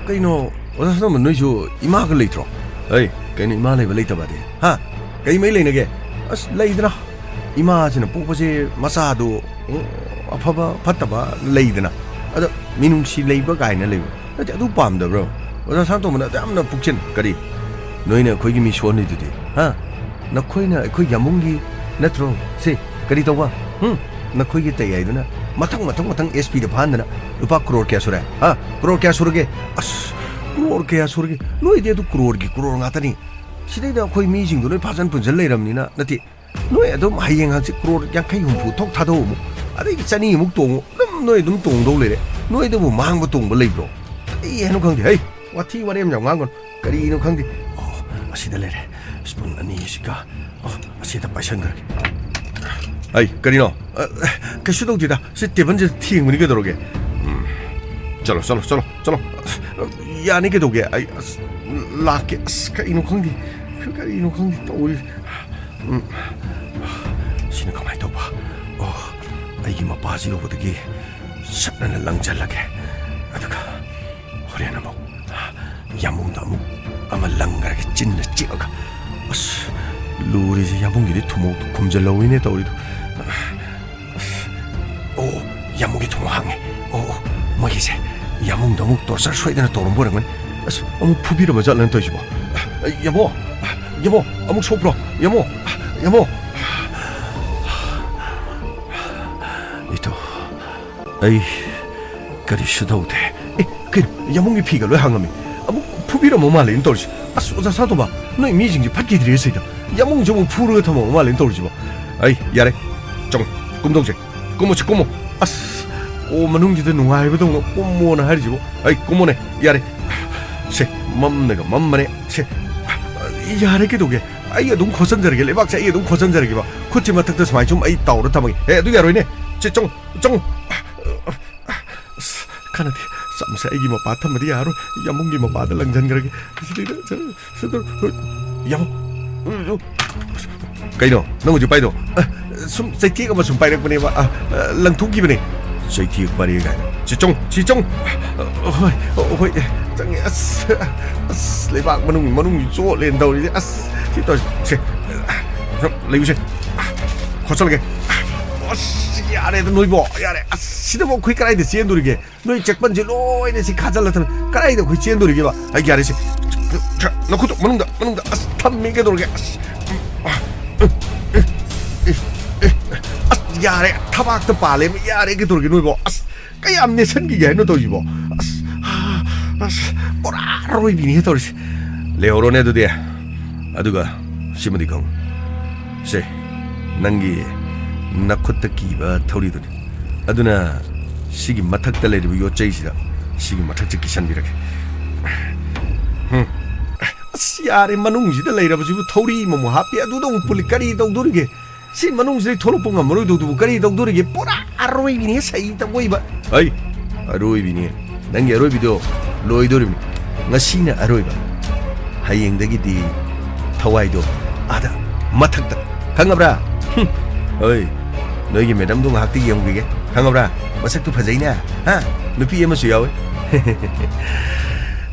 ꯀꯩꯅꯣ, ꯑꯣꯖꯥ ꯁꯅꯥꯇꯣꯝꯕ, ꯅꯣꯏꯁꯨ ꯏꯃꯥꯒ ꯂꯩꯇ꯭ꯔꯣ? ꯑꯩ, ꯀꯩꯅꯣ ꯏꯃꯥ ꯂꯩꯕ ꯂꯩꯇꯕꯗꯤ? ꯍꯥ? ꯀꯩ ꯃꯩ ꯂꯩꯅꯒꯦ? ꯑꯁ, ꯂꯩꯗꯅ꯫ ꯏꯃꯥꯁꯤꯅ ꯄꯣꯛꯄꯁꯦ ꯃꯆꯥꯗꯣ, ꯎꯝ, ꯑꯐꯕ ꯐꯠꯇꯕ ꯂꯩꯗꯅ꯫ ꯑꯗ ꯃꯤꯅꯨꯡꯁꯤ ꯂꯩꯕ ꯀꯥꯏꯅ ꯂꯩꯕ꯫ ꯅꯠꯇꯦ, ꯑꯗꯨ ꯄꯥꯝꯗꯕ꯭ꯔꯣ? ꯑꯣꯖꯥ ꯁꯅꯥꯇꯣꯝꯕꯅ ꯑꯗꯨ ꯌꯥꯝꯅ ꯄꯨꯛꯆꯦꯜ-, ꯀꯔꯤ? ꯅꯣꯏꯅ ꯑꯩꯈꯣꯏꯒꯤ ꯃꯤ ꯁꯣꯟꯂꯤꯗꯨꯗꯤ, ꯍꯥ? ꯅꯈꯣꯏꯅ ꯑꯩꯈꯣꯏ ꯌꯥꯝꯕꯨꯡꯒꯤ ꯅꯠꯇ꯭ꯔꯣ? ꯁꯤ ꯀꯔꯤ ꯇꯧꯕ? ꯍꯨꯝ? ꯅꯈꯣꯏꯒꯤ ꯇꯩ ꯍꯥꯏꯗꯨꯅ ꯃꯊꯪ, ꯃꯊꯪ, ꯃꯊꯪ ꯑꯦꯁ ꯄꯤꯗ ꯐꯥꯍꯟꯗꯅ ꯂꯨꯄꯥ ꯀ꯭ꯔꯣꯔ ꯀꯌꯥ ꯁꯨꯔꯦ? ꯍꯥ? ꯀ꯭ꯔꯣꯔ ꯀꯌꯥ ꯁꯨꯔꯒꯦ? ꯑꯁ, ꯀ꯭ꯔꯣꯔ ꯀꯌꯥ ꯁꯨꯔꯒꯦ? ꯅꯣꯏꯗꯤ ꯑꯗꯨ ꯀ꯭ꯔꯣꯔꯒꯤ ꯀ꯭ꯔꯣꯔ ꯉꯥꯛꯇꯅꯤ꯫ ꯁꯤꯗꯩꯗ ꯑꯩꯈꯣꯏ ꯃꯤꯁꯤꯡꯗꯣ ꯂꯣꯏ ꯐꯥꯖꯟ ꯄꯨꯟꯖꯟ ꯂꯩꯔꯝꯅꯤꯅ, ꯅꯠꯇꯦ, ꯅꯣꯏ ꯑꯗꯨꯝ ꯍꯌꯦꯡ ꯍꯪꯆꯤꯠ ꯀ꯭ꯔꯣꯔ ꯌꯥꯡꯈꯩ ꯍꯨꯝꯐꯨ ꯊꯣꯛ ꯊꯥꯗꯣꯛꯑꯣ ꯑꯃꯨꯛ, ꯑꯗꯩꯗꯤ ꯆꯅꯤ ꯑꯃꯨꯛ ꯇꯣꯡꯉꯨ, ꯑꯗꯨꯝ ꯅꯣꯏ ꯑꯗꯨꯝ ꯇꯣꯡꯗꯧ ꯂꯩꯔꯦ꯫ ꯅꯣꯏꯗꯕꯨ ꯃꯥꯡꯕ ꯇꯣꯡꯕ ꯂꯩꯕ꯭ꯔꯣ? ꯀꯔꯤ ꯍꯥꯏꯅꯣ ꯈꯪꯗꯦ꯫ ꯍꯩ, ꯋꯥꯊꯤ ꯋꯥꯔꯦꯝ ꯌꯥꯝ ꯉꯥꯡꯒꯅꯨ꯫ ꯀꯔꯤꯅꯣ ꯈꯪꯗꯦ꯫ ꯑꯣ, ꯑꯁꯤꯗ ꯂꯩꯔꯦ꯫ ꯁ꯭ꯄꯨꯟ ꯑꯅꯤꯁꯤꯒ꯫ ꯑꯣ, ꯑꯁꯤꯗ ꯄꯥꯏꯁꯟꯈ꯭ꯔꯒꯦ꯫ ꯑꯩ, ꯀꯔꯤꯅꯣ? ꯑ, ꯀꯩꯁꯨ ꯇꯧꯗꯦꯗ꯫ ꯁꯤ ꯇꯦꯕꯜꯁꯤꯗ ꯊꯦꯡꯕꯅꯤ, ꯀꯩꯗꯧꯔꯒꯦ? ꯎꯝ꯫ ꯆꯠꯂꯣ, ꯆꯠꯂꯣ, ꯆꯠꯂꯣ, ꯆꯠꯂꯣ꯫ ꯑꯁ, ꯌꯥꯅꯤ, ꯀꯩꯗꯧꯒꯦ? ꯑꯩ, ꯑꯁ, ꯂꯥꯛꯀꯦ꯫ ꯑꯁ, ꯀꯔꯤꯅꯣ ꯈꯪꯗꯦ꯫ ꯀꯔꯤꯅꯣ ꯈꯪꯗꯦ ꯇꯧꯔꯤ꯫ ꯎꯝ꯫ ꯁꯤꯅ ꯀꯃꯥꯏꯅ ꯇꯧꯕ? ꯑꯣ, ꯑꯩꯒꯤ ꯃꯄꯥꯁꯤ ꯌꯧꯕꯗꯒꯤ ꯁꯠ ꯍꯥꯏꯅ ꯂꯪꯁꯤꯜꯂꯒꯦ꯫ ꯑꯗꯨꯒ ꯍꯣꯔꯦꯟ ꯑꯃꯨꯛ ꯌꯥꯝꯕꯨꯡꯗ ꯑꯃꯨꯛ ꯑꯃ ꯂꯪꯈ꯭ꯔꯒꯦ, ꯆꯤꯟꯅ ꯆꯤꯛꯑꯒ꯫ ꯑꯁ, ꯂꯨꯔꯤꯁꯦ, ꯌꯥꯝꯕꯨꯡꯒꯤꯗꯤ ꯊꯨꯝꯃꯣꯛꯇꯣ ꯈꯨꯝꯖꯤꯜꯍꯧꯋꯤꯅꯦ ꯇꯧꯔꯤꯗꯣ꯫ ꯑꯁ, ꯑꯣ, ꯌꯥꯝꯕꯨꯡꯒꯤ ꯊꯣꯡ ꯍꯥꯡꯉꯦ꯫ ꯑꯣ, ꯑꯣ, ꯃꯣꯏꯒꯤꯁꯦ ꯌꯥꯝꯕꯨꯡꯗ ꯑꯃꯨꯛ ꯇꯣꯔꯆꯔ ꯁꯣꯏꯗꯅ ꯇꯧꯔꯝꯕ ꯑꯣꯏꯔꯝꯒꯅꯤ꯫ ꯑꯁ, ꯑꯃꯨꯛ ꯐꯨꯕꯤꯔꯝꯃ ꯖꯥꯠꯂꯅ ꯇꯧꯔꯤꯁꯤꯕꯣ? ꯌꯥꯝꯕꯣ, ꯌꯥꯝꯕꯣ, ꯑꯃꯨꯛ ꯁꯣꯛꯄ꯭ꯔꯣ? ꯌꯥꯝꯕꯣ, ꯌꯥꯝꯕꯣ꯫ ꯏꯇꯥꯎ, ꯑꯩ ꯀꯔꯤꯁꯨ ꯇꯧꯗꯦ꯫ ꯑꯦ, ꯀꯩꯅꯣ, ꯌꯥꯝꯕꯨꯡꯒꯤ ꯐꯤꯒ ꯂꯣꯏ ꯍꯥꯡꯉꯝꯃꯤ꯫ ꯑꯃꯨꯛ ꯐꯨꯕꯤꯔꯝꯃ ꯃꯥꯜꯂꯦꯅ ꯇꯧꯔꯤꯁꯦ꯫ ꯑꯁ, ꯑꯣꯖꯥ ꯁꯥꯟꯇꯣꯝꯕ, ꯅꯣꯏ ꯃꯤꯁꯤꯡꯁꯦ ꯐꯠꯈꯤꯗ꯭ꯔꯦ ꯁꯤꯗ꯫ ꯌꯥꯝꯕꯨꯡꯁꯦ ꯑꯃꯨꯛ ꯐꯨꯔꯒ ꯊꯝꯃꯝꯃ ꯃꯥꯜꯂꯦꯅ ꯇꯧꯔꯤꯁꯤꯕꯣ꯫ ꯑꯩ, ꯌꯥꯔꯦ, ꯆꯪꯉꯣ, ꯀꯨꯝꯊꯧꯁꯦ꯫ ꯀꯨꯝꯃꯣꯁꯦ, ꯀꯨꯝꯃꯣ꯫ ꯑꯁ, ꯀꯣ ꯃꯅꯨꯡꯁꯤꯗ ꯅꯨꯡꯉꯥꯏꯕꯗꯧꯅ ꯀꯨꯝꯃꯣꯅ ꯍꯥꯏꯔꯤꯁꯤꯕꯣ꯫ ꯑꯩ, ꯀꯨꯝꯃꯣꯅꯦ, ꯌꯥꯔꯦ꯫ ꯁꯦ, ꯃꯝꯅꯒ ꯃꯝꯕꯅꯦ꯫ ꯁꯦ, ꯌꯥꯔꯦ, ꯀꯩꯗꯧꯒꯦ? ꯑꯩ ꯑꯗꯨꯝ ꯈꯣꯠꯆꯟꯖꯔꯒꯦ, ꯂꯩꯕꯥꯛꯁꯦ ꯑꯩ ꯑꯗꯨꯝ ꯈꯣꯠꯆꯟꯖꯔꯒꯦꯕ꯫ ꯈꯨꯠꯁꯤ ꯃꯊꯛꯇ ꯁꯨꯃꯥꯏꯅ ꯁꯨꯝ ꯑꯩ ꯇꯥꯎꯔ ꯊꯝꯃꯒꯦ꯫ ꯑꯦ, ꯑꯗꯨ ꯌꯥꯔꯣꯏꯅꯦ꯫ ꯁꯦ, ꯆꯪꯉꯣ, ꯆꯪꯉꯣ꯫ ꯑꯁ, ꯀꯥꯟꯅꯗꯦ꯫ ꯆꯝꯁꯦ ꯑꯩꯒꯤ ꯃꯄꯥ ꯊꯝꯕꯗꯤ ꯌꯥꯔꯣꯏ꯫ ꯌꯥꯝꯕꯨꯡꯒꯤ ꯃꯄꯥꯗ ꯂꯪꯁꯤꯟꯈ꯭ꯔꯒꯦ꯫ ꯁꯤꯗꯩꯗ, ꯁ-, ꯁ-, ꯁ-, ꯌꯥꯝꯕꯨꯡ꯫ ꯀꯩꯅꯣ? ꯅꯪ ꯍꯧꯖꯤꯛ ꯄꯥꯏꯗꯣ? ꯑ, ꯁꯨꯝ ꯆꯩꯊꯦꯛ ꯑꯃ ꯁꯨꯝ ꯄꯥꯏꯔꯛꯄꯅꯦꯕ꯫ ꯑ, ꯑ, ꯂꯪꯊꯣꯛꯈꯤꯕꯅꯦ꯫ ꯆꯩꯊꯦꯛ ꯄꯥꯏꯔꯛꯑꯦ ꯀꯥꯏꯅ꯫ ꯁꯤ ꯆꯪꯉꯨ, ꯁꯤ ꯆꯪꯉꯨ꯫ ꯑ, ꯍꯣꯏ, ꯑ, ꯍꯣꯏ, ꯆꯪꯉꯦ꯫ ꯑꯁ, ꯑꯁ, ꯂꯩꯕꯥꯛ ꯃꯅꯨꯡ, ꯃꯅꯨꯡ ꯆꯣꯠꯂꯦꯅ ꯇꯧꯔꯤꯁꯦ꯫ ꯑꯁ, ꯁꯤ ꯇꯧꯔꯤꯁꯦ꯫ ꯁꯦ, ꯁꯨꯝ ꯂꯩꯌꯨꯁꯦ꯫ ꯈꯣꯠꯆꯜꯂꯒꯦ꯫ ꯑꯁ, ꯌꯥꯔꯦꯗ ꯅꯣꯏꯕꯣ, ꯌꯥꯔꯦ꯫ ꯑꯁ, ꯁꯤꯗꯕꯨ ꯑꯩꯈꯣꯏ ꯀꯗꯥꯏꯗ ꯆꯦꯟꯗꯣꯔꯤꯒꯦ? ꯅꯣꯏ ꯆꯦꯛꯄꯟꯁꯦ ꯂꯣꯏꯅ ꯁꯤ ꯈꯥꯖꯤꯜꯂ ꯊꯝꯃꯦ꯫ ꯀꯗꯥꯏꯗ ꯑꯩꯈꯣꯏ ꯆꯦꯟꯗꯣꯔꯤꯒꯦꯕ? ꯑꯩ ꯌꯥꯔꯦ ꯁꯦ꯫ ꯅꯈꯨꯠꯇꯣ ꯃꯅꯨꯡꯗ, ꯃꯅꯨꯡꯗ꯫ ꯑꯁ, ꯊꯝꯃꯤ ꯀꯩꯗꯧꯔꯒꯦ? ꯑꯁ꯫ ꯌꯥꯔꯦ, ꯊꯕꯥꯛꯇ ꯄꯥꯜꯂꯦ, ꯌꯥꯔꯦ, ꯀꯩꯗꯧꯔꯒꯦ ꯅꯣꯏꯕꯣ? ꯑꯁ, ꯀꯌꯥꯝ ꯅꯦꯠꯁꯟꯈꯤꯒꯦ ꯍꯥꯏꯅꯣ ꯇꯧꯔꯤꯁꯤꯕꯣ? ꯑꯁ, ꯑꯁ, ꯄꯨꯔꯥ ꯑꯔꯣꯏꯕꯤꯅꯦ ꯇꯧꯔꯤꯁꯦ꯫ ꯂꯩꯍꯧꯔꯣꯅꯦ ꯑꯗꯨꯗꯤ꯫ ꯑꯗꯨꯒ ꯁꯤꯃꯗꯤ ꯈꯪꯉꯨ꯫ ꯁꯦ, ꯅꯪꯒꯤ ꯅꯈꯨꯠꯇ ꯀꯤꯕ ꯊꯧꯔꯤꯗꯨꯅꯤ꯫ ꯑꯗꯨꯅ ꯁꯤꯒꯤ ꯃꯊꯛꯇ ꯂꯩꯔꯤꯕ ꯌꯣꯠꯆꯩꯁꯤꯗ ꯁꯤꯒꯤ ꯃꯊꯛꯁꯦ ꯀꯤꯁꯟꯕꯤꯔꯒꯦ꯫ ꯍꯨꯝ꯫ ꯑꯁ, ꯌꯥꯔꯦ, ꯃꯅꯨꯡꯁꯤꯗ ꯂꯩꯔꯕꯁꯤꯕꯨ ꯊꯧꯔꯤ ꯑꯃꯃꯨꯛ ꯍꯥꯞꯄꯤ, ꯑꯗꯨꯗ ꯑꯃꯨꯛ ꯄꯨꯜꯂꯤ꯫ ꯀꯔꯤ ꯇꯧꯗꯣꯔꯤꯒꯦ? ꯁꯤ ꯃꯅꯨꯡꯁꯤꯗꯩ ꯊꯣꯛꯂꯛꯄ ꯉꯝꯃꯔꯣꯏꯗꯧꯗꯨꯕꯨ ꯀꯔꯤ ꯇꯧꯗꯣꯔꯤꯒꯦ? ꯄꯨꯔꯥ ꯑꯔꯣꯏꯕꯤꯅꯦ ꯁꯩ ꯇꯧꯕ꯫ ꯍꯩ, ꯑꯔꯣꯏꯕꯤꯅꯦ꯫ ꯅꯪꯒꯤ ꯑꯔꯣꯏꯕꯤꯗꯣ ꯂꯣꯏꯗꯣꯔꯤꯕꯅꯤ꯫ ꯉꯁꯤꯅ ꯑꯔꯣꯏꯕ꯫ ꯍꯌꯦꯡꯗꯒꯤꯗꯤ ꯊꯋꯥꯏꯗꯣ ꯑꯥꯗ ꯃꯊꯛꯇ꯫ ꯈꯪꯉꯕ꯭ꯔꯥ? ꯍꯨꯝ꯫ ꯍꯣꯏ, ꯅꯣꯏꯒꯤ ꯃꯦꯗꯥꯝꯗꯣ ꯉꯥꯏꯍꯥꯛꯇꯤ ꯌꯦꯡꯈꯤꯒꯦ꯫ ꯈꯪꯉꯕ꯭ꯔꯥ? ꯃꯁꯛꯇꯨ ꯐꯖꯩꯅꯦ꯫ ꯍꯥ? ꯅꯨꯄꯤ ꯑꯃꯁꯨ ꯌꯥꯎꯋꯦ꯫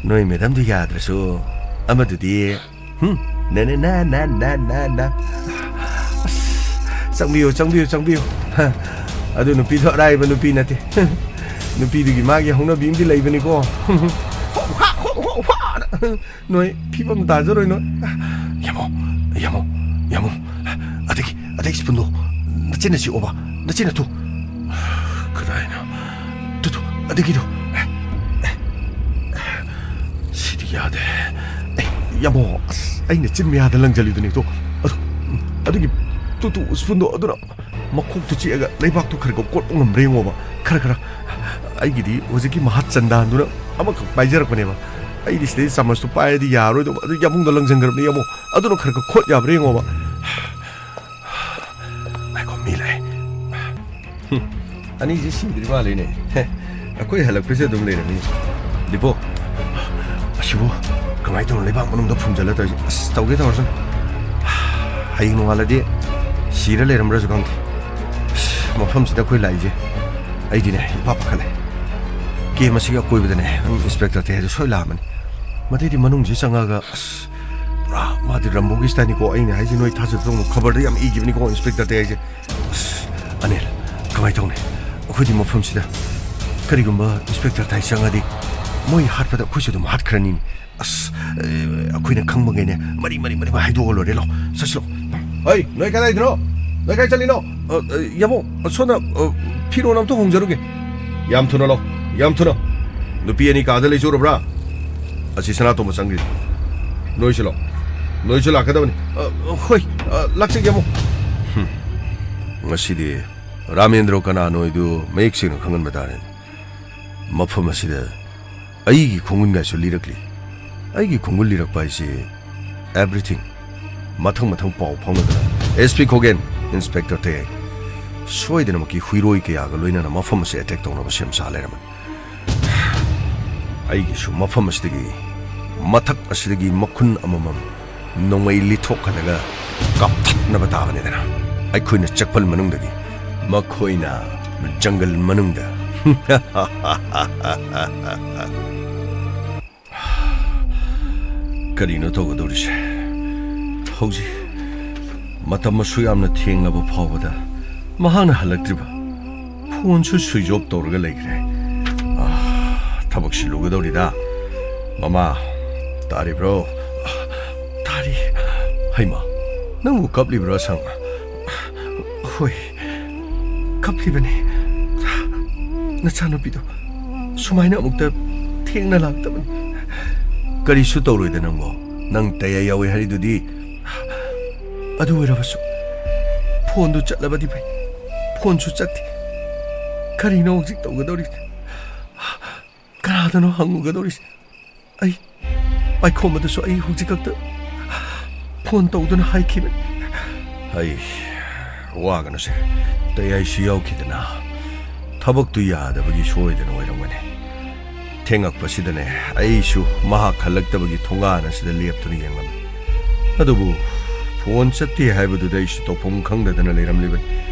ꯅꯣꯏ ꯃꯦꯗꯥꯝꯗꯨ ꯌꯥꯗ꯭ꯔꯁꯨ ꯑꯃꯗꯨꯗꯤ ꯍꯨꯝ, ꯅꯦ, ꯅꯦ, ꯅꯦ, ꯅꯦ, ꯅꯦ, ꯅꯦ, ꯅꯦ꯫ ꯑꯁ, ꯆꯪꯕꯤꯌꯨ, ꯆꯪꯕꯤꯌꯨ, ꯆꯪꯕꯤꯌꯨ꯫ ꯍ, ꯑꯗꯨ ꯅꯨꯄꯤꯗꯣ ꯑꯔꯥꯏꯕ ꯅꯨꯄꯤ ꯅꯠꯇꯦ꯫ ꯅꯨꯄꯤꯗꯨꯒꯤ ꯃꯥꯒꯤ ꯍꯧꯅꯕꯤ ꯑꯃꯗꯤ ꯂꯩꯕꯅꯤꯀꯣ꯫ ꯍꯣ, ꯍꯥ, ꯍꯣ, ꯍꯣ, ꯍꯥ꯫ ꯅꯣꯏ ꯐꯤꯕꯝ ꯇꯥꯖꯔꯣꯏ ꯅꯣꯏ꯫ ꯌꯥꯃꯣ, ꯌꯥꯃꯣ, ꯌꯥꯃꯣ꯫ ꯑꯗꯒꯤ, ꯑꯗꯒꯤ ꯁ꯭ꯄꯨꯟꯗꯣ ꯅꯆꯤꯟꯅ ꯆꯤꯛꯑꯣꯕ, ꯅꯆꯤꯟꯅ ꯊꯨ꯫ ꯀꯗꯥꯏꯅꯣ? Two, two, ꯑꯗꯒꯤꯗꯣ꯫ ꯁꯤꯗꯤ ꯌꯥꯗꯦ꯫ ꯑꯦ, ꯌꯥꯃꯣ, ꯑꯁ, ꯑꯩꯅ ꯆꯤꯟ ꯃꯌꯥꯗ ꯂꯪꯖꯜꯂꯤꯗꯨꯅꯤꯀꯣ꯫ ꯑꯗꯨ, ꯑꯗꯨꯒꯤ ꯇꯨ, ꯇꯨ ꯁ꯭ꯄꯨꯟꯗꯣ ꯑꯗꯨꯅ ꯃꯈꯣꯛꯇꯨ ꯆꯤꯛꯑꯒ ꯂꯩꯕꯥꯛꯇꯨ ꯈꯔ ꯈꯔ ꯀꯣꯠꯄ ꯉꯝꯕ꯭ꯔꯥ ꯌꯦꯡꯉꯣꯕ꯫ ꯈꯔ ꯈꯔ꯫ ꯑꯩꯒꯤꯗꯤ ꯍꯧꯖꯤꯛꯀꯤ ꯃꯍꯥꯠ ꯆꯟꯗꯥꯟꯗꯨꯅ ꯑꯃꯈꯛ ꯄꯥꯏꯖꯔꯛꯄꯅꯦꯕ꯫ ꯑꯩꯗꯤ ꯁꯤꯗꯩ ꯆꯥꯃꯁꯇꯨ ꯄꯥꯏꯔꯗꯤ ꯌꯥꯔꯔꯣꯏꯗꯧꯕ꯫ ꯑꯗꯨ ꯌꯥꯃꯨꯡꯗ ꯂꯪꯖꯟꯈ꯭ꯔꯕꯅꯦ ꯌꯥꯃꯣ꯫ ꯑꯗꯨꯅ ꯈꯔ ꯈꯔ ꯈꯣꯠ ꯌꯥꯕ꯭ꯔꯥ ꯌꯦꯡꯉꯣꯕ꯫ ꯉꯥꯏꯈꯣ, ꯃꯤ ꯂꯥꯛꯑꯦ꯫ ꯍꯨꯝ, ꯑꯅꯤꯁꯤ ꯁꯤꯗ꯭ꯔꯤ ꯃꯥꯜꯂꯦꯅꯦ꯫ ꯍꯦ, ꯑꯩꯈꯣꯏ ꯍꯜꯂꯛꯄꯁꯦ ꯑꯗꯨꯝ ꯂꯩꯔꯝꯃꯤ꯫ ꯗꯤꯄꯣ, ꯑꯁꯤꯕꯨ ꯀꯃꯥꯏꯅ ꯇꯧꯔ ꯂꯩꯕꯥꯛ ꯃꯅꯨꯡꯗ ꯐꯨꯝꯖꯜꯂ ꯇꯧꯔꯤꯁꯦ? ꯑꯁ, ꯇꯧꯒꯦ ꯇꯧꯔꯁꯅꯨ꯫ ꯍꯌꯦꯡ ꯅꯣꯡꯉꯥꯜꯂꯗꯤ ꯁꯤꯔ ꯂꯩꯔꯝꯕ꯭ꯔꯁꯨ ꯈꯪꯗꯦ꯫ ꯑꯁ, ꯃꯐꯝꯁꯤꯗ ꯑꯩꯈꯣꯏ ꯂꯥꯛꯏꯁꯦ ꯑꯩꯗꯤꯅꯦ ꯏꯄꯥ ꯄꯥꯈꯠꯂꯦ꯫ ꯀꯦꯝ ꯑꯁꯤꯒꯤ ꯑꯀꯣꯏꯕꯗꯅꯦ ꯅꯪ ꯏꯟꯁꯄꯦꯛꯇꯔ ꯇꯦ ꯍꯥꯏꯗꯣ ꯁꯣꯏ ꯂꯥꯛꯑꯝꯃꯅꯤ꯫ ꯃꯗꯩꯗꯤ ꯃꯅꯨꯡꯁꯤ ꯆꯪꯉꯒ ꯑꯁ, ꯄꯨꯔꯥ ꯃꯥꯗꯤ ꯔꯝꯕꯣꯒꯤ ꯁ꯭ꯇꯥꯏꯜꯅꯤꯀꯣ꯫ ꯑꯩꯅ ꯍꯥꯏꯁꯦ ꯅꯣꯏ ꯊꯥꯖꯗꯧꯅ ꯈꯕꯔꯗ ꯌꯥꯝ ꯏꯈꯤꯕꯅꯤꯀꯣ ꯏꯟꯁꯄꯦꯛꯇꯔ ꯇꯦ ꯍꯥꯏꯁꯦ꯫ ꯑꯁ, ꯑꯅꯤꯜ, ꯀꯃꯥꯏꯅ ꯇꯧꯅꯤ? ꯑꯩꯈꯣꯏꯗꯤ ꯃꯐꯝꯁꯤꯗ ꯀꯔꯤꯒꯨꯝꯕ ꯏꯟꯁꯄꯦꯛꯇꯔ ꯇꯥꯏ ꯆꯪꯉꯗꯤ ꯃꯣꯏ ꯍꯥꯠꯄꯗ ꯑꯩꯈꯣꯏꯁꯨ ꯑꯗꯨꯝ ꯍꯥꯠꯈ꯭ꯔꯅꯤꯅꯦ꯫ ꯑꯁ, ꯑꯦ, ꯑꯩꯈꯣꯏꯅ ꯈꯪꯕꯉꯩꯅꯦ ꯃꯔꯤ ꯃꯔꯤ ꯃꯔꯤ ꯃꯔꯤ ꯍꯥꯏꯗꯣꯛꯑ ꯂꯣꯏꯔꯦ꯫ ꯂꯥꯎ, ꯆꯠꯁꯤꯂꯣ꯫ ꯍꯩ, ꯅꯣꯏ ꯀꯗꯥꯏꯗꯅꯣ? ꯅꯪ ꯀꯥꯏ ꯆꯠꯂꯤꯅꯣ? ꯑ, ꯑ, ꯌꯥꯃꯣ, ꯑ, ꯁꯣꯝꯗ, ꯑ, ꯐꯤꯔꯣꯜ ꯑꯝꯇ ꯍꯣꯡꯖꯔꯨꯒꯦ꯫ ꯌꯥꯝ ꯊꯨꯅ ꯂꯥꯛꯑꯣ, ꯌꯥꯝ ꯊꯨꯅ꯫ ꯅꯨꯄꯤ ꯑꯅꯤ ꯀꯥꯗ ꯂꯩꯖꯔꯕ꯭ꯔꯥ? ꯑꯁꯤ ꯁꯅꯥꯇꯣꯝꯕ ꯆꯪꯈ꯭ꯔꯤ꯫ ꯅꯣꯏꯁꯨ ꯂꯥꯛꯑꯣ, ꯅꯣꯏꯁꯨ ꯂꯥꯛꯀꯗꯕꯅꯤ꯫ ꯑ, ꯍꯣꯏ, ꯑ, ꯂꯥꯛꯆꯒꯦ, ꯌꯥꯃꯣ꯫ ꯍꯨꯝ, ꯉꯁꯤꯗꯤ ꯔꯥꯃꯦꯟꯗ꯭ꯔꯣ ꯀꯅꯥꯅꯣ ꯍꯥꯏꯗꯨ ꯃꯌꯦꯛ ꯁꯦꯡꯅ ꯈꯪꯍꯟꯕ ꯇꯥꯔꯦꯅꯦ꯫ ꯃꯐꯝ ꯑꯁꯤꯗ ꯑꯩꯒꯤ ꯈꯣꯡꯒꯨꯟꯒꯥꯏꯁꯨ ꯂꯤꯔꯛꯂꯤ꯫ ꯑꯩꯒꯤ ꯈꯣꯡꯒꯨꯟ ꯂꯤꯔꯛꯄ ꯍꯥꯏꯁꯤ everything꯫ ꯃꯊꯪ ꯃꯊꯪ ꯄꯥꯎ ꯐꯥꯎꯅꯗꯅ, "ꯑꯦꯁ ꯄꯤ ꯈꯣꯒꯦꯟ, ꯏꯟꯁꯄꯦꯛꯇꯔ ꯇꯌꯥꯏ, ꯁꯣꯏꯗꯅꯃꯛꯀꯤ ꯍꯨꯏꯔꯣꯏ ꯀꯌꯥꯒ ꯂꯣꯏꯅꯅ ꯃꯐꯝ ꯑꯁꯤ ꯑꯦꯇꯦꯛ ꯇꯧꯅꯕ ꯁꯦꯝ ꯁꯥ ꯂꯩꯔꯝꯃꯤ꯫ ꯑꯩꯒꯤꯁꯨ ꯃꯐꯝ ꯑꯁꯤꯗꯒꯤ, ꯃꯊꯛ ꯑꯁꯤꯗꯒꯤ ꯃꯈꯨꯟ ꯑꯃꯃꯝ ꯅꯣꯡꯃꯩ ꯂꯤꯊꯣꯛꯍꯜꯂꯒ ꯀꯥꯞꯊꯠꯅꯕ ꯇꯥꯕꯅꯤꯗꯅ꯫ ꯑꯩꯈꯣꯏꯅ ꯆꯦꯛꯄꯜ ꯃꯅꯨꯡꯗꯒꯤ, ꯃꯈꯣꯏꯅ ꯖꯪꯒꯜ ꯃꯅꯨꯡꯗ꯫" ꯀꯔꯤꯅꯣ ꯇꯧꯒꯗꯧꯔꯤꯁꯦ? ꯍꯧꯖꯤꯛ ꯃꯇꯝ ꯑꯁꯨꯛ ꯌꯥꯝꯅ ꯊꯦꯡꯂꯕ ꯐꯥꯎꯕꯗ ꯃꯍꯥꯛꯅ ꯍꯜꯂꯛꯇ꯭ꯔꯤꯕ? ꯐꯣꯟꯁꯨ ꯁ꯭ꯋꯤꯆ ꯑꯣꯐ ꯇꯧꯔꯒ ꯂꯩꯈ꯭ꯔꯦ꯫ ꯑꯥ, ꯊꯕꯛ ꯁꯤꯜꯂꯨꯒꯗꯧꯔꯤꯗ꯫ "ꯃꯃꯥ, ꯇꯥꯔꯤꯕ꯭ꯔꯣ?" "ꯇꯥꯔꯤ꯫" "ꯍꯩꯃꯥ, ꯅꯪꯕꯨ ꯀꯞꯂꯤꯕ꯭ꯔꯣ, ꯑꯁꯪ?" "ꯍꯣꯏ, ꯀꯞꯂꯤꯕꯅꯤ꯫ ꯅꯆꯥꯅꯨꯄꯤꯗꯣ ꯁꯨꯃꯥꯏꯅ ꯑꯃꯨꯛꯇ ꯊꯦꯡꯅ ꯂꯥꯛꯇꯕꯅꯤ꯫" "ꯀꯔꯤꯁꯨ ꯇꯧꯔꯣꯏꯗ ꯅꯪꯕꯣ꯫ ꯅꯪ ꯇꯌꯥꯏ ꯌꯥꯎꯏ ꯍꯥꯏꯔꯤꯗꯨꯗꯤ꯫ ꯑꯗꯨ ꯑꯣꯏꯔꯕꯁꯨ ꯐꯣꯟꯗꯨ ꯆꯠꯂꯕꯗꯤ ꯐꯩ꯫ ꯐꯣꯟꯁꯨ ꯆꯠꯇꯦ꯫ ꯀꯔꯤꯅꯣ ꯍꯧꯖꯤꯛ ꯇꯧꯒꯗꯧꯔꯤꯁꯦ? ꯀꯅꯥꯗꯅꯣ ꯍꯪꯉꯨꯒꯗꯧꯔꯤꯁꯦ? ꯑꯩ ꯄꯥꯏꯈꯣꯝꯕꯗꯁꯨ ꯑꯩ ꯍꯧꯖꯤꯛ ꯈꯛꯇ ꯐꯣꯟ ꯇꯧꯗꯨꯅ ꯍꯥꯏꯈꯤꯕꯅꯤ꯫" "ꯑꯩ ꯋꯥꯒꯅꯨꯁꯦ, ꯇꯌꯥꯏꯁꯨ ꯌꯥꯎꯈꯤꯗꯅ꯫ ꯊꯕꯛꯇꯨ ꯌꯥꯗꯕꯒꯤ ꯁꯣꯏꯗꯅ ꯑꯣꯏꯔꯝꯒꯅꯤ꯫ ꯊꯦꯡꯉꯛꯄꯁꯤꯗꯅꯦ, ꯑꯩꯁꯨ ꯃꯍꯥꯛ ꯍꯜꯂꯛꯇꯕꯒꯤ ꯊꯣꯡꯒꯥꯟ ꯑꯁꯤꯗ ꯂꯦꯞꯇꯨꯅ ꯌꯦꯡꯂꯝꯃꯤ꯫ ꯑꯗꯨꯕꯨ ꯐꯣꯟ ꯆꯠꯇꯦ ꯍꯥꯏꯕꯗꯨꯗ ꯑꯩꯁꯨ ꯇꯧꯐꯝ ꯈꯪꯗꯗꯅ ꯂꯩꯔꯝꯂꯤꯕꯅꯤ꯫"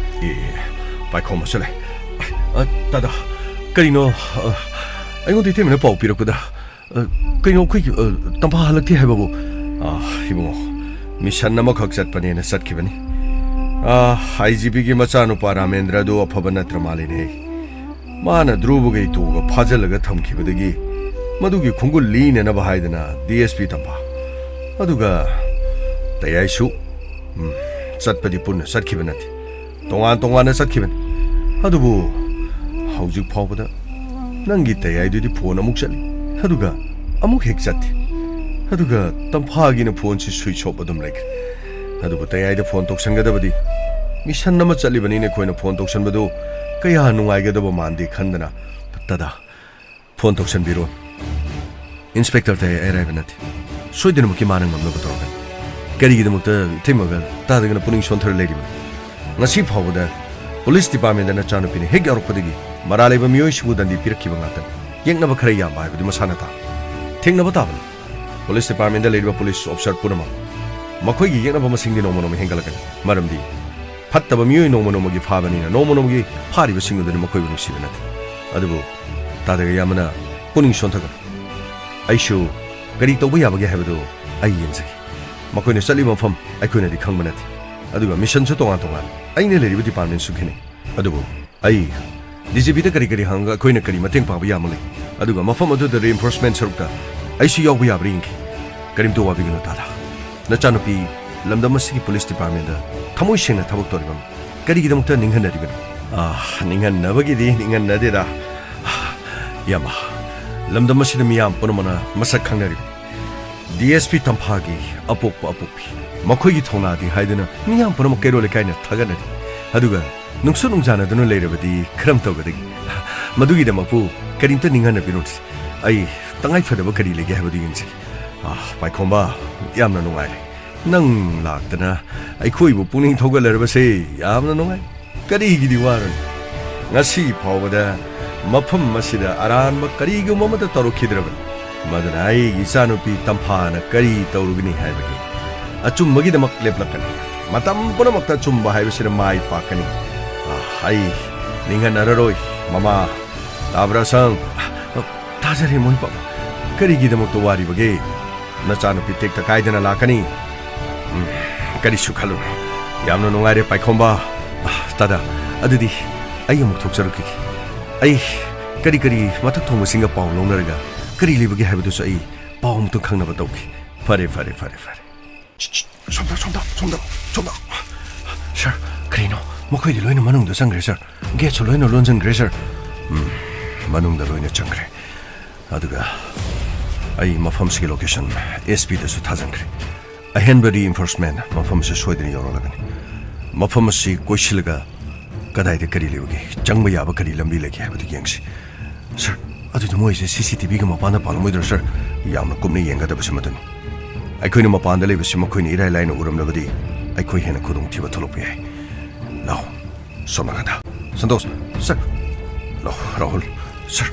"ꯑꯦ, ꯄꯥꯏꯈꯣꯝꯕꯁꯨ ꯂꯩ꯫ ꯑ, ꯇꯥꯗꯥ, ꯀꯔꯤꯅꯣ, ꯑ, ꯑꯩꯉꯣꯟꯗ ꯏꯇꯩꯃꯅ ꯄꯥꯎ ꯄꯤꯔꯛꯄꯗ, ꯑ, ꯀꯩꯅꯣ ꯑꯩꯈꯣꯏꯒꯤ, ꯑ, ꯇꯝꯐꯥ ꯍꯜꯂꯛꯇꯦ ꯍꯥꯏꯕꯕꯨ?" "ꯑ, ꯏꯕꯨꯡꯉꯣ, ꯃꯤꯁꯟ ꯑꯃꯈꯛ ꯆꯠꯄꯅꯦꯅ ꯆꯠꯈꯤꯕꯅꯤ꯫ ꯑ, ꯑꯥꯏ ꯖꯤ ꯄꯤꯒꯤ ꯃꯆꯥꯅꯨꯄꯥ ꯔꯥꯃꯦꯟꯗ꯭ꯔ ꯑꯗꯨ ꯑꯐꯕ ꯅꯠꯇ꯭ꯔ ꯃꯥꯜꯂꯤꯅꯦ꯫ ꯃꯥꯅ ꯙ꯭ꯔꯨꯕꯒ ꯏꯇꯣꯒ ꯐꯥꯖꯤꯜꯂꯒ ꯊꯝꯈꯤꯕꯗꯒꯤ ꯃꯗꯨꯒꯤ ꯈꯣꯡꯒꯨꯜ ꯂꯤꯅꯅꯕ ꯍꯥꯏꯗꯅ ꯗꯤ ꯑꯦꯁ ꯄꯤ ꯇꯝꯐꯥ, ꯑꯗꯨꯒ ꯇꯌꯥꯏꯁꯨ, ꯎꯝ, ꯆꯠꯄꯗꯤ ꯄꯨꯟꯅ ꯆꯠꯈꯤꯕ ꯅꯠꯇꯦ, ꯇꯣꯉꯥꯟ ꯇꯣꯉꯥꯟꯅ ꯆꯠꯈꯤꯕꯅꯤ꯫ ꯑꯗꯨꯕꯨ ꯍꯧꯖꯤꯛ ꯐꯥꯎꯕꯗ ꯅꯪꯒꯤ ꯇꯌꯥꯏꯗꯨꯗꯤ ꯐꯣꯟ ꯑꯃꯨꯛ ꯆꯠꯂꯤ, ꯑꯗꯨꯒ ꯑꯃꯨꯛ ꯍꯦꯛ ꯆꯠꯇꯦ꯫ ꯑꯗꯨꯒ ꯇꯝꯐꯥꯒꯤꯅ ꯐꯣꯟꯁꯤ ꯁ꯭ꯋꯤꯆ ꯑꯣꯐ ꯑꯗꯨꯝ ꯂꯩꯈ꯭ꯔꯦ꯫ ꯑꯗꯨꯕꯨ ꯇꯌꯥꯏꯗ ꯐꯣꯟ ꯇꯧꯁꯟꯒꯗꯕꯗꯤ, ꯃꯤꯁꯟ ꯑꯃ ꯆꯠꯂꯤꯕꯅꯤꯅ ꯑꯩꯈꯣꯏꯅ ꯐꯣꯟ ꯇꯧꯁꯟꯕꯗꯨ ꯀꯌꯥ ꯅꯨꯡꯉꯥꯏꯒꯗꯕ ꯃꯥꯟꯗꯦ ꯈꯟꯗꯅ, ꯇꯥꯗ, ꯐꯣꯟ ꯇꯧꯁꯟꯕꯤꯔꯣ꯫ ꯏꯟꯁꯄꯦꯛꯇꯔ ꯇꯌꯥꯏ ꯑꯔꯥꯏꯕ ꯅꯠꯇꯦ꯫ ꯁꯣꯏꯗꯅꯃꯛꯀꯤ ꯃꯥꯅ ꯉꯝꯅꯕ ꯇꯧꯔꯛꯀꯅꯤ꯫ ꯀꯔꯤꯒꯤꯗꯃꯛꯇ ꯏꯇꯩꯃꯒ ꯇꯥꯗꯒꯅ ꯄꯨꯛꯅꯤꯡ ꯁꯣꯟꯊꯔ ꯂꯩꯔꯤꯕꯅꯣ? ꯉꯁꯤ ꯐꯥꯎꯕꯗ ꯄꯨꯂꯤꯁ ꯗꯤꯄꯥꯔꯠꯃꯦꯟꯗ ꯅꯆꯥꯅꯨꯄꯤꯅ ꯍꯦꯛ ꯌꯥꯎꯔꯛꯄꯗꯒꯤ ꯃꯔꯥꯜ ꯂꯩꯕ ꯃꯤꯑꯣꯏꯁꯤꯡꯕꯨ ꯗꯟꯗꯤ ꯄꯤꯔꯛꯈꯤꯕ ꯉꯥꯛꯇꯅꯤ꯫ ꯌꯦꯛꯅꯕ ꯈꯔ ꯌꯥꯝꯕ ꯍꯥꯏꯕꯗꯨ ꯃꯁꯥꯅ ꯇꯥꯕꯅꯤ꯫ ꯊꯦꯡꯅꯕ ꯇꯥꯕꯅꯤ꯫ ꯄꯨꯂꯤꯁ ꯗꯤꯄꯥꯔꯠꯃꯦꯟꯗ ꯂꯩꯔꯤꯕ ꯄꯨꯂꯤꯁ ꯑꯣꯐꯤꯁꯥꯔ ꯄꯨꯝꯅꯃꯛ, ꯃꯈꯣꯏꯒꯤ ꯌꯦꯛꯅꯕ ꯃꯁꯤꯡꯗꯤ ꯅꯣꯡꯃ ꯅꯣꯡꯃ ꯍꯦꯟꯒꯠꯂꯛꯀꯅꯤ꯫ ꯃꯔꯝꯗꯤ ꯐꯠꯇꯕ ꯃꯤꯑꯣꯏ ꯅꯣꯡꯃ ꯅꯣꯡꯃꯒꯤ ꯐꯥꯕꯅꯤꯅ, ꯅꯣꯡꯃ ꯅꯣꯡꯃꯒꯤ ꯐꯥꯔꯤꯕꯁꯤꯡ ꯑꯗꯨꯅ ꯃꯈꯣꯏꯕꯨ ꯅꯨꯡꯁꯤꯕ ꯅꯠꯇꯦ꯫ ꯑꯗꯨꯕꯨ ꯇꯥꯗꯒ ꯌꯥꯝꯕꯅ ꯄꯨꯛꯅꯤꯡ ꯁꯣꯟꯊꯒꯅꯨ꯫ ꯑꯩꯁꯨ ꯀꯔꯤ ꯇꯧꯕ ꯌꯥꯕꯒꯦ ꯍꯥꯏꯕꯗꯨ ꯑꯩ ꯌꯦꯡꯖꯒꯦ꯫ ꯃꯈꯣꯏꯅ ꯆꯠꯂꯤꯕ ꯃꯐꯝ ꯑꯩꯈꯣꯏꯅꯗꯤ ꯈꯪꯕ ꯅꯠꯇꯦ꯫ ꯑꯗꯨꯒ ꯃꯤꯁꯟꯁꯨ ꯇꯣꯉꯥꯟ ꯇꯣꯉꯥꯟ, ꯑꯩꯅ ꯂꯩꯔꯤꯕ ꯗꯤꯄꯥꯔꯠꯃꯦꯟꯁꯨ ꯈꯦꯠꯅꯩ꯫ ꯑꯗꯨꯕꯨ ꯑꯩ ꯗꯤ ꯖꯤ ꯄꯤꯗ ꯀꯔꯤ ꯀꯔꯤ ꯍꯪꯉꯒ ꯑꯩꯈꯣꯏꯅ ꯀꯔꯤ ꯃꯇꯦꯡ ꯄꯥꯡꯕ ꯌꯥꯕ ꯂꯩ? ꯑꯗꯨꯒ ꯃꯐꯝ ꯑꯗꯨꯗ ꯔꯤꯏꯟꯐꯣꯔꯁꯃꯦꯟ ꯁꯔꯨꯛꯇ ꯑꯩꯁꯨ ꯌꯥꯎꯕ ꯌꯥꯕ꯭ꯔꯥ ꯌꯦꯡꯒꯦ꯫ ꯀꯔꯤꯝꯇ ꯋꯥꯕꯤꯒꯅꯨ, ꯇꯥꯗ꯫ ꯅꯆꯥꯅꯨꯄꯤ ꯂꯝꯗꯝ ꯑꯁꯤꯒꯤ ꯄꯨꯂꯤꯁ ꯗꯤꯄꯥꯔꯠꯃꯦꯟꯗ ꯊꯃꯣꯏ ꯁꯦꯡꯅ ꯊꯕꯛ ꯇꯧꯔꯤꯕ ꯀꯔꯤꯒꯤꯗꯃꯛꯇ ꯅꯤꯡꯍꯟꯅꯔꯤꯕꯅꯣ? ꯑꯥ, ꯅꯤꯡꯍꯟꯅꯕꯒꯤꯗꯤ ꯅꯤꯡꯍꯟꯅꯗꯦꯗ꯫ ꯌꯥꯝꯕ, ꯂꯝꯗꯝ ꯑꯁꯤꯗ ꯃꯤꯌꯥꯝ ꯄꯨꯝꯅꯃꯛꯅ ꯃꯁꯛ ꯈꯪꯅꯔꯤꯕꯅꯤ꯫ D S P ꯇꯝꯐꯥꯒꯤ ꯑꯄꯣꯛꯄ ꯑꯄꯣꯛꯄꯤ꯫ ꯃꯈꯣꯏꯒꯤ ꯊꯧꯅꯥꯗꯤ ꯍꯥꯏꯗꯨꯅ ꯃꯤꯌꯥꯝ ꯄꯨꯝꯅꯃꯛ ꯀꯩꯔꯣꯜ ꯂꯩꯀꯥꯏꯅ ꯊꯥꯒꯠꯅꯔꯤ꯫ ꯑꯗꯨꯒ ꯅꯨꯡꯁꯨ ꯅꯨꯡꯖꯥꯅꯗꯨꯅ ꯂꯩꯔꯕꯗꯤ ꯀꯔꯝ ꯇꯧꯒꯗꯒꯦ? ꯃꯗꯨꯒꯤꯗꯃꯛꯄꯨ ꯀꯔꯤꯝꯇ ꯅꯤꯡꯍꯟꯅꯕꯤꯔꯨꯅꯨ꯫ ꯑꯩ ꯇꯉꯥꯏ ꯐꯗꯕ ꯀꯔꯤ ꯂꯩꯒꯦ ꯍꯥꯏꯕꯗꯨ ꯌꯦꯡꯖꯒꯦ꯫ ꯑꯥ, ꯄꯥꯏꯈꯣꯝꯕ, ꯌꯥꯝꯅ ꯅꯨꯡꯉꯥꯏꯔꯦ꯫ ꯅꯪ ꯂꯥꯛꯇꯅ ꯑꯩꯈꯣꯏꯕꯨ ꯄꯨꯛꯅꯤꯡ ꯊꯧꯒꯠꯂꯔꯕꯁꯦ ꯌꯥꯝꯅ ꯅꯨꯡꯉꯥꯏ꯫ ꯀꯔꯤꯒꯤꯗꯤ ꯋꯥꯔꯨꯅꯤ? ꯉꯁꯤ ꯐꯥꯎꯕꯗ ꯃꯐꯝ ꯑꯁꯤꯗ ꯑꯔꯥꯟꯕ ꯀꯔꯤꯒꯨꯝꯕ ꯑꯃꯠꯇ ꯇꯧꯔꯛꯈꯤꯗ꯭ꯔꯕꯅꯤ꯫ ꯃꯗꯨꯅ ꯑꯩꯒꯤ ꯏꯆꯥꯅꯨꯄꯤ ꯇꯝꯐꯥꯅ ꯀꯔꯤ ꯇꯧꯔꯨꯒꯅꯤ ꯍꯥꯏꯕꯒꯤ ꯑꯆꯨꯝꯕꯒꯤꯗꯃꯛ ꯂꯦꯞꯂꯛꯀꯅꯤ꯫ ꯃꯇꯝ ꯄꯨꯝꯅꯃꯛꯇ ꯑꯆꯨꯝꯕ ꯍꯥꯏꯕꯁꯤꯅ ꯃꯥꯏ ꯄꯥꯛꯀꯅꯤ꯫ ꯑꯥ, ꯑꯩ ꯅꯤꯡꯍꯟꯅꯔꯔꯣꯏ, ꯃꯃꯥ꯫ ꯇꯥꯕ꯭ꯔꯥ, ꯁꯪ? ꯇꯥꯖꯔꯦ, ꯃꯣꯏ ꯄꯥꯕ꯫ ꯀꯔꯤꯒꯤꯗꯃꯛꯇ ꯋꯥꯔꯤꯕꯒꯦ? ꯅꯆꯥꯅꯨꯄꯤ ꯇꯦꯛꯇ ꯀꯥꯏꯗꯅ ꯂꯥꯛꯀꯅꯤ꯫ ꯎꯝ, ꯀꯔꯤꯁꯨ ꯈꯜꯂꯨꯅꯨ꯫ ꯌꯥꯝꯅ ꯅꯨꯡꯉꯥꯏꯔꯦ, ꯄꯥꯏꯈꯣꯝꯕ꯫ ꯑꯥ, ꯇꯥꯗ, ꯑꯗꯨꯗꯤ ꯑꯩ ꯑꯃꯨꯛ ꯊꯣꯛꯆꯔꯛꯈꯤꯒꯦ꯫ ꯑꯩ ꯀꯔꯤ ꯀꯔꯤ ꯃꯊꯛ ꯊꯣꯡꯕꯁꯤꯡꯒ ꯄꯥꯎ ꯂꯧꯅꯔꯒ ꯀꯔꯤ ꯂꯩꯕꯒꯦ ꯍꯥꯏꯕꯗꯨꯁꯨ ꯑꯩ ꯄꯥꯎ ꯑꯃꯇꯪ ꯈꯪꯅꯕ ꯇꯧꯈꯤ꯫ ꯐꯔꯦ, ꯐꯔꯦ, ꯐꯔꯦ, ꯐꯔꯦ꯫ ꯁꯣꯝꯗ, ꯁꯣꯝꯗ, ꯁꯣꯝꯗ, ꯁꯣꯝꯗ꯫ ꯁꯥꯔ, ꯀꯔꯤꯅꯣ? ꯃꯈꯣꯏꯗꯤ ꯂꯣꯏꯅ ꯃꯅꯨꯡꯗ ꯆꯪꯈ꯭ꯔꯦ, ꯁꯥꯔ꯫ ꯒꯦꯠꯁꯨ ꯂꯣꯏꯅ ꯂꯣꯟꯁꯤꯟꯈ꯭ꯔꯦ, ꯁꯥꯔ꯫ ꯎꯝ, ꯃꯅꯨꯡꯗ ꯂꯣꯏꯅ ꯆꯪꯈ꯭ꯔꯦ꯫ ꯑꯗꯨꯒ ꯑꯩ ꯃꯐꯝꯁꯤꯒꯤ ꯂꯣꯀꯦꯁꯟ ꯑꯦꯁ ꯄꯤꯗꯁꯨ ꯊꯥꯖꯤꯟꯈ꯭ꯔꯦ꯫ ꯑꯍꯦꯟꯕ ꯔꯤꯏꯟꯐꯣꯔꯁꯃꯦꯟ ꯃꯐꯝꯁꯤꯗ ꯁꯣꯏꯗꯅ ꯌꯧꯔꯛꯂꯒꯅꯤ꯫ ꯃꯐꯝ ꯑꯁꯤ ꯀꯣꯏꯁꯤꯜꯂꯒ ꯀꯗꯥꯏꯗ ꯀꯔꯤ ꯂꯩꯕꯒꯦ, ꯆꯪꯕ ꯌꯥꯕ ꯀꯔꯤ ꯂꯝꯕꯤ ꯂꯩꯒꯦ ꯍꯥꯏꯕꯗꯨ ꯌꯦꯡꯁꯤ꯫ ꯁꯥꯔ, ꯑꯗꯨꯗ ꯃꯣꯏꯁꯦ ꯁꯤ ꯁꯤ ꯇꯤ ꯚꯤꯒꯤ ꯃꯄꯥꯟꯗ ꯄꯥꯜꯂꯝꯃꯣꯏꯗ꯭ꯔꯣ, ꯁꯥꯔ? ꯌꯥꯝꯅ ꯀꯨꯞꯅ ꯌꯦꯡꯒꯗꯕꯁꯤ ꯃꯗꯨꯅꯤ꯫ ꯑꯩꯈꯣꯏꯅ ꯃꯄꯥꯟꯗ ꯂꯩꯕꯁꯤ ꯃꯈꯣꯏꯅ ꯏꯔꯥꯏ ꯂꯥꯏꯅ ꯎꯔꯝꯂꯕꯗꯤ ꯑꯩꯈꯣꯏ ꯍꯦꯟꯅ ꯈꯨꯗꯣꯡꯊꯤꯕ ꯊꯣꯛꯂꯛꯄ ꯌꯥꯏ꯫ ꯂꯥꯎ, ꯁꯣꯝ ꯅꯥꯀꯟꯗ꯫ ꯁꯟꯇꯣꯁ, ꯁꯥꯔ꯫ ꯂꯥꯎ, ꯔꯥꯍꯨꯜ, ꯁꯥꯔ꯫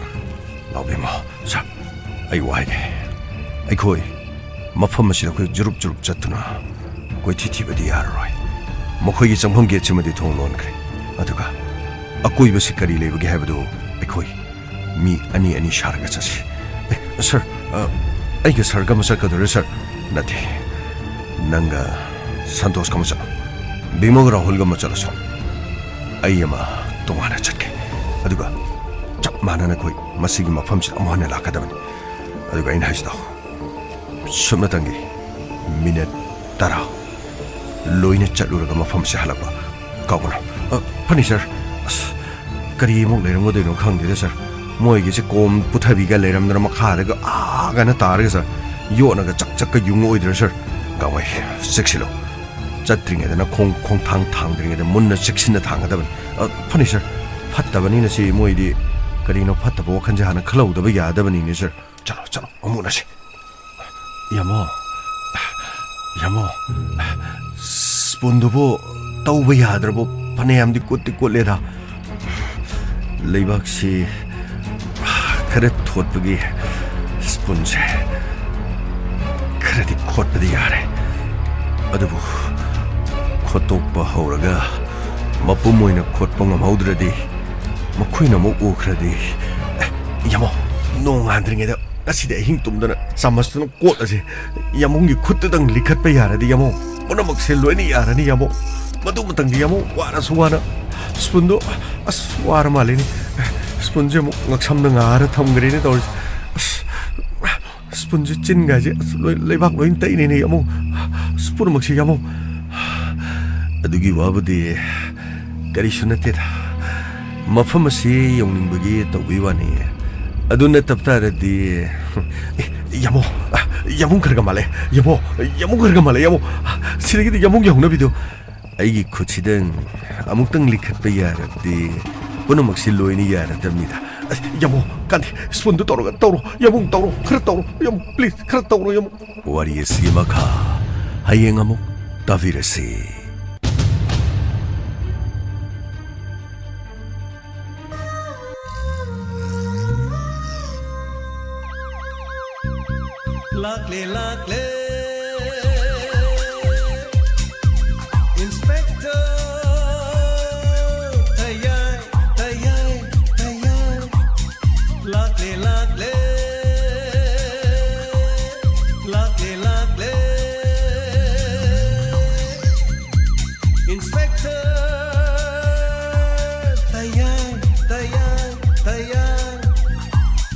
ꯂꯥꯎ, ꯕꯤꯃꯣ, ꯁꯥꯔ꯫ ꯑꯩ ꯋꯥ ꯍꯥꯏꯒꯦ꯫ ꯑꯩꯈꯣꯏ ꯃꯐꯝ ꯑꯁꯤꯗ ꯑꯩꯈꯣꯏ ꯖꯨꯔꯨꯞ ꯖꯨꯔꯨꯞ ꯆꯠꯇꯨꯅ ꯀꯣꯏꯊꯤ ꯊꯤꯕꯗꯤ ꯌꯥꯔꯔꯣꯏ꯫ ꯃꯈꯣꯏꯒꯤ ꯆꯪꯐꯝ ꯒꯦꯠꯁꯤꯃꯗꯤ ꯊꯣꯡ ꯂꯣꯟꯈ꯭ꯔꯦ꯫ ꯑꯗꯨꯒ ꯑꯀꯣꯏꯕꯁꯤ ꯀꯔꯤ ꯂꯩꯕꯒꯦ ꯍꯥꯏꯕꯗꯨ ꯑꯩꯈꯣꯏ ꯃꯤ ꯑꯅꯤ ꯑꯅꯤ ꯁꯥꯔꯒ ꯆꯠꯁꯤ꯫ ꯑꯦ, ꯁꯥꯔ, ꯑ, ꯑꯩꯒ ꯁꯥꯔꯒ ꯑꯃ ꯆꯠꯀꯗꯧꯔꯦ, ꯁꯥꯔ꯫ ꯅꯠꯇꯦ, ꯅꯪꯒ ꯁꯟꯇꯣꯁꯀ ꯑꯃ ꯆꯠꯂꯣ꯫ ꯕꯤꯃꯣꯒ ꯔꯥꯍꯨꯜꯒ ꯑꯃ ꯆꯠꯂꯁꯨ꯫ ꯑꯩ ꯑꯃ ꯇꯣꯉꯥꯟꯅ ꯆꯠꯀꯦ꯫ ꯑꯗꯨꯒ ꯆꯞ ꯃꯥꯟꯅꯅ ꯑꯩꯈꯣꯏ ꯃꯁꯤꯒꯤ ꯃꯐꯝꯁꯤꯗ ꯑꯃꯨꯛ ꯍꯟꯅ ꯂꯥꯛꯀꯗꯕꯅꯤ꯫ ꯑꯗꯨꯒ ꯑꯩꯅ ꯍꯥꯏꯁꯤꯗꯣ ꯁꯨꯞꯅꯇꯪꯒꯤ ꯃꯤꯅꯠ ꯇꯔꯥ ꯂꯣꯏꯅ ꯆꯠꯂꯨꯔꯒ ꯃꯐꯝꯁꯦ ꯍꯜꯂꯛꯄ꯫ ꯀꯥꯎꯒꯅꯨ꯫ ꯑ, ꯐꯅꯤ, ꯁꯥꯔ꯫ ꯑꯁ, ꯀꯔꯤ ꯑꯃꯨꯛ ꯂꯩꯔꯝꯒꯗꯣꯏꯅꯣ ꯈꯪꯗꯦꯗ, ꯁꯥꯔ꯫ ꯃꯣꯏꯒꯤꯁꯦ ꯀꯣꯝ ꯄꯨꯊꯕꯤꯒ ꯂꯩꯔꯝꯗꯅ ꯃꯈꯥꯗꯒ ꯑꯥ ꯀꯥꯏꯅ ꯇꯥꯔꯒ, ꯁꯥꯔ, ꯌꯣꯠꯅꯒ ꯆꯛ ꯆꯛꯀ ꯌꯨꯡꯉꯛꯑꯣꯏꯗ꯭ꯔꯥ, ꯁꯥꯔ? ꯒꯥꯡꯃꯩ, ꯆꯦꯛꯁꯤꯜꯂꯨ꯫ ꯆꯠꯇ꯭ꯔꯤꯉꯩꯗꯅ ꯈꯣꯡ, ꯈꯣꯡꯊꯥꯡ ꯊꯥꯡꯗ꯭ꯔꯤꯉꯩꯗ ꯃꯨꯟꯅ ꯆꯦꯛꯁꯤꯟꯅ ꯊꯥꯡꯒꯗꯕꯅꯤ꯫ ꯑ, ꯐꯅꯤ, ꯁꯥꯔ꯫ ꯐꯠꯇꯕꯅꯤꯅ ꯁꯤ ꯃꯣꯏꯗꯤ ꯀꯔꯤꯅꯣ ꯐꯠꯇꯕ ꯋꯥꯈꯜꯁꯦ ꯍꯥꯟꯅ ꯈꯜꯍꯧꯗꯕ ꯌꯥꯗꯕꯅꯤꯅꯦ, ꯁꯥꯔ꯫ ꯆꯠꯂꯣ, ꯆꯠꯂꯣ, ꯑꯃꯨꯛ ꯎꯅꯁꯤ꯫ ꯌꯥꯃꯣ, ꯌꯥꯃꯣ, ꯁ꯭ꯄꯨꯟꯗꯨꯕꯨ ꯇꯧꯕ ꯌꯥꯗ꯭ꯔꯕꯣ? ꯐꯅꯌꯥꯝꯗꯤ ꯀꯨꯠꯇꯤ ꯀꯨꯠꯂꯦꯗ꯫ ꯂꯩꯕꯥꯛꯁꯤ ꯈꯔ ꯊꯣꯠꯄꯒꯤ ꯁ꯭ꯄꯨꯟꯁꯦ ꯈꯔꯗꯤ ꯈꯣꯠꯄꯗꯤ ꯌꯥꯔꯦ꯫ ꯑꯗꯨꯕꯨ ꯈꯣꯠꯇꯣꯛꯄ ꯍꯧꯔꯒ ꯃꯄꯨꯝ ꯑꯣꯏꯅ ꯈꯣꯠꯄ ꯉꯝꯍꯧꯗ꯭ꯔꯗꯤ ꯃꯈꯣꯏꯅ ꯑꯃꯨꯛ ꯎꯈ꯭ꯔꯗꯤ꯫ ꯑꯦ, ꯌꯥꯃꯣ, ꯅꯣꯡ ꯉꯥꯟꯗ꯭ꯔꯤꯉꯩꯗ ꯉꯁꯤꯗꯤ ꯑꯍꯤꯡ ꯇꯨꯝꯗꯅ ꯆꯥꯃꯁꯇꯨꯅ ꯀꯣꯠꯂꯁꯦ꯫ ꯌꯥꯃꯣꯡꯒꯤ ꯈꯨꯠꯇꯨꯗꯪ ꯂꯤꯈꯠꯄ ꯌꯥꯔꯗꯤ, ꯌꯥꯃꯣ, ꯄꯨꯝꯅꯃꯛꯁꯦ ꯂꯣꯏꯅ ꯌꯥꯔꯅꯤ, ꯌꯥꯃꯣ꯫ ꯃꯗꯨ ꯃꯇꯪꯗꯤ, ꯌꯥꯃꯣ, ꯋꯥꯔꯁꯨ ꯋꯥꯅ ꯁ꯭ꯄꯨꯟꯗꯣ, ꯑꯁ, ꯋꯥꯔ ꯃꯥꯜꯂꯤꯅꯦ꯫ ꯁ꯭ꯄꯨꯟꯁꯦ ꯑꯃꯨꯛ ꯉꯛꯁꯝꯗ ꯉꯥꯔ ꯊꯝꯈ꯭ꯔꯦꯅꯦ ꯇꯧꯔꯤꯁꯦ꯫ ꯑꯁ, ꯁ꯭ꯄꯨꯟꯁꯦ ꯆꯤꯟꯒꯥꯏꯁꯦ, ꯑꯁ, ꯂꯣꯏ, ꯂꯩꯕꯥꯛ ꯂꯣꯏ ꯇꯩꯅꯩꯅꯦ, ꯌꯥꯃꯣ꯫ ꯄꯨꯝꯅꯃꯛꯁꯦ, ꯌꯥꯃꯣ, ꯑꯗꯨꯒꯤ ꯋꯥꯕꯨꯗꯤ ꯀꯔꯤꯁꯨ ꯅꯠꯇꯦꯗ꯫ ꯃꯐꯝ ꯑꯁꯤ ꯌꯧꯅꯤꯡꯕꯒꯤ ꯇꯧꯕꯒꯤ ꯋꯥꯅꯤ꯫ ꯑꯗꯨ ꯅꯠꯇꯕ ꯇꯥꯔꯗꯤ, ꯑꯦ, ꯌꯥꯃꯣ, ꯌꯥꯃꯨꯡ ꯈꯔꯒ ꯃꯥꯜꯂꯦ꯫ ꯌꯥꯃꯣ, ꯌꯥꯃꯨꯡ ꯈꯔꯒ ꯃꯥꯜꯂꯦ꯫ ꯌꯥꯃꯣ, ꯁꯤꯗꯒꯤꯗꯤ ꯌꯥꯃꯨꯡ ꯌꯧꯅꯕꯤꯗꯣ꯫ ꯑꯩꯒꯤ ꯈꯨꯠꯁꯤꯗ ꯑꯃꯨꯛꯇꯪ ꯂꯤꯈꯠꯄ ꯌꯥꯔꯕꯗꯤ ꯄꯨꯝꯅꯃꯛꯁꯤ ꯂꯣꯏꯅ ꯌꯥꯔꯗꯕꯅꯤꯗ꯫ ꯑꯁ, ꯌꯥꯃꯣ, ꯀꯥꯟꯗꯦ, ꯁ꯭ꯄꯨꯟꯗꯨ ꯇꯧꯔꯒ ꯇꯧꯔꯣ꯫ ꯌꯥꯃꯨꯡ ꯇꯧꯔꯣ, ꯈꯔ ꯇꯧꯔꯣ꯫ ꯌꯥꯃꯨꯡ, please, ꯈꯔ ꯇꯧꯔꯣ, ꯌꯥꯃꯨꯡ꯫ ꯋꯥꯔꯤ ꯑꯁꯤꯒꯤ ꯃꯈꯥ ꯍꯌꯦꯡ ꯑꯃꯨꯛ ꯇꯥꯕꯤꯔꯁꯤ꯫ ꯂꯥꯛꯂꯦ, ꯂꯥꯛꯂꯦ, Inspector ꯇꯌꯥꯏ, ꯇꯌꯥꯏ, ꯇꯌꯥꯏ꯫ ꯂꯥꯛꯂꯦ, ꯂꯥꯛꯂꯦ, ꯂꯥꯛꯂꯦ, ꯂꯥꯛꯂꯦ꯫ Inspector ꯇꯌꯥꯏ, ꯇꯌꯥꯏ, ꯇꯌꯥꯏ꯫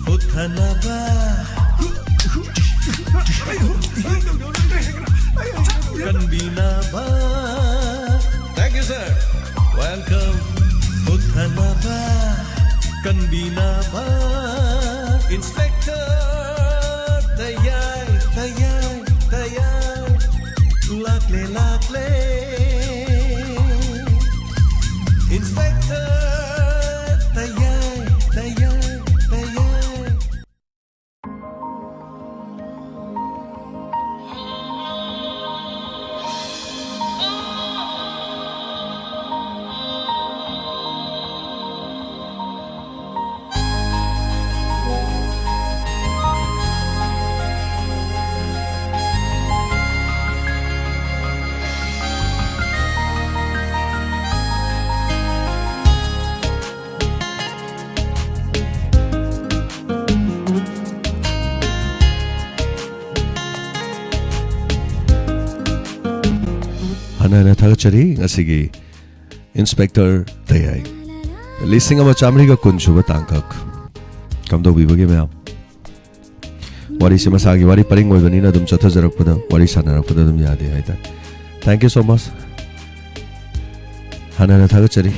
ꯍꯨꯠꯊꯅꯕ, ꯀꯟꯕꯤꯅꯕ꯫ Thank you, sir. Welcome. ꯍꯨꯠꯊꯅꯕ, ꯀꯟꯕꯤꯅꯕ꯫ Inspector ꯇꯌꯥꯏ, ꯇꯌꯥꯏ, ꯇꯌꯥꯏ꯫ ꯂꯥꯛꯂꯦ, ꯂꯥꯛꯂꯦ꯫ Inspector ꯇꯌꯥꯏ, ꯇꯌꯥꯏ, ꯇꯌꯥꯏ꯫ ꯍꯟꯅ ꯍꯟꯅ ꯊꯥꯒꯠꯆꯔꯤ ꯉꯁꯤꯒꯤ Inspector ꯇꯌꯥꯏ꯫ ꯂꯤꯁꯤꯡ ꯑꯃ ꯆꯥꯃꯔꯤꯒ ꯀꯨꯟ ꯁꯨꯕ ꯇꯥꯡꯀꯛ꯫ ꯀꯝꯗꯧꯕꯤꯕꯒꯦ ꯃꯌꯥꯝ? ꯋꯥꯔꯤꯁꯦ ꯃꯁꯥꯒꯤ ꯋꯥꯔꯤ ꯄꯔꯤꯡ ꯑꯣꯏꯕꯅꯤꯅ ꯑꯗꯨꯝ ꯆꯠꯊꯖꯔꯛꯄꯗ, ꯋꯥꯔꯤ ꯁꯥꯟꯅꯔꯛꯄꯗ ꯑꯗꯨꯝ ꯌꯥꯗꯦ ꯍꯥꯏꯇꯥꯔꯦ꯫ Thank you so much꯫ ꯍꯥꯟꯅꯅ ꯊꯥꯒꯠꯆꯔꯤ꯫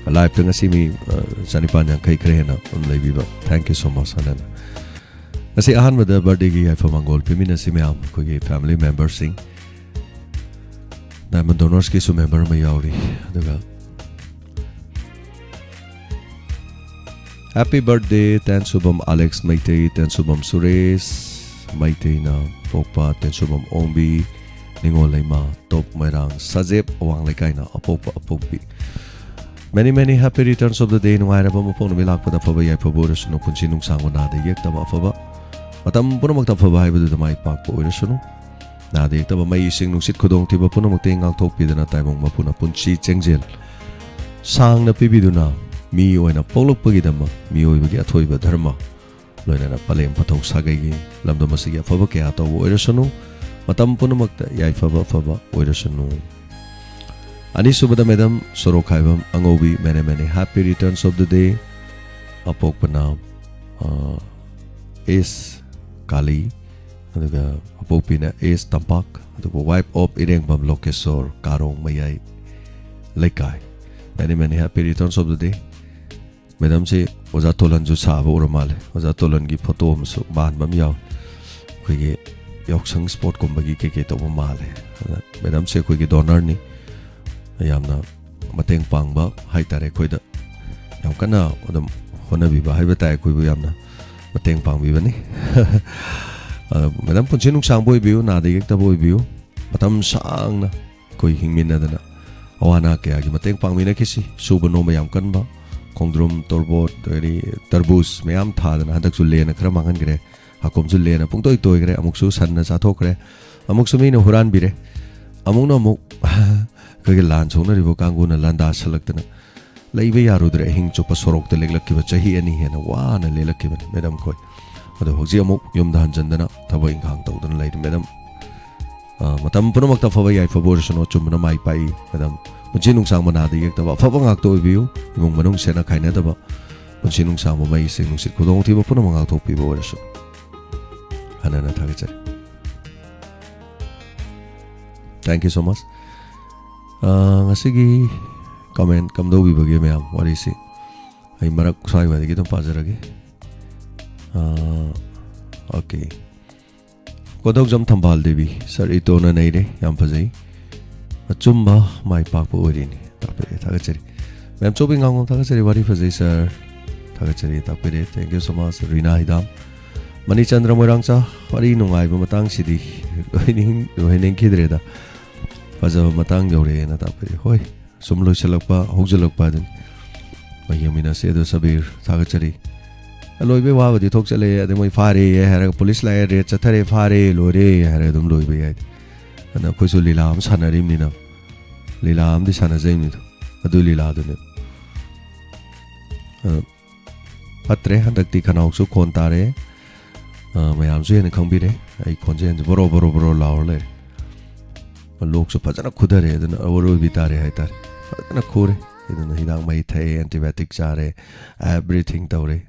Live-ꯇ ꯉꯁꯤ ꯃꯤ, ꯑ, ꯆꯅꯤꯄꯥꯟ ꯌꯥꯡꯈꯩ ꯈꯔ ꯍꯦꯟꯅ ꯑꯗꯨꯝ ꯂꯩꯕꯤꯕ꯫ Thank you so much, ꯍꯥꯟꯅꯅ꯫ ꯉꯁꯤ ꯑꯍꯥꯟꯕꯗ birthday-ꯒꯤ ꯌꯥꯏꯐ ꯃꯪꯒꯣꯜ ꯄꯤꯃꯤꯟꯅꯁꯤ ꯃꯌꯥꯝ, ꯑꯩꯈꯣꯏꯒꯤ family member-ꯁꯤꯡ꯫ Diamond Donors-ꯀꯤꯁꯨ member ꯑꯃ ꯌꯥꯎꯔꯤ꯫ ꯑꯗꯨꯒ Happy birthday, ꯇꯦꯟꯁꯨꯕꯝ Alex Meitei, ꯇꯦꯟꯁꯨꯕꯝ Suresh ꯃꯩꯇꯩꯅ ꯄꯣꯛꯄ, ꯇꯦꯟꯁꯨꯕꯝ ꯑꯣꯡꯕꯤ, ꯅꯤꯉꯣꯜ ꯂꯩꯃ, ꯇꯣꯞ ꯃꯣꯏꯔꯥꯡ, ꯁꯖꯦꯞ ꯑꯋꯥꯡ ꯂꯩꯀꯥꯏꯅ ꯑꯄꯣꯛꯄ ꯑꯄꯣꯛꯄꯤ꯫ Many, many happy returns of the day. ꯅꯨꯡꯉꯥꯏꯔꯕ ꯃꯄꯣꯛ ꯅꯨꯃꯤꯠ ꯂꯥꯛꯄꯗ ꯑꯐꯕ ꯌꯥꯏꯐꯕ ꯑꯣꯏꯔꯁꯅꯨ, ꯄꯨꯟꯁꯤ ꯅꯨꯡꯁꯥꯡꯕ ꯅꯥꯗ ꯌꯦꯛꯇꯕ ꯑꯐꯕ, ꯃꯇꯝ ꯄꯨꯝꯅꯃꯛꯇ ꯑꯐꯕ ꯍꯥꯏꯕꯗꯨꯗ ꯃꯥꯏ ꯄꯥꯛꯄ ꯑꯣꯏꯔꯁꯅꯨ꯫ ꯅꯥꯗ ꯌꯦꯛꯇꯕ ꯃꯩ, ꯏꯁꯤꯡ, ꯅꯨꯡꯁꯤꯠ, ꯈꯨꯗꯣꯡꯊꯤꯕ ꯄꯨꯝꯅꯃꯛꯇꯒꯤ ꯉꯥꯛꯊꯣꯛꯄꯤꯗꯨꯅ ꯇꯥꯏꯕꯪ ꯃꯄꯨꯅ ꯄꯨꯟꯁꯤ ꯆꯦꯡꯖꯦꯜ ꯁꯥꯡꯅ ꯄꯤꯕꯤꯗꯨꯅ ꯃꯤ ꯑꯣꯏꯅ ꯄꯣꯛꯂꯛꯄꯒꯤꯗꯃꯛ ꯃꯤꯑꯣꯏꯕꯒꯤ ꯑꯊꯣꯏꯕ ꯙꯔꯃ, ꯂꯣꯏꯅꯅ ꯄꯂꯦꯝ ꯄꯊꯧ ꯁꯥꯒꯩꯒꯤ ꯂꯝꯗꯝ ꯑꯁꯤꯒꯤ ꯑꯐꯕ ꯀꯌꯥ ꯇꯧꯕ ꯑꯣꯏꯔꯁꯅꯨ, ꯃꯇꯝ ꯄꯨꯝꯅꯃꯛꯇ ꯌꯥꯏꯐꯕ ꯑꯐꯕ ꯑꯣꯏꯔꯁꯅꯨ꯫ ꯑꯅꯤꯁꯨꯕꯗ madam Sorokhaibam ꯑꯉꯧꯕꯤ, many many happy returns of the day꯫ ꯑꯄꯣꯛꯄꯅ, ꯑ, ꯑꯦꯁ ꯀꯥꯂꯤ, ꯑꯗꯨꯒ ꯑꯄꯣꯛꯄꯤꯅ ꯑꯦꯁ ꯇꯝꯄꯥꯛ, ꯑꯗꯨꯒ wife of ꯏꯔꯦꯡꯕꯝ ꯂꯣꯀꯦꯁꯣꯔ, ꯀꯥꯔꯣꯡ ꯃꯌꯥꯏ ꯂꯩꯀꯥꯏ꯫ Many many happy returns of the day꯫ Madam-ꯁꯤ ꯑꯣꯖꯥ ꯇꯣꯂꯟꯁꯨ ꯁꯥꯕ ꯎꯔ ꯃꯥꯜꯂꯦ꯫ ꯑꯣꯖꯥ ꯇꯣꯂꯟꯒꯤ photo ꯑꯃꯁꯨ ꯃꯥꯟꯕ ꯑꯃ ꯌꯥꯎꯋꯦ꯫ ꯑꯩꯈꯣꯏꯒꯤ ꯌꯥꯎꯁꯪ sport-ꯀꯨꯝꯕꯒꯤ ꯀꯩꯀꯩ ꯇꯧꯕ ꯃꯥꯜꯂꯦ꯫ ꯑꯗ madam-ꯁꯦ ꯑꯩꯈꯣꯏꯒꯤ donor-ꯅꯤ꯫ ꯌꯥꯝꯅ ꯃꯇꯦꯡ ꯄꯥꯡꯕ ꯍꯥꯏꯇꯥꯔꯦ ꯑꯩꯈꯣꯏꯗ꯫ ꯌꯥꯝ ꯀꯟꯅ ꯑꯗꯨꯝ ꯍꯣꯠꯅꯕꯤꯕ ꯍꯥꯏꯕ ꯇꯥꯏ, ꯑꯩꯈꯣꯏꯕꯨ ꯌꯥꯝꯅ ꯃꯇꯦꯡ ꯄꯥꯡꯕꯤꯕꯅꯤ꯫ ꯑ, madam ꯄꯨꯟꯁꯤ ꯅꯨꯡꯁꯥꯡꯕ ꯑꯣꯏꯕꯤꯌꯨ, ꯅꯥꯗ ꯌꯦꯛꯇꯕ ꯑꯣꯏꯕꯤꯌꯨ꯫ ꯃꯇꯝ ꯁꯥꯡꯅ ꯑꯩꯈꯣꯏ ꯍꯤꯡꯃꯤꯟꯅꯗꯅ ꯑꯋꯥ ꯑꯅꯥ ꯀꯌꯥꯒꯤ ꯃꯇꯦꯡ ꯄꯥꯡꯃꯤꯟꯅꯈꯤꯁꯤ꯫ ꯁꯨꯕ ꯅꯣꯝꯕ ꯌꯥꯝ ꯀꯟꯕ, ꯈꯣꯡꯗ꯭ꯔꯨꯝ, ꯇꯣꯔꯕꯣꯠ, ꯑꯗꯩꯗꯤ ꯇꯔꯕꯨꯖ ꯃꯌꯥꯝ ꯊꯥꯗꯅ, ꯍꯟꯗꯛꯁꯨ ꯂꯦꯟꯅ ꯈꯔ ꯃꯥꯡꯍꯟꯈ꯭ꯔꯦ꯫ ꯍꯥꯀꯨꯝꯁꯨ ꯂꯦꯟꯅ ꯄꯨꯡꯇꯣꯏ ꯇꯣꯏꯈ꯭ꯔꯦ꯫ ꯑꯃꯨꯛꯁꯨ ꯁꯟꯅ ꯆꯥꯊꯣꯛꯈ꯭ꯔꯦ꯫ ꯑꯃꯨꯛꯁꯨ ꯃꯤꯅ ꯍꯨꯔꯥꯟꯕꯤꯔꯦ꯫ ꯑꯃꯨꯛꯅ ꯑꯃꯨꯛ ꯑꯩꯈꯣꯏꯒꯤ ꯂꯥꯟ ꯁꯣꯛꯅꯔꯤꯕ ꯀꯥꯡꯕꯨꯅ ꯂꯥꯟꯗꯥꯁꯜꯂꯛꯇꯅ ꯂꯩꯕ ꯌꯥꯔꯨꯗ꯭ꯔꯦ꯫ ꯑꯍꯤꯡ ꯆꯨꯞꯄ ꯁꯣꯔꯣꯛꯇ ꯂꯦꯛꯂꯛꯈꯤꯕ ꯆꯍꯤ ꯑꯅꯤ ꯍꯦꯟꯅ ꯋꯥꯅ ꯂꯦꯜꯂꯛꯈꯤꯕꯅꯤ madam ꯈꯣꯏ꯫ ꯑꯗꯣ ꯍꯧꯖꯤꯛ ꯑꯃꯨꯛ ꯌꯨꯝꯗ ꯍꯟꯖꯟꯗꯅ ꯊꯕꯛ ꯏꯪꯈꯥꯡ ꯇꯧꯗꯨꯅ ꯂꯩꯔꯤ madam꯫ ꯑ, ꯃꯇꯝ ꯄꯨꯝꯅꯃꯛꯇ ꯑꯐꯕ ꯌꯥꯏꯐꯕ ꯑꯣꯏꯔꯁꯅꯨ, ꯑꯆꯨꯝꯕꯅ ꯃꯥꯏ ꯄꯥꯛꯏ꯫ Madam, ꯄꯨꯟꯁꯤ ꯅꯨꯡꯁꯥꯡꯕ ꯅꯥꯗ ꯌꯦꯛꯇꯕ ꯑꯐꯕ ꯉꯥꯛꯇ ꯑꯣꯏꯕꯤꯌꯨ꯫ ꯏꯃꯨꯡ ꯃꯅꯨꯡ ꯁꯦꯠꯅ ꯈꯥꯏꯅꯗꯕ, ꯄꯨꯟꯁꯤ ꯅꯨꯡꯁꯥꯡꯕ ꯃꯩ, ꯏꯁꯤꯡ, ꯅꯨꯡꯁꯤꯠ, ꯈꯨꯗꯣꯡꯊꯤꯕ ꯄꯨꯝꯅꯃꯛ ꯉꯥꯛꯊꯣꯛꯄꯤꯕ ꯑꯣꯏꯔꯁꯨ꯫ ꯍꯟꯅ ꯍꯟꯅ ꯊꯥꯒꯠꯆꯔꯤ꯫ Thank you so much. ꯑ, ꯉꯁꯤꯒꯤ comment ꯀꯝꯗꯧꯕꯤꯕꯒꯦ ꯃꯌꯥꯝ? ꯋꯥꯔꯤꯁꯤ ꯑꯩ ꯃꯔꯛ ꯁ꯭ꯋꯥꯏꯋꯥꯏꯗꯒꯤ ꯑꯗꯨꯝ ꯄꯥꯖꯔꯒꯦ꯫ ꯑ, okay. ꯀꯣꯟꯊꯧꯖꯝ ꯊꯝꯕꯥꯜ ꯗꯦꯕꯤ, "Sir, ꯏꯇꯣꯟꯅ ꯅꯩꯔꯦ, ꯌꯥꯝ ꯐꯖꯩ꯫ ꯑꯆꯨꯝꯕ ꯃꯥꯏ ꯄꯥꯛꯄ ꯑꯣꯏꯔꯤꯅꯤ꯫ ꯇꯥꯛꯄꯤꯔꯦ, ꯊꯥꯒꯠꯆꯔꯤ꯫" ꯃꯌꯥꯝ ꯆꯧꯕꯤ ꯉꯥꯉꯣꯝ, ꯊꯥꯒꯠꯆꯔꯤ, "ꯋꯥꯔꯤ ꯐꯖꯩ sir꯫" ꯊꯥꯒꯠꯆꯔꯤ, ꯇꯥꯛꯄꯤꯔꯦ, thank you so much꯫ ꯔꯤꯅꯥ ꯍꯤꯗꯥꯝ, "ꯃꯅꯤꯆꯟꯗ꯭ꯔ ꯃꯣꯏꯔꯥꯡꯆꯥ, ꯋꯥꯔꯤ ꯅꯨꯡꯉꯥꯏꯕ ꯃꯇꯥꯡꯁꯤꯗꯤ ꯂꯣꯏꯅꯤꯡ-, ꯂꯣꯏꯍꯟꯅꯤꯡꯈꯤꯗ꯭ꯔꯦꯗ꯫ ꯐꯖꯕ ꯃꯇꯥꯡ ꯌꯧꯔꯛꯑꯦꯅ" ꯇꯥꯛꯄꯤꯔꯦ꯫ ꯍꯣꯏ, ꯁꯨꯝ ꯂꯣꯏꯁꯤꯜꯂꯛꯄ, ꯍꯧꯖꯤꯜꯂꯛꯄ ꯑꯗꯨꯅꯤ꯫ ꯃꯍꯩ ꯌꯦꯡꯃꯤꯟꯅꯁꯤ ꯑꯗꯣ ꯁꯕꯤꯔ, ꯊꯥꯒꯠꯆꯔꯤ꯫ ꯑꯂꯣꯏꯕꯩ ꯋꯥꯕꯨꯗꯤ ꯊꯣꯛꯆꯜꯂꯛꯑꯦ, ꯑꯗꯩ ꯃꯣꯏ "ꯐꯥꯔꯦ" ꯍꯥꯏꯔꯒ, "ꯄꯨꯂꯤꯁ ꯂꯥꯛꯑꯦ, ꯔꯦꯗ ꯆꯠꯊꯔꯦ, ꯐꯥꯔꯦ, ꯂꯣꯏꯔꯦ" ꯍꯥꯏꯔꯒ ꯑꯗꯨꯝ ꯂꯣꯏꯕ ꯌꯥꯏ꯫ ꯑꯗꯨꯅ ꯑꯩꯈꯣꯏꯁꯨ ꯂꯤꯂꯥ ꯑꯃ ꯁꯥꯟꯅꯔꯤꯕꯅꯤꯅ, ꯂꯤꯂꯥ ꯑꯃꯗꯤ ꯁꯥꯟꯅꯖꯩꯅꯤꯗꯣ, ꯑꯗꯨ ꯂꯤꯂꯥꯗꯨꯅꯦ꯫ ꯑ, ꯐꯠꯇ꯭ꯔꯦ, ꯍꯟꯗꯛꯇꯤ ꯈꯅꯥꯎꯁꯨ ꯈꯣꯟ ꯇꯥꯔꯦ꯫ ꯑ, ꯃꯌꯥꯝꯁꯨ ꯍꯦꯟꯅ ꯈꯪꯕꯤꯔꯦ꯫ ꯑꯩ ꯈꯣꯟꯖꯦꯜꯁꯦ ꯕꯣꯔꯣ ꯕꯣꯔꯣ ꯕꯣꯔꯣ ꯂꯥꯎꯔ ꯂꯩꯔꯦ꯫ ꯂꯣꯛꯁꯨ ꯐꯖꯅ ꯈꯨꯗꯔꯦ, ꯑꯗꯨꯅ ꯑꯔꯣꯏꯕꯤ ꯇꯥꯔꯦ ꯍꯥꯏꯇꯥꯔꯦ꯫ ꯐꯖꯅ ꯈꯨꯔꯦ꯫ ꯑꯗꯨꯅ ꯍꯤꯗꯥꯛ ꯃꯍꯤ ꯊꯛꯑꯦ, antibiotic ꯆꯥꯔꯦ, everything ꯇꯧꯔꯦ꯫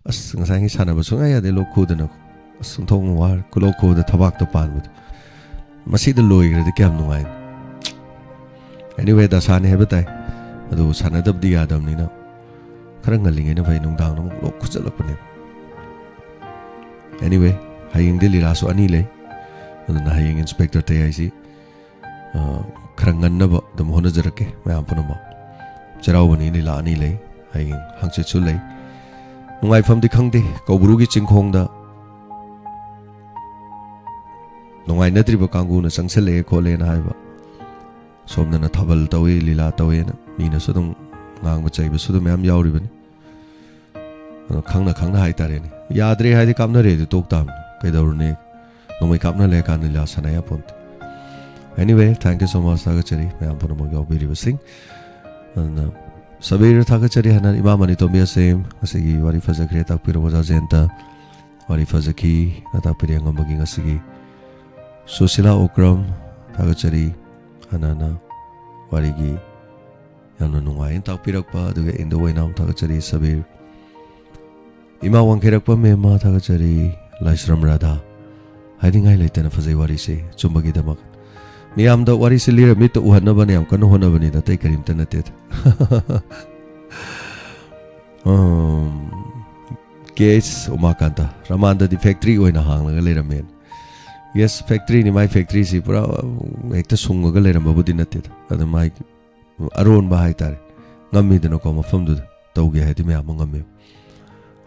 ꯑꯁ, ꯉꯁꯥꯏꯒꯤ ꯁꯥꯟꯅꯕ ꯁꯨꯡꯌꯥ ꯌꯥꯗꯦ, ꯂꯣꯛ ꯈꯨꯗꯅ꯫ ꯑꯁ, ꯑꯣꯟꯊꯣꯛꯅ ꯋꯥꯔꯦ, ꯈꯨꯂꯣꯛ ꯈꯨꯕꯗ ꯊꯕꯥꯛꯇ ꯄꯥꯟꯕꯗꯣ꯫ ꯃꯁꯤꯗ ꯂꯣꯏꯈ꯭ꯔꯗꯤ ꯀꯌꯥꯝ ꯅꯨꯡꯉꯥꯏꯅꯤ꯫ Anyway, ꯗꯁꯥꯅꯤ ꯍꯥꯏꯕ ꯇꯥꯏ꯫ ꯑꯗꯨꯕꯨ ꯁꯥꯟꯅꯗꯕꯗꯤ ꯌꯥꯗꯕꯅꯤꯅ ꯈꯔ ꯉꯜꯂꯤꯉꯩꯅ ꯐꯩ, ꯅꯨꯡꯗꯥꯡꯗ ꯑꯃꯨꯛ ꯂꯣꯛ ꯈꯨꯖꯜꯂꯛꯄꯅꯦ꯫ Anyway, ꯍꯌꯦꯡꯗꯤ ꯂꯤꯂꯥꯁꯨ ꯑꯅꯤ ꯂꯩ, ꯑꯗꯨꯅ ꯍꯌꯦꯡ Inspector ꯇꯌꯥꯏꯁꯤ, ꯑ, ꯈꯔ ꯉꯟꯅꯕ ꯑꯗꯨꯝ ꯍꯣꯠꯅꯖꯔꯛꯀꯦ ꯃꯌꯥꯝ ꯄꯨꯝꯅꯃꯛ꯫ ꯆꯩꯔꯥꯎꯕꯅꯤ, ꯂꯤꯂꯥ ꯑꯅꯤ ꯂꯩ, ꯍꯌꯦꯡ ꯍꯪꯆꯤꯠꯁꯨ ꯂꯩ꯫ ꯅꯨꯡꯉꯥꯏꯐꯝꯗꯤ ꯈꯪꯗꯦ, ꯀꯧꯕ꯭ꯔꯨꯒꯤ ꯆꯤꯡꯈꯣꯡꯗ ꯅꯨꯡꯉꯥꯏꯅꯗ꯭ꯔꯤꯕ ꯀꯥꯡꯕꯨꯅ ꯆꯪꯁꯤꯜꯂꯛꯑꯦ ꯈꯣꯠꯂꯦꯅ ꯍꯥꯏꯕ꯫ ꯁꯣꯝꯗꯅ ꯊꯥꯕꯜ ꯇꯧꯏ, ꯂꯤꯂꯥ ꯇꯧꯏꯅ ꯃꯤꯅꯁꯨ ꯑꯗꯨꯝ ꯉꯥꯡꯕ ꯆꯩꯕꯁꯨ ꯑꯗꯨꯝ ꯃꯌꯥꯝ ꯌꯥꯎꯔꯤꯕꯅꯤ꯫ ꯑꯗꯣ ꯈꯪꯅ ꯈꯪꯅ ꯍꯥꯏꯇꯥꯔꯦꯅꯦ, ꯌꯥꯗ꯭ꯔꯦ ꯍꯥꯏꯗꯤ ꯀꯥꯞꯅꯔꯦ ꯑꯗꯨ ꯇꯣꯛ ꯇꯥꯕꯅꯤ꯫ ꯀꯩꯗꯧꯔꯨꯅꯤ? ꯅꯣꯡꯃꯩ ꯀꯥꯞꯅ ꯂꯩꯔꯀꯥꯟꯗ ꯂꯤꯂꯥ ꯁꯥꯟꯅ ꯌꯥꯄꯣꯟꯇꯦ꯫ Anyway, thank you so much, ꯊꯥꯒꯠꯆꯔꯤ ꯃꯌꯥꯝ ꯄꯨꯝꯅꯃꯛ ꯌꯥꯎꯕꯤꯔꯤꯕꯁꯤꯡ꯫ ꯑꯗꯨꯅ ꯁꯕꯤꯔ ꯊꯥꯒꯠꯆꯔꯤ꯫ ꯍꯥꯟꯅ ꯏꯃꯥ ꯃꯅꯤꯇꯣꯝꯕꯤ ꯑꯁꯦꯝ, ꯉꯁꯤꯒꯤ ꯋꯥꯔꯤ ꯐꯖꯈ꯭ꯔꯦ, ꯇꯥꯛꯄꯤꯔꯕ ꯑꯣꯖꯥ ꯖꯌꯟꯇ꯫ ꯋꯥꯔꯤ ꯐꯖꯈꯤ, ꯇꯥꯛꯄꯤꯔꯦ ꯑꯉꯝꯕꯒꯤ ꯉꯁꯤꯒꯤ꯫ ꯁꯨꯁꯤꯂꯥ ꯑꯣꯀ꯭ꯔꯝ, ꯊꯥꯒꯠꯆꯔꯤ꯫ ꯍꯥꯟꯅ ꯍꯥꯟꯅ ꯋꯥꯔꯤꯒꯤ ꯌꯥꯝꯅ ꯅꯨꯡꯉꯥꯏꯅ ꯇꯥꯛꯄꯤꯔꯛꯄ, ꯑꯗꯨꯒ ꯏꯟꯗꯣ ꯑꯣꯏꯅꯥꯝ, ꯊꯥꯒꯠꯆꯔꯤ꯫ ꯁꯕꯤꯔ, ꯏꯃꯥ ꯋꯥꯡꯈꯩꯔꯛꯄ ꯃꯦꯝꯃ, ꯊꯥꯒꯠꯆꯔꯤ꯫ ꯂꯥꯏꯁ꯭ꯔꯝ ꯔꯥꯙꯥ, ꯍꯥꯏꯅꯤꯡꯉꯥꯏ ꯂꯩꯇꯅ ꯐꯖꯩ ꯋꯥꯔꯤꯁꯦ꯫ ꯆꯨꯝꯕꯒꯤꯗꯃꯛ ꯃꯤꯌꯥꯝꯗ ꯋꯥꯔꯤꯁꯦ ꯂꯤꯔ ꯃꯤꯠꯇ ꯎꯍꯟꯅꯕꯅ ꯌꯥꯝ ꯀꯟꯅ ꯍꯣꯠꯅꯕꯅꯤꯗ, ꯑꯇꯩ ꯀꯔꯤꯝꯇ ꯅꯠꯇꯦꯗ꯫ ꯎꯝ, ꯀꯦ ꯑꯦꯁ ꯎꯃꯥꯀꯥꯟꯇ, ꯔꯃꯥꯟꯗꯗꯤ ꯐꯦꯛꯇ꯭ꯔꯤ ꯑꯣꯏꯅ ꯍꯥꯡꯂꯒ ꯂꯩꯔꯝꯃꯦꯅ꯫ ꯌꯦꯁ, ꯐꯦꯛꯇ꯭ꯔꯤꯅꯤ꯫ ꯃꯥꯏ ꯐꯦꯛꯇ꯭ꯔꯤꯁꯤ ꯄꯨꯔꯥ ꯍꯦꯛꯇ ꯁꯨꯡꯉꯒ ꯂꯩꯔꯝꯕꯕꯨꯗꯤ ꯅꯠꯇꯦꯗ꯫ ꯑꯗ ꯃꯥꯏ ꯑꯔꯣꯟꯕ ꯍꯥꯏꯇꯥꯔꯦ, ꯉꯝꯃꯤꯗꯅꯀꯣ, ꯃꯐꯝꯗꯨꯗ ꯇꯧꯒꯦ ꯍꯥꯏꯗꯤ ꯃꯌꯥꯝ ꯑꯃ ꯉꯝꯃꯦꯕ꯫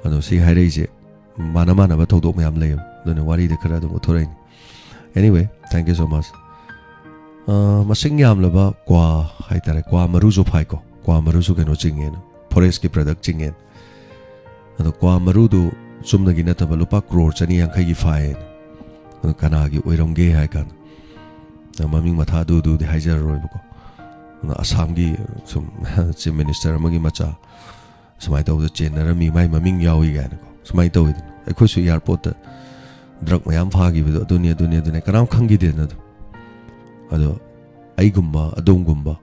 ꯑꯗꯣ ꯁꯤ ꯍꯥꯏꯔꯛꯏꯁꯦ ꯃꯥꯅ ꯃꯥꯟꯅꯕ ꯊꯧꯗꯣꯛ ꯃꯌꯥꯝ ꯂꯩꯌꯦꯕ꯫ ꯑꯗꯨꯅ ꯋꯥꯔꯤꯗ ꯈꯔ ꯑꯗꯨꯝ ꯎꯠꯊꯣꯔꯛꯏꯅꯤ꯫ Anyway, thank you so much꯫ ꯑ, ꯃꯁꯤꯡ ꯌꯥꯝꯂꯕ ꯀ꯭ꯋꯥ ꯍꯥꯏꯇꯥꯔꯦ, ꯀ꯭ꯋꯥ ꯃꯔꯨꯁꯨ ꯐꯥꯏꯀꯣ꯫ ꯀ꯭ꯋꯥ ꯃꯔꯨꯁꯨ ꯀꯩꯅꯣ ꯆꯤꯡꯉꯦꯅ, ꯐꯣꯔꯦꯁꯀꯤ ꯄ꯭ꯔꯗꯛ ꯆꯤꯡꯉꯦꯅ꯫ ꯑꯗꯣ ꯀ꯭ꯋꯥ ꯃꯔꯨꯗꯨ ꯆꯨꯝꯅꯒꯤ ꯅꯠꯇꯕ ꯂꯨꯄꯥ ꯀ꯭ꯔꯣꯔ ꯆꯅꯤ ꯌꯥꯡꯈꯩꯒꯤ ꯐꯥꯏꯌꯦꯅ꯫ ꯑꯗꯣ ꯀꯅꯥꯒꯤ ꯑꯣꯏꯔꯝꯒꯦ ꯍꯥꯏ ꯀꯥꯟꯗ, ꯑ, ꯃꯃꯤꯡ ꯃꯊꯥ ꯑꯗꯨꯗꯨꯗꯤ ꯍꯥꯏꯖꯔꯔꯣꯏꯕꯀꯣ꯫ ꯑꯗꯣ ꯑꯁꯥꯝꯒꯤ ꯁꯨꯝ ꯆꯤꯐ ꯃꯤꯅꯤꯁꯇꯔ ꯑꯃꯒꯤ ꯃꯆꯥ ꯁꯨꯃꯥꯏꯅ ꯇꯧꯕꯗ ꯆꯦꯟꯅꯔꯝꯃꯤ, ꯃꯥꯏ ꯃꯃꯤꯡ ꯌꯥꯎꯏ ꯀꯥꯏꯅꯀꯣ꯫ ꯁꯨꯃꯥꯏꯅ ꯇꯧꯋꯤꯗꯅ꯫ ꯑꯩꯈꯣꯏꯁꯨ ꯑꯦꯌꯥꯔꯄꯣꯔꯠꯇ ꯗ꯭ꯔꯒ ꯃꯌꯥꯝ ꯐꯥꯈꯤꯕꯗꯣ ꯑꯗꯨꯅꯤ, ꯑꯗꯨꯅꯤ, ꯑꯗꯨꯅꯤ꯫ ꯀꯅꯥꯝ ꯈꯪꯈꯤꯗꯦꯅ ꯑꯗꯣ꯫ ꯑꯗꯣ ꯑꯩꯒꯨꯝꯕ, ꯑꯗꯣꯝꯒꯨꯝꯕ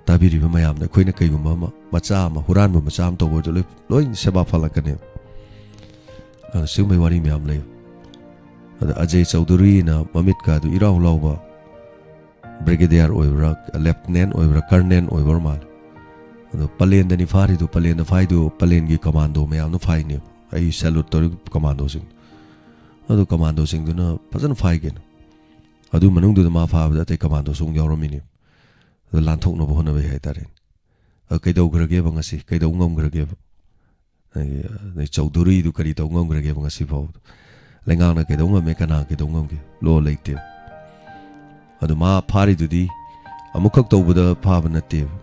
ꯇꯥꯕꯤꯔꯤꯕ ꯃꯌꯥꯝꯅ, ꯑꯩꯈꯣꯏꯅ ꯀꯩꯒꯨꯝꯕ ꯑꯃ, ꯃꯆꯥ ꯑꯃ, ꯍꯨꯔꯥꯟꯕ ꯃꯆꯥ ꯑꯃ ꯇꯧꯕ ꯑꯣꯏꯔꯁꯨ ꯂꯣꯏ, ꯂꯣꯏ ꯁꯦꯕꯥ ꯐꯪꯂꯛꯀꯅꯦꯕ꯫ ꯑꯗꯣ ꯁꯤꯒꯨꯝꯕꯒꯤ ꯋꯥꯔꯤ ꯃꯌꯥꯝ ꯂꯩ꯫ ꯑꯗ ꯑꯖꯦ ꯆꯧꯙꯨꯔꯤꯅ ꯃꯃꯤꯠꯀꯥꯗꯨ ꯏꯔꯥꯎ ꯂꯥꯎꯕ, ꯕ꯭ꯔꯤꯒꯦꯗꯤꯌꯔ ꯑꯣꯏꯕ꯭ꯔꯥ, ꯂꯦꯐꯇꯤꯅꯦꯟ ꯑꯣꯏꯕ꯭ꯔꯥ, ꯀꯔꯅꯦꯜ ꯑꯣꯏꯕ꯭ꯔꯥ ꯃꯥꯜꯂꯦ꯫ ꯑꯗꯣ ꯄꯂꯦꯟꯗꯅꯤ ꯐꯥꯔꯤꯗꯣ, ꯄꯂꯦꯟꯗ ꯐꯥꯏꯗꯣ ꯄꯂꯦꯟꯒꯤ ꯀꯃꯥꯟꯗꯣ ꯃꯌꯥꯝꯅ ꯐꯥꯏꯅꯦꯕ꯫ ꯑꯩ ꯁꯦꯂꯨꯠ ꯇꯧꯔꯤ ꯀꯃꯥꯟꯗꯣꯁꯤꯡ꯫ ꯑꯗꯣ ꯀꯃꯥꯟꯗꯣꯁꯤꯡꯗꯨꯅ ꯐꯖꯅ ꯐꯥꯏ ꯀꯩꯅꯣ꯫ ꯑꯗꯨ ꯃꯅꯨꯡꯗꯨꯗ ꯃꯥ ꯐꯥꯕꯗ ꯑꯇꯩ ꯀꯃꯥꯟꯗꯣꯁꯨ ꯑꯃꯨꯛ ꯌꯥꯎꯔꯝꯃꯤꯅꯦ꯫ ꯑꯗꯣ ꯂꯥꯟꯊꯣꯛꯅꯕ ꯍꯣꯠꯅꯕꯩ ꯍꯥꯏꯇꯥꯔꯦꯅꯦ꯫ ꯑꯗꯣ ꯀꯩꯗꯧꯈ꯭ꯔꯒꯦꯕ ꯉꯁꯤ? ꯀꯩꯗꯧ ꯉꯝꯈ꯭ꯔꯒꯦꯕ? ꯑꯗꯒꯤ, ꯑꯗꯩ ꯆꯧꯙꯨꯔꯤꯗꯨ ꯀꯔꯤ ꯇꯧ ꯉꯝꯈ꯭ꯔꯒꯦꯕ ꯉꯁꯤ ꯐꯥꯎꯕꯗ? ꯂꯩꯉꯥꯛꯅ ꯀꯩꯗꯧ ꯉꯝꯃꯦ? ꯀꯅꯥ ꯀꯩꯗꯧ ꯉꯝꯒꯦ? ꯂꯣ ꯂꯩꯇꯦ꯫ ꯑꯗꯣ ꯃꯥ ꯐꯥꯔꯤꯗꯨꯗꯤ ꯑꯃꯨꯛꯈꯛ ꯇꯧꯕꯗ ꯐꯥꯕ ꯅꯠꯇꯦꯕ꯫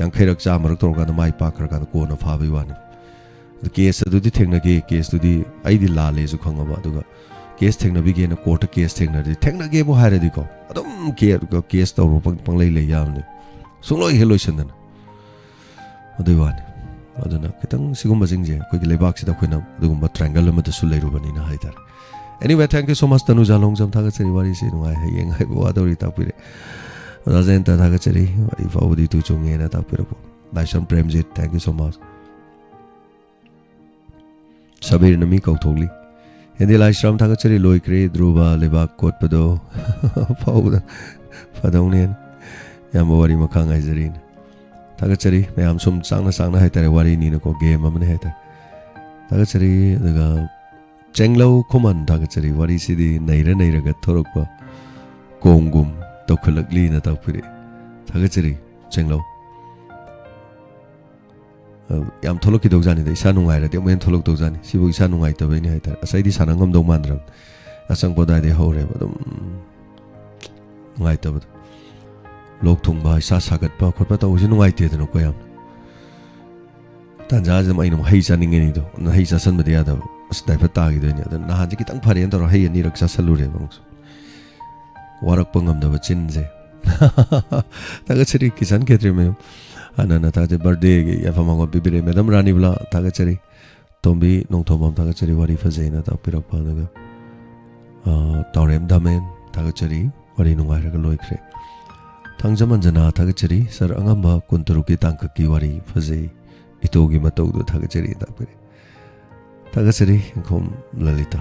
ꯌꯥꯡꯈꯩꯔꯛ, ꯆꯥꯝꯃꯔꯛ ꯇꯧꯔꯀꯥꯟꯗ ꯃꯥꯏ ꯄꯥꯛꯈ꯭ꯔꯀꯥꯟꯗ ꯀꯣꯟꯅ ꯐꯥꯕꯩ ꯋꯥꯅꯤ꯫ ꯑꯗꯣ ꯀꯦꯁ ꯑꯗꯨꯗꯤ ꯊꯦꯡꯅꯈꯤ, ꯀꯦꯁꯇꯨꯗꯤ ꯑꯩꯗꯤ ꯂꯥꯜꯂꯦꯁꯨ ꯈꯪꯉꯕ, ꯑꯗꯨꯒ ꯀꯦꯁ ꯊꯦꯡꯅꯕꯤꯒꯦꯅ ꯀꯣꯔꯠꯇ ꯀꯦꯁ ꯊꯦꯡꯅꯔꯗꯤ, ꯊꯦꯡꯅꯒꯦꯕꯨ ꯍꯥꯏꯔꯗꯤꯀꯣ, ꯑꯗꯨꯝ ꯀꯦ-, ꯀꯦꯁ ꯇꯧꯔ ꯄꯪ-, ꯄꯪꯂꯩ ꯂꯩ ꯌꯥꯕꯅꯦ꯫ ꯁꯨꯡꯂꯣꯏ ꯍꯦꯛ ꯂꯣꯏꯁꯟꯗꯅ꯫ ꯑꯗꯨꯒꯤ ꯋꯥꯅꯤ꯫ ꯑꯗꯨꯅ ꯈꯤꯇꯪ ꯁꯤꯒꯨꯝꯕꯁꯤꯡꯁꯦ ꯑꯩꯈꯣꯏꯒꯤ ꯂꯩꯕꯥꯛꯁꯤꯗ ꯑꯩꯈꯣꯏꯅ ꯑꯗꯨꯒꯨꯝꯕ ꯇ꯭ꯔꯥꯏꯡꯒꯜ ꯑꯃꯗꯁꯨ ꯂꯩꯔꯨꯕꯅꯤꯅ ꯍꯥꯏꯇꯥꯔꯦ꯫ Anyway, thank you so much, ꯇꯅꯨꯖꯥ ꯂꯣꯡꯖꯝ꯫ ꯊꯥꯒꯠꯆꯔꯤ, ꯋꯥꯔꯤꯁꯤ ꯅꯨꯡꯉꯥꯏ, ꯍꯌꯦꯡ ꯍꯥꯏꯕ ꯋꯥꯗꯧꯔꯤ ꯇꯥꯛꯄꯤꯔꯦ꯫ ꯑꯣꯖꯥ ꯖꯌꯟꯇ ꯊꯥꯒꯠꯆꯔꯤ, ꯋꯥꯔꯤ ꯐꯥꯎꯕꯗꯤ ꯇꯨ ꯆꯨꯝꯉꯦꯅ ꯇꯥꯛꯄꯤꯔꯛꯄ꯫ ꯂꯥꯏꯁ꯭ꯔꯝ Premjit, thank you so much꯫ ꯁꯕꯤꯔꯅ ꯃꯤ ꯀꯧꯊꯣꯛꯂꯤ꯫ ꯍꯦꯟꯗꯤ ꯂꯥꯏꯁ꯭ꯔꯝ ꯊꯥꯒꯠꯆꯔꯤ, ꯂꯣꯏꯈ꯭ꯔꯦ ꯙ꯭ꯔꯨꯕ ꯂꯩꯕꯥꯛ ꯀꯣꯠꯄꯗꯣ꯫ ꯐꯥꯎꯕꯗ ꯐꯗꯧꯅꯦꯅ꯫ ꯏꯌꯥꯝꯕ ꯋꯥꯔꯤ ꯃꯈꯥ ꯉꯥꯏꯖꯔꯤꯅ꯫ ꯊꯥꯒꯠꯆꯔꯤ ꯃꯌꯥꯝ, ꯁꯨꯝ ꯆꯥꯡꯅ ꯆꯥꯡꯅ ꯍꯥꯏꯇꯥꯔꯦ, ꯋꯥꯔꯤꯅꯤꯅꯀꯣ, ꯒꯦꯝ ꯑꯃꯅꯤ ꯍꯥꯏꯇꯥꯔꯦ꯫ ꯊꯥꯒꯠꯆꯔꯤ꯫ ꯑꯗꯨꯒ ꯆꯦꯡꯂꯧ ꯈꯨꯃꯟ ꯊꯥꯒꯠꯆꯔꯤ, ꯋꯥꯔꯤꯁꯤꯗꯤ ꯅꯩꯔ ꯅꯩꯔꯒ ꯊꯣꯔꯛꯄ ꯀꯣꯡꯒꯨꯝ ꯇꯧꯈꯠꯂꯛꯂꯤꯅ ꯇꯥꯛꯄꯤꯔꯛꯏ꯫ ꯊꯥꯒꯠꯆꯔꯤ ꯆꯦꯡꯂꯧ꯫ ꯑ, ꯌꯥꯝ ꯊꯣꯛꯂꯛꯈꯤꯗꯧꯖꯥꯠꯅꯤꯗ, ꯏꯁꯥ ꯅꯨꯡꯉꯥꯏꯔꯗꯤ ꯑꯃꯨꯛ ꯍꯦꯟꯅ ꯊꯣꯛꯂꯛꯇꯧꯖꯥꯠꯅꯤ꯫ ꯁꯤꯕꯨ ꯏꯁꯥ ꯅꯨꯡꯉꯥꯏꯇꯕꯩꯅꯤ ꯍꯥꯏꯇꯥꯔꯦ꯫ ꯑꯁ, ꯑꯩꯗꯤ ꯁꯥꯟꯅ ꯉꯝꯗꯧ ꯃꯥꯟꯗ꯭ꯔꯕꯅꯤ꯫ ꯑꯆꯪꯕ ꯑꯗꯨꯋꯥꯏꯗꯩ ꯍꯧꯔꯦꯕ ꯑꯗꯨꯝ ꯅꯨꯡꯉꯥꯏꯇꯕꯗꯣ꯫ ꯂꯣꯛ ꯊꯨꯡꯕ, ꯏꯁꯥ ꯁꯥꯒꯠꯄ ꯈꯣꯠꯄ ꯇꯧꯕꯁꯤ ꯅꯨꯡꯉꯥꯏꯇꯦꯗꯅꯀꯣ ꯌꯥꯝ꯫ ꯇꯥꯟꯖꯥꯁꯤꯗ ꯑꯩꯅ ꯑꯃꯨꯛ ꯍꯩ ꯆꯥꯅꯤꯡꯉꯤꯅꯤꯗꯣ, ꯑꯗꯨꯅ ꯍꯩ ꯆꯥꯁꯟꯕꯗꯤ ꯌꯥꯗꯕ꯫ ꯑꯁ, ꯗꯥꯏꯐꯔ ꯇꯥꯈꯤꯗꯣꯏꯅꯤ꯫ ꯑꯗꯨꯅ ꯅꯍꯥꯟꯁꯦ ꯈꯤꯇꯪ ꯐꯔꯦꯅ ꯇꯧꯔꯒ ꯍꯩ ꯑꯅꯤꯔꯛ ꯆꯥꯁꯜꯂꯨꯔꯦꯕ ꯑꯃꯨꯛꯁꯨ꯫ ꯋꯥꯔꯛꯄ ꯉꯝꯗꯕ ꯆꯤꯟꯁꯦ꯫ ꯊꯥꯒꯠꯆꯔꯤ ꯀꯤꯁꯟ ꯈꯦꯇ꯭ꯔꯤ ꯃꯌꯨꯝ꯫ ꯑꯅꯅ ꯊꯥꯒꯠꯆꯔꯤ꯫ ꯕꯥꯔꯗꯦꯒꯤ ꯌꯥꯏꯐ ꯃꯪꯒꯣꯜ ꯄꯤꯕꯤꯔꯛꯑꯦ꯫ ꯃꯦꯗꯝ ꯔꯥꯅꯤꯕꯂꯥ ꯊꯥꯒꯠꯆꯔꯤ꯫ ꯇꯣꯝꯕꯤ ꯅꯣꯡꯊꯣꯝꯕꯝ ꯊꯥꯒꯠꯆꯔꯤ, ꯋꯥꯔꯤ ꯐꯖꯩꯅ ꯇꯥꯛꯄꯤꯔꯛꯄ꯫ ꯑꯗꯨꯒ, ꯑ, ꯇꯥꯎꯔꯦꯝ ꯗꯥꯃꯦꯟ ꯊꯥꯒꯠꯆꯔꯤ, ꯋꯥꯔꯤ ꯅꯨꯡꯉꯥꯏꯔꯒ ꯂꯣꯏꯈ꯭ꯔꯦ꯫ ꯊꯥꯡꯖꯝ ꯑꯟꯖꯅꯥ ꯊꯥꯒꯠꯆꯔꯤ, ꯁꯥꯔ ꯑꯉꯝꯕ ꯀꯨꯟꯇꯔꯨꯛꯀꯤ ꯇꯥꯡꯀꯛꯀꯤ ꯋꯥꯔꯤ ꯐꯖꯩ, ꯏꯇꯣꯒꯤ ꯃꯇꯧꯗꯣ ꯊꯥꯒꯠꯆꯔꯤ ꯇꯥꯛꯄꯤꯔꯛꯑꯦ꯫ ꯊꯥꯒꯠꯆꯔꯤ ꯏꯪꯈꯣꯝ ꯂꯂꯤꯇꯥ꯫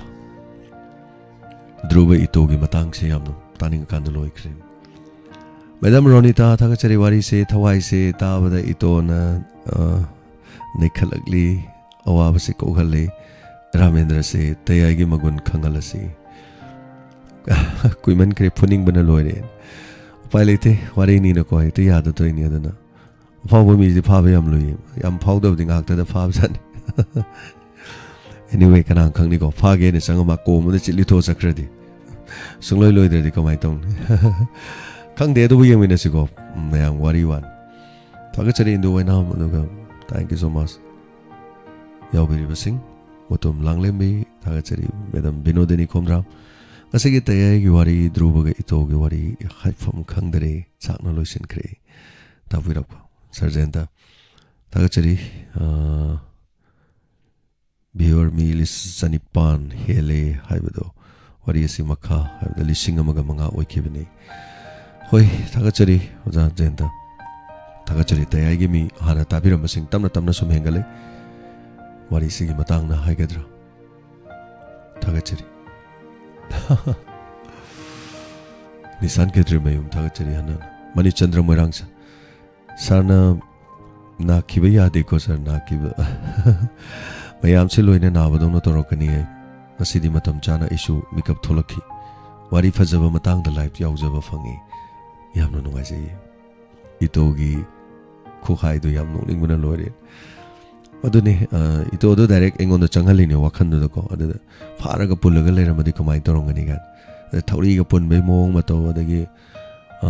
ꯙ꯭ꯔꯨꯕ ꯏꯇꯣꯒꯤ ꯃꯇꯥꯡꯁꯦ ꯌꯥꯝꯅ ꯇꯥꯅꯤꯡꯉꯀꯥꯟꯗ ꯂꯣꯏꯈ꯭ꯔꯦ꯫ ꯃꯦꯗꯥꯝ ꯔꯣꯅꯤꯇꯥ ꯊꯥꯒꯠꯆꯔꯤ, ꯋꯥꯔꯤꯁꯦ ꯊꯋꯥꯏꯁꯦ ꯇꯥꯕꯗ ꯏꯇꯣꯅ, ꯑ, ꯅꯩꯈꯠꯂꯛꯂꯤ, ꯑꯋꯥꯕꯁꯦ ꯀꯣꯛꯍꯜꯂꯤ꯫ ꯔꯥꯃꯦꯟꯗ꯭ꯔꯁꯦ ꯇꯌꯥꯏꯒꯤ ꯃꯒꯨꯟ ꯈꯪꯍꯜꯂꯁꯤ꯫ ꯀꯨꯏꯃꯟꯈ꯭ꯔꯦ, ꯐꯨꯅꯤꯡꯕꯅ ꯂꯣꯏꯔꯦ꯫ ꯎꯄꯥꯏ ꯂꯩꯇꯦ, ꯋꯥꯔꯤꯅꯤꯅꯀꯣ, ꯍꯦꯛꯇ ꯌꯥꯗꯗꯣꯏꯅꯤ꯫ ꯑꯗꯨꯅ ꯑꯐꯥꯎꯕ ꯃꯤꯁꯤꯗꯤ ꯐꯥꯕ ꯌꯥꯝ ꯂꯨꯏꯌꯦ꯫ ꯌꯥꯝ ꯐꯥꯎꯗꯕꯗꯤ ꯉꯥꯏꯍꯥꯛꯇꯗ ꯐꯥꯕꯖꯥꯠꯅꯤ꯫ Anyway, ꯀꯅꯥ ꯈꯪꯅꯤꯀꯣ, ꯐꯥꯒꯦꯅ ꯆꯪꯉꯝꯃ ꯀꯣꯝ ꯑꯃꯗ ꯆꯤꯠ ꯂꯤꯊꯣꯛꯑ ꯆꯠꯈ꯭ꯔꯗꯤ꯫ ꯁꯨꯡꯂꯣꯏ ꯂꯣꯏꯗ꯭ꯔꯗꯤ ꯀꯃꯥꯏꯅ ꯇꯧꯅꯤ? ꯈꯪꯗꯦ, ꯑꯗꯨꯕꯨ ꯌꯦꯡꯃꯤꯟꯅꯁꯤꯀꯣ꯫ ꯎꯝ, ꯃꯌꯥꯝ ꯋꯥꯔꯤ ꯋꯥꯅꯤ꯫ ꯊꯥꯒꯠꯆꯔꯤ ꯏꯟꯗꯨ ꯑꯣꯏꯅꯥꯝ, ꯑꯗꯨꯒ thank you so much꯫ ꯌꯥꯎꯕꯤꯔꯤꯕꯁꯤꯡ, Mutum ꯂꯥꯡꯂꯦꯝꯕꯤ ꯊꯥꯒꯠꯆꯔꯤ, ꯃꯦꯗꯥꯝ ꯕꯤꯅꯣꯗꯤꯅꯤ ꯈꯣꯝꯗ꯭ꯔꯥꯝ꯫ ꯉꯁꯤꯒꯤ ꯇꯌꯥꯏꯒꯤ ꯋꯥꯔꯤ, ꯙ꯭ꯔꯨꯕꯒ ꯏꯇꯣꯒꯤ ꯋꯥꯔꯤ ꯍꯥꯏꯐꯝ ꯈꯪꯗꯔꯦ, ꯆꯥꯛꯅ ꯂꯣꯏꯁꯤꯟꯈ꯭ꯔꯦ꯫ ꯇꯥꯛꯄꯤꯔꯛꯄ ꯁꯔꯖꯦꯟꯗ ꯊꯥꯒꯠꯆꯔꯤ꯫ ꯑꯥ, viewer ꯃꯤ ꯂꯤꯁ ꯆꯅꯤꯄꯥꯟ ꯍꯦꯜꯂꯦ ꯍꯥꯏꯕꯗꯣ, ꯋꯥꯔꯤ ꯑꯁꯤ ꯃꯈꯥ ꯍꯥꯏꯕꯗ ꯂꯤꯁꯤꯡ ꯑꯃꯒ ꯃꯉꯥ ꯑꯣꯏꯈꯤꯕꯅꯤ꯫ ꯍꯣꯏ, ꯊꯥꯒꯠꯆꯔꯤ ꯑꯣꯖꯥ ꯖꯌꯟꯇ꯫ ꯊꯥꯒꯠꯆꯔꯤ꯫ ꯇꯌꯥꯏꯒꯤ ꯃꯤ ꯍꯥꯟꯅ ꯇꯥꯕꯤꯔꯝꯕꯁꯤꯡ ꯇꯞꯅ ꯇꯞꯅ ꯁꯨꯝ ꯍꯦꯟꯒꯠꯂꯦ꯫ ꯋꯥꯔꯤꯁꯤꯒꯤ ꯃꯇꯥꯡꯅ ꯍꯥꯏꯒꯗ꯭ꯔꯥ? ꯊꯥꯒꯠꯆꯔꯤ꯫ ꯅꯤꯁꯥꯟ ꯈꯦꯇ꯭ꯔꯤꯃꯌꯨꯝ, ꯊꯥꯒꯠꯆꯔꯤ ꯍꯟꯅ ꯍꯟꯅ꯫ ꯃꯅꯤꯆꯟꯗ꯭ꯔ ꯃꯣꯏꯔꯥꯡ ꯁꯥꯔ, ꯁꯥꯔꯅ ꯅꯥꯈꯤꯕ ꯌꯥꯗꯦꯀꯣ ꯁꯥꯔ, ꯅꯥꯈꯤꯕ꯫ ꯃꯌꯥꯝꯁꯦ ꯂꯣꯏꯅ ꯅꯥꯕꯗꯧꯅ ꯇꯧꯔꯛꯀꯅꯤ ꯍꯥꯏ꯫ ꯉꯁꯤꯗꯤ ꯃꯇꯝ ꯆꯥꯅ ꯑꯩꯁꯨ ꯃꯤꯀꯞ ꯊꯣꯛꯂꯛꯈꯤ꯫ ꯋꯥꯔꯤ ꯐꯖꯕ ꯃꯇꯥꯡꯗ ꯂꯥꯏꯚ ꯌꯥꯎꯖꯕ ꯐꯪꯉꯤ꯫ ꯌꯥꯝꯅ ꯅꯨꯡꯉꯥꯏꯖꯩꯌꯦ꯫ ꯏꯇꯣꯒꯤ ꯈꯨꯍꯥꯏꯗꯣ ꯌꯥꯝ ꯅꯣꯛꯅꯤꯡꯕꯅ ꯂꯣꯏꯔꯦ꯫ ꯑꯗꯨꯅꯤ, ꯑ, ꯏꯇꯣꯗꯣ ꯗꯥꯏꯔꯦꯛ ꯑꯩꯉꯣꯟꯗ ꯆꯪꯍꯜꯂꯤꯅꯦ ꯋꯥꯈꯜꯗꯨꯗꯀꯣ꯫ ꯑꯗꯨꯗ ꯐꯥꯔꯒ ꯄꯨꯜꯂꯒ ꯂꯩꯔꯝꯃꯗꯤ ꯀꯃꯥꯏꯅ ꯇꯧꯔꯝꯒꯅꯤ ꯀꯥꯏꯅ꯫ ꯑꯗ ꯊꯧꯔꯤꯒ ꯄꯨꯟꯕꯒꯤ ꯃꯑꯣꯡ ꯃꯇꯧ, ꯑꯗꯒꯤ, ꯑ,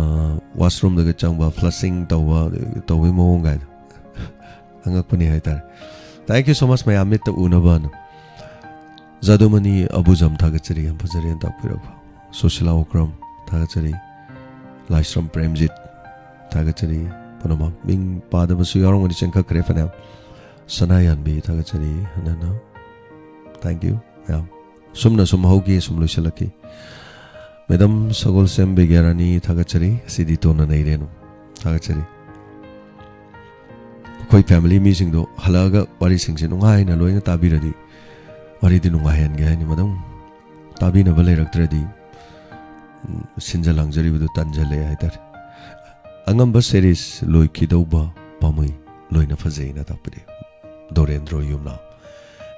ꯋꯥꯁꯔꯨꯝꯗꯒ ꯆꯪꯕ, ꯐ꯭ꯂꯁꯤꯡ ꯇꯧꯕ, ꯇꯧꯕꯒꯤ ꯃꯑꯣꯡ ꯀꯥꯏꯗꯣ꯫ ꯑꯉꯛꯄꯅꯤ ꯍꯥꯏꯇꯥꯔꯦ꯫ Thank you so much ꯃꯌꯥꯝ ꯃꯤꯠꯇ ꯎꯅꯕꯅ꯫ ꯖꯥꯗꯨꯃꯅꯤ ꯑꯕꯨꯖꯝ, ꯊꯥꯒꯠꯆꯔꯤ, ꯌꯥꯝ ꯐꯖꯔꯦꯅ ꯇꯥꯛꯄꯤꯔꯛꯄ꯫ ꯁꯨꯁꯤꯂꯥ ꯑꯣꯀ꯭ꯔꯝ, ꯊꯥꯒꯠꯆꯔꯤ꯫ ꯂꯥꯏꯁ꯭ꯔꯝ ꯄ꯭ꯔꯦꯝꯖꯤꯠ, ꯊꯥꯒꯠꯆꯔꯤ꯫ ꯄꯨꯝꯅꯃꯛ ꯃꯤꯡ ꯄꯥꯗꯕꯁꯨ ꯌꯥꯎꯔꯝꯒꯅꯤ, ꯆꯦꯟꯈꯠꯈ꯭ꯔꯦ ꯐꯅꯌꯥꯝ꯫ ꯁꯅꯥꯌꯥꯟꯕꯤ, ꯊꯥꯒꯠꯆꯔꯤ ꯍꯟꯅ ꯍꯟꯅ꯫ Thank you ꯃꯌꯥꯝ꯫ ꯁꯨꯝꯅ ꯁꯨꯝ ꯍꯧꯈꯤ, ꯁꯨꯝ ꯂꯣꯏꯁꯤꯜꯂꯛꯈꯤ꯫ ꯃꯦꯗꯝ ꯁꯒꯣꯜꯁꯦꯝ ꯕꯤꯒ꯭ꯌꯥꯔꯥꯅꯤ, ꯊꯥꯒꯠꯆꯔꯤ꯫ ꯉꯁꯤꯗꯤ ꯇꯣꯟꯅ ꯅꯩꯔꯦꯅ, ꯊꯥꯒꯠꯆꯔꯤ꯫ ꯑꯩꯈꯣꯏ ꯐꯦꯃꯤꯂꯤ ꯃꯤꯁꯤꯡꯗꯣ ꯍꯜꯂꯛꯑꯒ ꯋꯥꯔꯤꯁꯤꯡꯁꯦ ꯅꯨꯡꯉꯥꯏꯅ ꯂꯣꯏꯅ ꯇꯥꯕꯤꯔꯗꯤ ꯋꯥꯔꯤꯗꯤ ꯅꯨꯡꯉꯥꯏꯍꯟꯒꯦ ꯍꯥꯏꯅꯤ꯫ ꯃꯗꯨꯝ ꯇꯥꯕꯤꯅꯕ ꯂꯩꯔꯛꯇ꯭ꯔꯗꯤ, ꯎꯝ, ꯁꯤꯟꯖ ꯂꯥꯡꯖꯔꯤꯕꯗꯨ ꯇꯟꯖꯜꯂꯛꯑꯦ ꯍꯥꯏꯇꯥꯔꯦ꯫ ꯑꯉꯝꯕ ꯁꯦꯔꯤꯁ ꯂꯣꯏꯈꯤꯗꯧꯕ ꯄꯥꯝꯃꯩ, ꯂꯣꯏꯅ ꯐꯖꯩꯅ ꯇꯥꯛꯄꯤꯔꯛꯑꯦ ꯗꯣꯔꯦꯟꯗ꯭ꯔꯣ ꯌꯨꯝꯅꯥꯝ꯫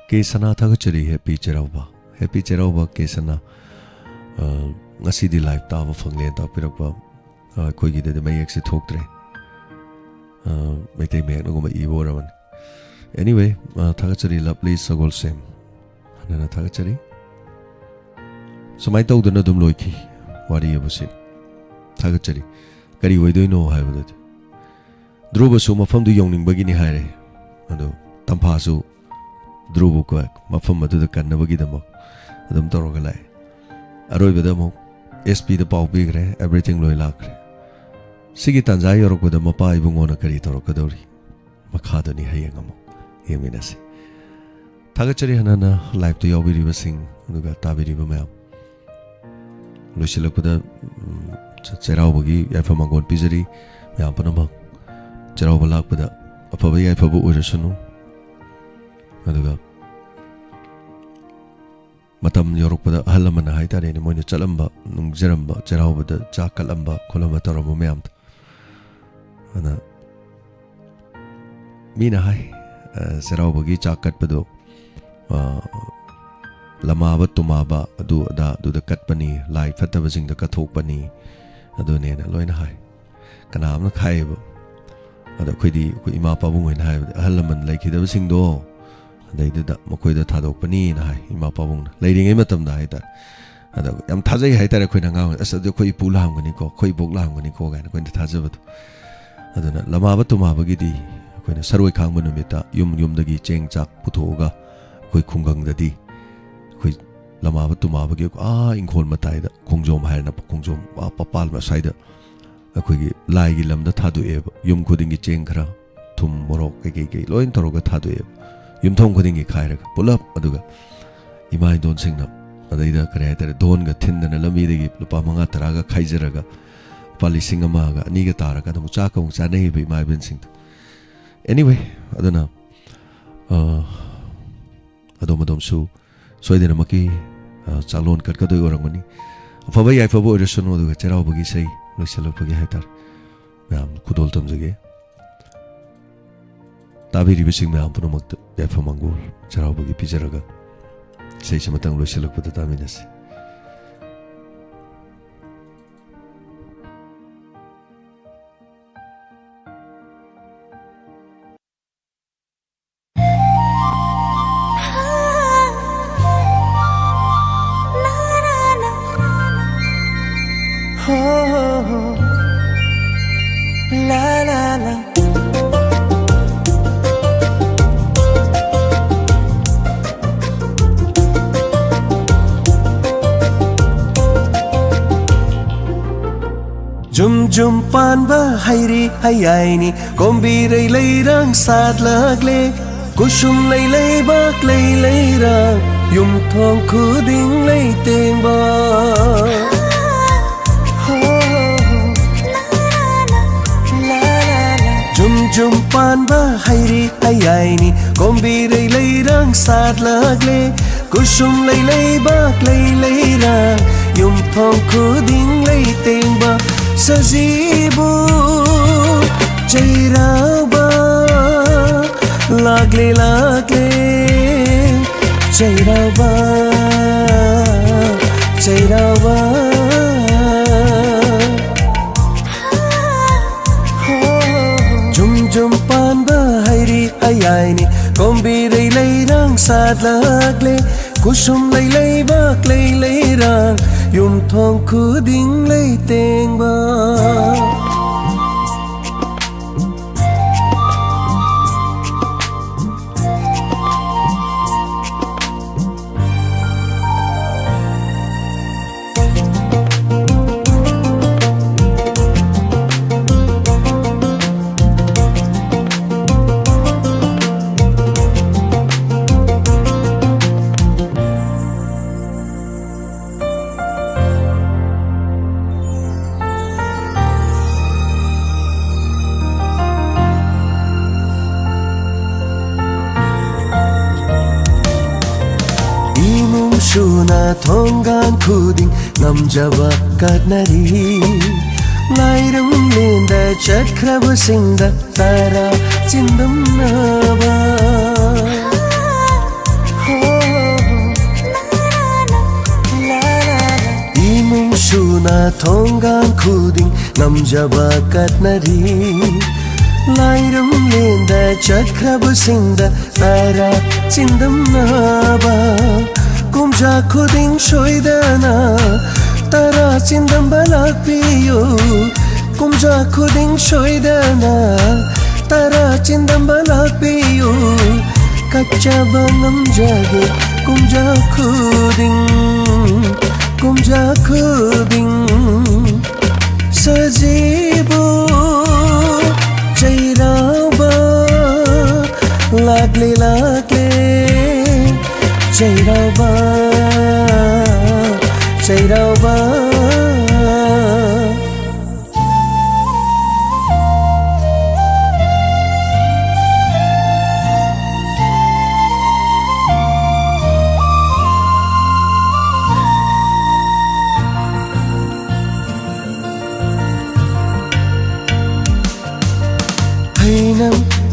ꯀꯦ ꯁꯅꯥ, ꯊꯥꯒꯠꯆꯔꯤ꯫ ꯍꯦꯄꯤ ꯆꯩꯔꯥꯎꯕ, ꯍꯦꯄꯤ ꯆꯩꯔꯥꯎꯕ ꯀꯦ ꯁꯅꯥ꯫ ꯑ, ꯉꯁꯤꯗꯤ ꯂꯥꯏꯚ ꯇꯥꯕ ꯐꯪꯂꯦꯅ ꯇꯥꯛꯄꯤꯔꯛꯄ꯫ ꯑ, ꯑꯩꯈꯣꯏꯒꯤꯗꯗꯤ ꯃꯌꯦꯛꯁꯦ ꯊꯣꯛꯇ꯭ꯔꯦ꯫ ꯑ, ꯃꯩꯇꯩ ꯃꯌꯦꯛꯅꯒꯨꯝꯕ ꯏꯕ ꯑꯣꯏꯔꯝꯃꯅꯤ꯫ Anyway, ꯑ, ꯊꯥꯒꯠꯆꯔꯤ ꯂꯚꯂꯤ ꯁꯒꯣꯜꯁꯦꯝ꯫ ꯍꯟꯅ ꯍꯟꯅ ꯊꯥꯒꯠꯆꯔꯤ꯫ ꯁꯨꯃꯥꯏꯅ ꯇꯧꯗꯅ ꯑꯗꯨꯝ ꯂꯣꯏꯈꯤ ꯋꯥꯔꯤ ꯑꯕꯨ ꯁꯤ꯫ ꯊꯥꯒꯠꯆꯔꯤ꯫ ꯀꯔꯤ ꯑꯣꯏꯗꯣꯏꯅꯣ ꯍꯥꯏꯕꯗꯨꯗꯤ ꯙ꯭ꯔꯨꯕꯁꯨ ꯃꯐꯝꯗꯨ ꯌꯧꯅꯤꯡꯕꯒꯤꯅꯤ ꯍꯥꯏꯔꯦ꯫ ꯑꯗꯨ ꯇꯝꯐꯥꯁꯨ ꯙ꯭ꯔꯨꯕ ꯀ-, ꯃꯐꯝ ꯑꯗꯨꯗ ꯀꯟꯅꯕꯒꯤꯗꯃꯛ ꯑꯗꯨꯝ ꯇꯧꯔꯒ ꯂꯥꯛꯑꯦ꯫ ꯑꯔꯣꯏꯕꯗ ꯑꯃꯨꯛ ꯑꯦꯁ ꯄꯤꯗ ꯄꯥꯎ ꯄꯤꯈ꯭ꯔꯦ, everything ꯂꯣꯏ ꯂꯥꯛꯈ꯭ꯔꯦ꯫ ꯁꯤꯒꯤ ꯇꯥꯟꯖꯥ ꯌꯧꯔꯛꯄꯗ ꯃꯄꯥ ꯏꯕꯨꯡꯉꯣꯅ ꯀꯔꯤ ꯇꯧꯔꯛꯀꯗꯧꯔꯤ? ꯃꯈꯥꯗꯨꯅꯤ ꯍꯌꯦꯡ ꯑꯃꯨꯛ ꯌꯦꯡꯃꯤꯟꯅꯁꯤ꯫ ꯊꯥꯒꯠꯆꯔꯤ ꯍꯟꯅ ꯍꯟꯅ ꯂꯥꯏꯚꯇ ꯌꯥꯎꯕꯤꯔꯤꯕꯁꯤꯡ ꯑꯗꯨꯒ ꯇꯥꯕꯤꯔꯤꯕ ꯃꯌꯥꯝ꯫ ꯂꯣꯏꯁꯤꯜꯂꯛꯄꯗ, ꯎꯝ, ꯆ-, ꯆꯩꯔꯥꯎꯕꯒꯤ ꯌꯥꯏꯐ ꯃꯪꯒꯣꯜ ꯄꯤꯖꯔꯤ꯫ ꯃꯌꯥꯝ ꯄꯨꯝꯅꯃꯛ ꯆꯩꯔꯥꯎꯕ ꯂꯥꯛꯄꯗ ꯑꯐꯕ ꯌꯥꯏꯐꯕ ꯑꯣꯏꯔꯁꯅꯨ꯫ ꯑꯗꯨꯒ ꯃꯇꯝ ꯌꯧꯔꯛꯄꯗ ꯑꯍꯜ ꯂꯃꯟꯅ ꯍꯥꯏꯇꯥꯔꯦꯅꯦ, ꯃꯣꯏꯅ ꯆꯠꯂꯝꯕ, ꯅꯤꯡꯖꯔꯝꯕ, ꯆꯩꯔꯥꯎꯕꯗ ꯆꯥꯛ ꯀꯠꯂꯝꯕ ꯈꯣꯠꯂꯝꯕ ꯇꯧꯔꯝꯕ ꯃꯌꯥꯝꯗꯣ꯫ ꯑꯗꯨꯅ ꯃꯤꯅ ꯍꯥꯏ, ꯑ, ꯆꯩꯔꯥꯎꯕꯒꯤ ꯆꯥꯛ ꯀꯠꯄꯗꯣ, ꯑ, ꯂꯃꯥꯕ ꯇꯨꯃꯥꯕ ꯑꯗꯨ ꯑꯗꯥ ꯑꯗꯨꯗ ꯀꯠꯄꯅꯤ, ꯂꯥꯏ ꯐꯠꯇꯕꯁꯤꯡꯗ ꯀꯠꯊꯣꯛꯄꯅꯤ, ꯑꯗꯨꯅꯦꯅ ꯂꯣꯏꯅ ꯍꯥꯏ꯫ ꯀꯅꯥ ꯑꯃꯅ ꯈꯥꯏꯌꯦꯕ꯫ ꯑꯗ ꯑꯩꯈꯣꯏꯗꯤ, ꯑꯩꯈꯣꯏ ꯏꯃꯥ ꯄꯥꯕꯨꯡ ꯍꯣꯏꯅ ꯍꯥꯏꯕꯗꯤ, ꯑꯍꯜ ꯂꯃꯟ ꯂꯩꯈꯤꯗꯕꯁꯤꯡꯗꯣ ꯑꯗꯩꯗꯨꯗ ꯃꯈꯣꯏꯗ ꯊꯥꯗꯣꯛꯄꯅꯤꯅ ꯍꯥꯏ ꯏꯃꯥ ꯄꯥꯕꯨꯡꯅ, ꯂꯩꯔꯤꯉꯩ ꯃꯇꯝꯗ ꯍꯥꯏꯇꯥꯔꯦ꯫ ꯑꯗ ꯌꯥꯝ ꯊꯥꯖꯩ ꯍꯥꯏꯇꯥꯔꯦ ꯑꯩꯈꯣꯏꯅ ꯑꯉꯥꯡ ꯑꯣꯏ-, "ꯑꯁ, ꯑꯗꯨ ꯑꯩꯈꯣꯏ ꯏꯄꯨ ꯂꯥꯛꯑꯝꯒꯅꯤꯀꯣ, ꯑꯩꯈꯣꯏ ꯏꯕꯣꯛ ꯂꯥꯛꯑꯝꯒꯅꯤꯀꯣ" ꯀꯥꯏꯅ ꯑꯩꯈꯣꯏꯅ ꯊꯥꯖꯕꯗꯣ꯫ ꯑꯗꯨꯅ ꯂꯃꯥꯕ ꯇꯨꯃꯥꯕꯒꯤꯗꯤ ꯑꯩꯈꯣꯏꯅ ꯁꯔꯣꯏ ꯈꯥꯡꯕ ꯅꯨꯃꯤꯠꯇ ꯌꯨꯝ ꯌꯨꯝꯗꯒꯤ ꯆꯦꯡ ꯆꯥꯛ ꯄꯨꯊꯣꯛꯑꯒ, ꯑꯩꯈꯣꯏ ꯈꯨꯡꯒꯪꯗꯗꯤ ꯑꯩꯈꯣꯏ ꯂꯃꯥꯕ ꯇꯨꯃꯥꯕꯒꯤ ꯑꯥ ꯏꯪꯈꯣꯜ ꯃꯇꯥꯏꯗ, ꯈꯣꯡꯖꯣꯝ ꯍꯥꯏꯔꯅ ꯈꯣꯡꯖꯣꯝ, ꯑꯥ ꯄꯄꯥꯜ ꯑꯁ꯭ꯋꯥꯏꯗ ꯑꯩꯈꯣꯏꯒꯤ ꯂꯥꯏꯒꯤ ꯂꯝꯗ ꯊꯥꯗꯣꯛꯑꯦꯕ꯫ ꯌꯨꯝ ꯈꯨꯗꯤꯡꯒꯤ ꯆꯦꯡ ꯈꯔ, ꯊꯨꯝ, ꯃꯣꯔꯣꯛ, ꯀꯩꯀꯩ ꯀꯩ ꯂꯣꯏ ꯇꯧꯔꯒ ꯊꯥꯗꯣꯛꯑꯦꯕ, ꯌꯨꯝꯊꯣꯡ ꯈꯨꯗꯤꯡꯒꯤ ꯈꯥꯏꯔꯒ ꯄꯨꯂꯞ꯫ ꯑꯗꯨꯒ ꯏꯃꯥ ꯏꯟꯗꯣꯟꯁꯤꯡꯅ ꯑꯗꯩꯗ, ꯀꯔꯤ ꯍꯥꯏꯇꯥꯔꯦ, ꯙꯣꯟꯒ ꯊꯤꯟꯗꯅ ꯂꯝꯕꯤꯗꯒꯤ ꯂꯨꯄꯥ ꯃꯉꯥ ꯇꯔꯥꯒ ꯈꯥꯏꯖꯔꯒ, ꯂꯨꯄꯥ ꯂꯤꯁꯤꯡ ꯑꯃꯒ ꯑꯅꯤꯒ ꯇꯥꯔꯒ ꯑꯗꯨꯝ ꯆꯥꯛꯀ ꯑꯃꯨꯛ ꯆꯥꯅꯩꯌꯦꯕ ꯏꯃꯥ ꯏꯕꯦꯟꯁꯤꯡꯗꯣ꯫ Anyway, ꯑꯗꯨꯅ, ꯑ, ꯑꯗꯣꯝ ꯑꯗꯣꯝꯁꯨ ꯁꯣꯏꯗꯅꯃꯛꯀꯤ, ꯑ, ꯆꯥꯛꯂꯣꯟ ꯀꯠꯀꯗꯣꯏ ꯑꯣꯏꯔꯝꯒꯅꯤ꯫ ꯑꯐꯕ ꯌꯥꯏꯐꯕ ꯑꯣꯏꯔꯁꯅꯨ꯫ ꯑꯗꯨꯒ ꯆꯩꯔꯥꯎꯕꯒꯤ ꯏꯁꯩ ꯂꯣꯏꯁꯤꯜꯂꯛꯄꯒꯤ ꯍꯥꯏꯇꯥꯔꯦ, ꯃꯌꯥꯝ ꯈꯨꯗꯣꯜ ꯇꯝꯖꯒꯦ꯫ ꯇꯥꯕꯤꯔꯤꯕꯁꯤꯡ ꯃꯌꯥꯝ ꯄꯨꯝꯅꯃꯛꯇ ꯌꯥꯏꯐ ꯃꯪꯒꯣꯜ ꯆꯩꯔꯥꯎꯕꯒꯤ ꯄꯤꯖꯔꯒ ꯏꯁꯩꯁꯤ ꯃꯇꯪ ꯂꯣꯏꯁꯤꯜꯂꯛꯄꯗ ꯇꯥꯃꯤꯟꯅꯁꯤ꯫ ꯖꯨꯝ ꯖꯨꯝ ꯄꯥꯟꯕ ꯍꯩꯔꯤ ꯍꯩꯌꯥꯏꯅꯤ, ꯀꯣꯝꯕꯤꯔꯩ ꯂꯩꯔꯥꯡ ꯁꯥꯠꯂꯛꯂꯦ꯫ ꯀꯨꯁꯨꯝ ꯂꯩ ꯂꯩꯕꯥꯛ ꯂꯩ ꯂꯩꯔꯥꯡ, ꯌꯨꯝꯊꯣꯡ ꯈꯨꯗꯤꯡ ꯂꯩꯇꯦꯡꯕ꯫ ꯖꯨꯝ ꯖꯨꯝ ꯄꯥꯟꯕ ꯍꯩꯔꯤ ꯍꯩꯌꯥꯏꯅꯤ, ꯀꯣꯝꯕꯤꯔꯩ ꯂꯩꯔꯥꯡ ꯁꯥꯠꯂꯛꯂꯦ꯫ ꯈꯨꯁꯨꯝ ꯂꯩ ꯂꯩꯕꯥꯛ ꯂꯩ ꯂꯩꯔꯥꯡ, ꯌꯨꯝꯊꯣꯡ ꯈꯨꯗꯤꯡ ꯂꯩ ꯇꯦꯡꯕ, ꯁꯖꯤꯕꯨ ꯆꯩꯔꯥꯎꯕ ꯂꯥꯛꯂꯦ ꯂꯥꯛꯂꯦ, ꯆꯩꯔꯥꯎꯕ ꯆꯩꯔꯥꯎꯕ꯫ ꯖꯨꯝ ꯖꯨꯝ ꯄꯥꯟꯕ ꯍꯩꯔꯤ ꯑꯌꯥꯏꯅꯤ, ꯀꯣꯝꯕꯤꯔꯩ ꯂꯩꯔꯥꯡ ꯁꯥꯠꯂꯛꯂꯦ꯫ ꯈꯨꯁꯨꯝ ꯂꯩ ꯂꯩꯕꯥꯛ ꯂꯩ ꯂꯩꯔꯥꯡ, ꯌꯨꯝꯊꯣꯡ ꯈꯨꯗꯤꯡ ꯂꯩ ꯇꯦꯡꯕ꯫ ꯏꯃꯨꯡ ꯁꯨꯅ ꯊꯣꯡꯒꯥꯟ ꯈꯨꯗꯤꯡ ꯉꯝꯖꯕ ꯀꯠꯅꯔꯤ꯫ ꯂꯥꯏꯔꯝꯂꯦꯟꯗ ꯆꯠꯈ꯭ꯔꯕꯁꯤꯡꯗ ꯇꯔꯥ ꯆꯤꯟꯗꯝꯅꯕ꯫ ꯏꯃꯨꯡ ꯁꯨꯅ ꯊꯣꯡꯒꯥꯟ ꯈꯨꯗꯤꯡ ꯉꯝꯖꯕ ꯀꯠꯅꯔꯤ꯫ ꯂꯥꯏꯔꯝꯂꯦꯟꯗ ꯆꯠꯈ꯭ꯔꯕꯁꯤꯡꯗ ꯇꯔꯥ ꯆꯤꯟꯗꯝꯅꯕ꯫ ꯀꯨꯝꯖꯥ ꯈꯨꯗꯤꯡ ꯁꯣꯏꯗꯅ ꯇꯔꯥ ꯆꯤꯟꯗꯝꯕ ꯂꯥꯛꯄꯤꯌꯨ꯫ ꯀꯨꯝꯖꯥ ꯈꯨꯗꯤꯡ ꯁꯣꯏꯗꯅ ꯇꯔꯥ ꯆꯤꯟꯗꯝꯕ ꯂꯥꯛꯄꯤꯌꯨ꯫ ꯀꯠꯆꯕ ꯉꯝꯖꯒꯦ ꯀꯨꯝꯖꯥ ꯈꯨꯗꯤꯡ, ꯀꯨꯝꯖꯥ ꯈꯨꯗꯤꯡ꯫ ꯁꯖꯤꯕꯨ ꯆꯩꯔꯥꯎꯕ ꯂꯥꯛꯂꯦ ꯂꯥꯛꯂꯦ, ꯆꯩꯔꯥꯎꯕ ꯆꯩꯔꯥꯎꯕ꯫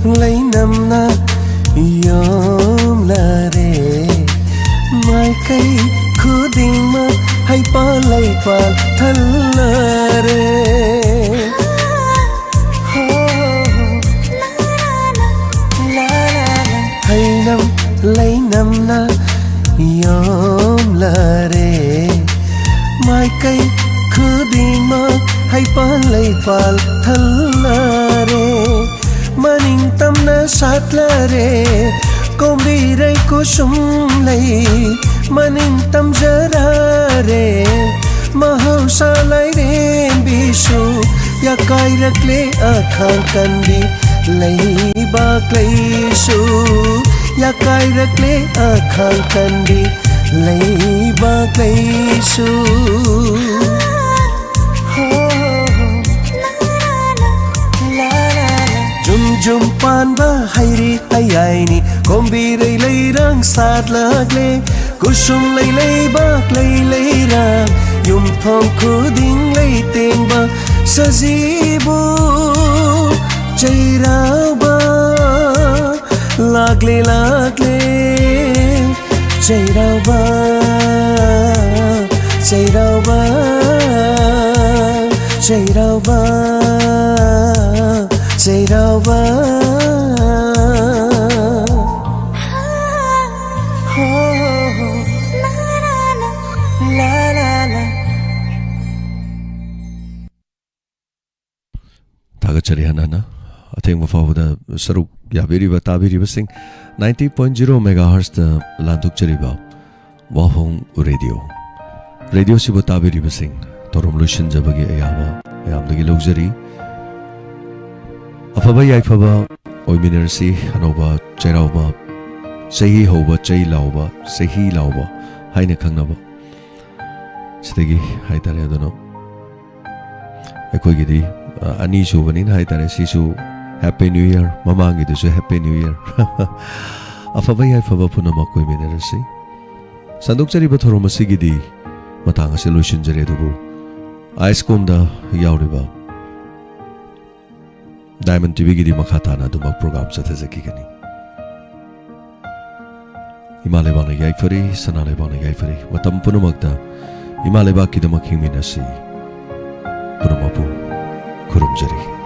ꯂꯩꯅꯝꯅ ꯌꯣꯝꯂꯔꯦ꯫ ꯃꯥꯏꯀꯩ ꯈꯨꯗꯤꯡꯃꯛ ꯍꯩꯄꯥꯜ ꯂꯩꯄꯥꯜ ꯊꯜꯂꯔꯦ꯫ ꯍꯩꯅꯝ ꯂꯩꯅꯝꯅ ꯌꯣꯝꯂꯔꯦ꯫ ꯃꯥꯏꯀꯩ ꯈꯨꯗꯤꯡꯃꯛ ꯍꯩꯄꯥꯜ ꯂꯩꯄꯥꯜ ꯊꯜꯂꯔꯦ꯫ ꯃꯅꯤꯡ ꯇꯝꯅ ꯁꯥꯠꯂꯔꯦ꯫ ꯀꯣꯝꯕꯤꯔꯩ ꯀꯨꯁꯨꯝ ꯂꯩ ꯃꯅꯤꯡ ꯇꯝꯖꯔꯔꯦ꯫ ꯃꯍꯧꯁꯥ ꯂꯥꯏꯔꯦꯝꯕꯤꯁꯨ ꯌꯥꯀꯥꯏꯔꯛꯂꯦ꯫ ꯑꯈꯥꯡ ꯀꯟꯕꯤ ꯂꯩꯕꯥꯛ ꯂꯩꯁꯨ ꯌꯥꯀꯥꯏꯔꯛꯂꯦ꯫ ꯑꯈꯥꯡ ꯀꯟꯕꯤ ꯂꯩꯕꯥꯛ ꯂꯩꯁꯨ꯫ ꯖꯨꯝ ꯖꯨꯝ ꯄꯥꯟꯕ ꯍꯩꯔꯤ ꯍꯌꯥꯏꯅꯤ꯫ ꯀꯣꯝꯕꯤꯔꯩ ꯂꯩꯔꯥꯡ ꯁꯥꯠꯂꯛꯂꯦ꯫ ꯀꯨꯁꯨꯝ ꯂꯩ ꯂꯩꯕꯥꯛ ꯂꯩ ꯂꯩꯔꯥꯡ ꯌꯨꯝꯊꯣꯡ ꯈꯨꯗꯤꯡ ꯂꯩꯇꯦꯡꯕ ꯁꯖꯤꯕꯨ ꯆꯩꯔꯥꯎꯕ ꯂꯥꯛꯂꯦ ꯂꯥꯛꯂꯦ꯫ ꯆꯩꯔꯥꯎꯕ ꯆꯩꯔꯥꯎꯕ ꯆꯩꯔꯥꯎꯕ ꯆꯩꯔꯥꯎꯕ꯫ ꯊꯥꯒꯠꯆꯔꯤ ꯍꯟꯅ ꯍꯟꯅ꯫ ꯑꯊꯦꯡꯕ ꯐꯥꯎꯕꯗ ꯁꯔꯨꯛ ꯌꯥꯕꯤꯔꯤꯕ ꯇꯥꯕꯤꯔꯤꯕꯁꯤꯡ, ninety point zero megahertzꯇ ꯂꯥꯟꯊꯣꯛꯆꯔꯤꯕ ꯋꯥꯍꯣꯡ ꯔꯦꯗꯤꯑꯣ꯫ ꯔꯦꯗꯤꯑꯣꯁꯤꯕꯨ ꯇꯥꯕꯤꯔꯤꯕꯁꯤꯡ, ꯊꯧꯔꯝ ꯂꯣꯏꯁꯤꯟꯖꯕꯒꯤ ꯑꯌꯥꯕ ꯃꯌꯥꯝꯗꯒꯤ ꯂꯧꯖꯔꯤ꯫ ꯑꯐꯕ ꯌꯥꯏꯐꯕ ꯑꯣꯏꯃꯤꯟꯅꯔꯁꯤ꯫ ꯑꯅꯧꯕ ꯆꯩꯔꯥꯎꯕ, ꯆꯍꯤ ꯍꯧꯕ ꯆꯩ ꯂꯥꯎꯕ, ꯆꯍꯤ ꯂꯥꯎꯕ ꯍꯥꯏꯅ ꯈꯪꯅꯕ ꯁꯤꯗꯒꯤ ꯍꯥꯏꯇꯥꯔꯦ꯫ ꯑꯗꯨꯅ ꯑꯩꯈꯣꯏꯒꯤꯗꯤ, ꯑ, ꯑꯅꯤꯁꯨꯕꯅꯤꯅ ꯍꯥꯏꯇꯥꯔꯦ, ꯁꯤꯁꯨ Happy New Year, ꯃꯃꯥꯡꯒꯤꯗꯨꯁꯨ Happy New Year꯫ ꯑꯐꯕ ꯌꯥꯏꯐꯕ ꯄꯨꯝꯅꯃꯛ ꯀꯣꯏꯃꯤꯟꯅꯔꯁꯤ꯫ ꯁꯟꯗꯣꯛꯆꯔꯤꯕ ꯊꯧꯔꯝ ꯑꯁꯤꯒꯤꯗꯤ ꯃꯇꯥꯡ ꯑꯁꯤ ꯂꯣꯏꯁꯤꯟꯖꯔꯦ, ꯑꯗꯨꯕꯨ ice creamꯗ ꯌꯥꯎꯔꯤꯕ ꯗꯥꯏꯃꯟ ꯇꯤꯚꯤꯒꯤꯗꯤ ꯃꯈꯥ ꯇꯥꯅ ꯑꯗꯨꯃꯛ ꯄ꯭ꯔꯣꯒ꯭ꯔꯥꯝ ꯆꯠꯊꯖꯈꯤꯒꯅꯤ꯫ ꯏꯃꯥ ꯂꯩꯕꯥꯛꯅ ꯌꯥꯏꯐꯔꯦ, ꯁꯅꯥ ꯂꯩꯕꯥꯛꯅ ꯌꯥꯏꯐꯔꯦ꯫ ꯃꯇꯝ ꯄꯨꯝꯅꯃꯛꯇ ꯏꯃꯥ ꯂꯩꯕꯥꯛꯀꯤꯗꯃꯛ ꯍꯤꯡꯃꯤꯟꯅꯁꯤ꯫ ꯄꯨꯝꯅꯃꯛꯄꯨ ꯈꯨꯔꯨꯝꯖꯔꯤ꯫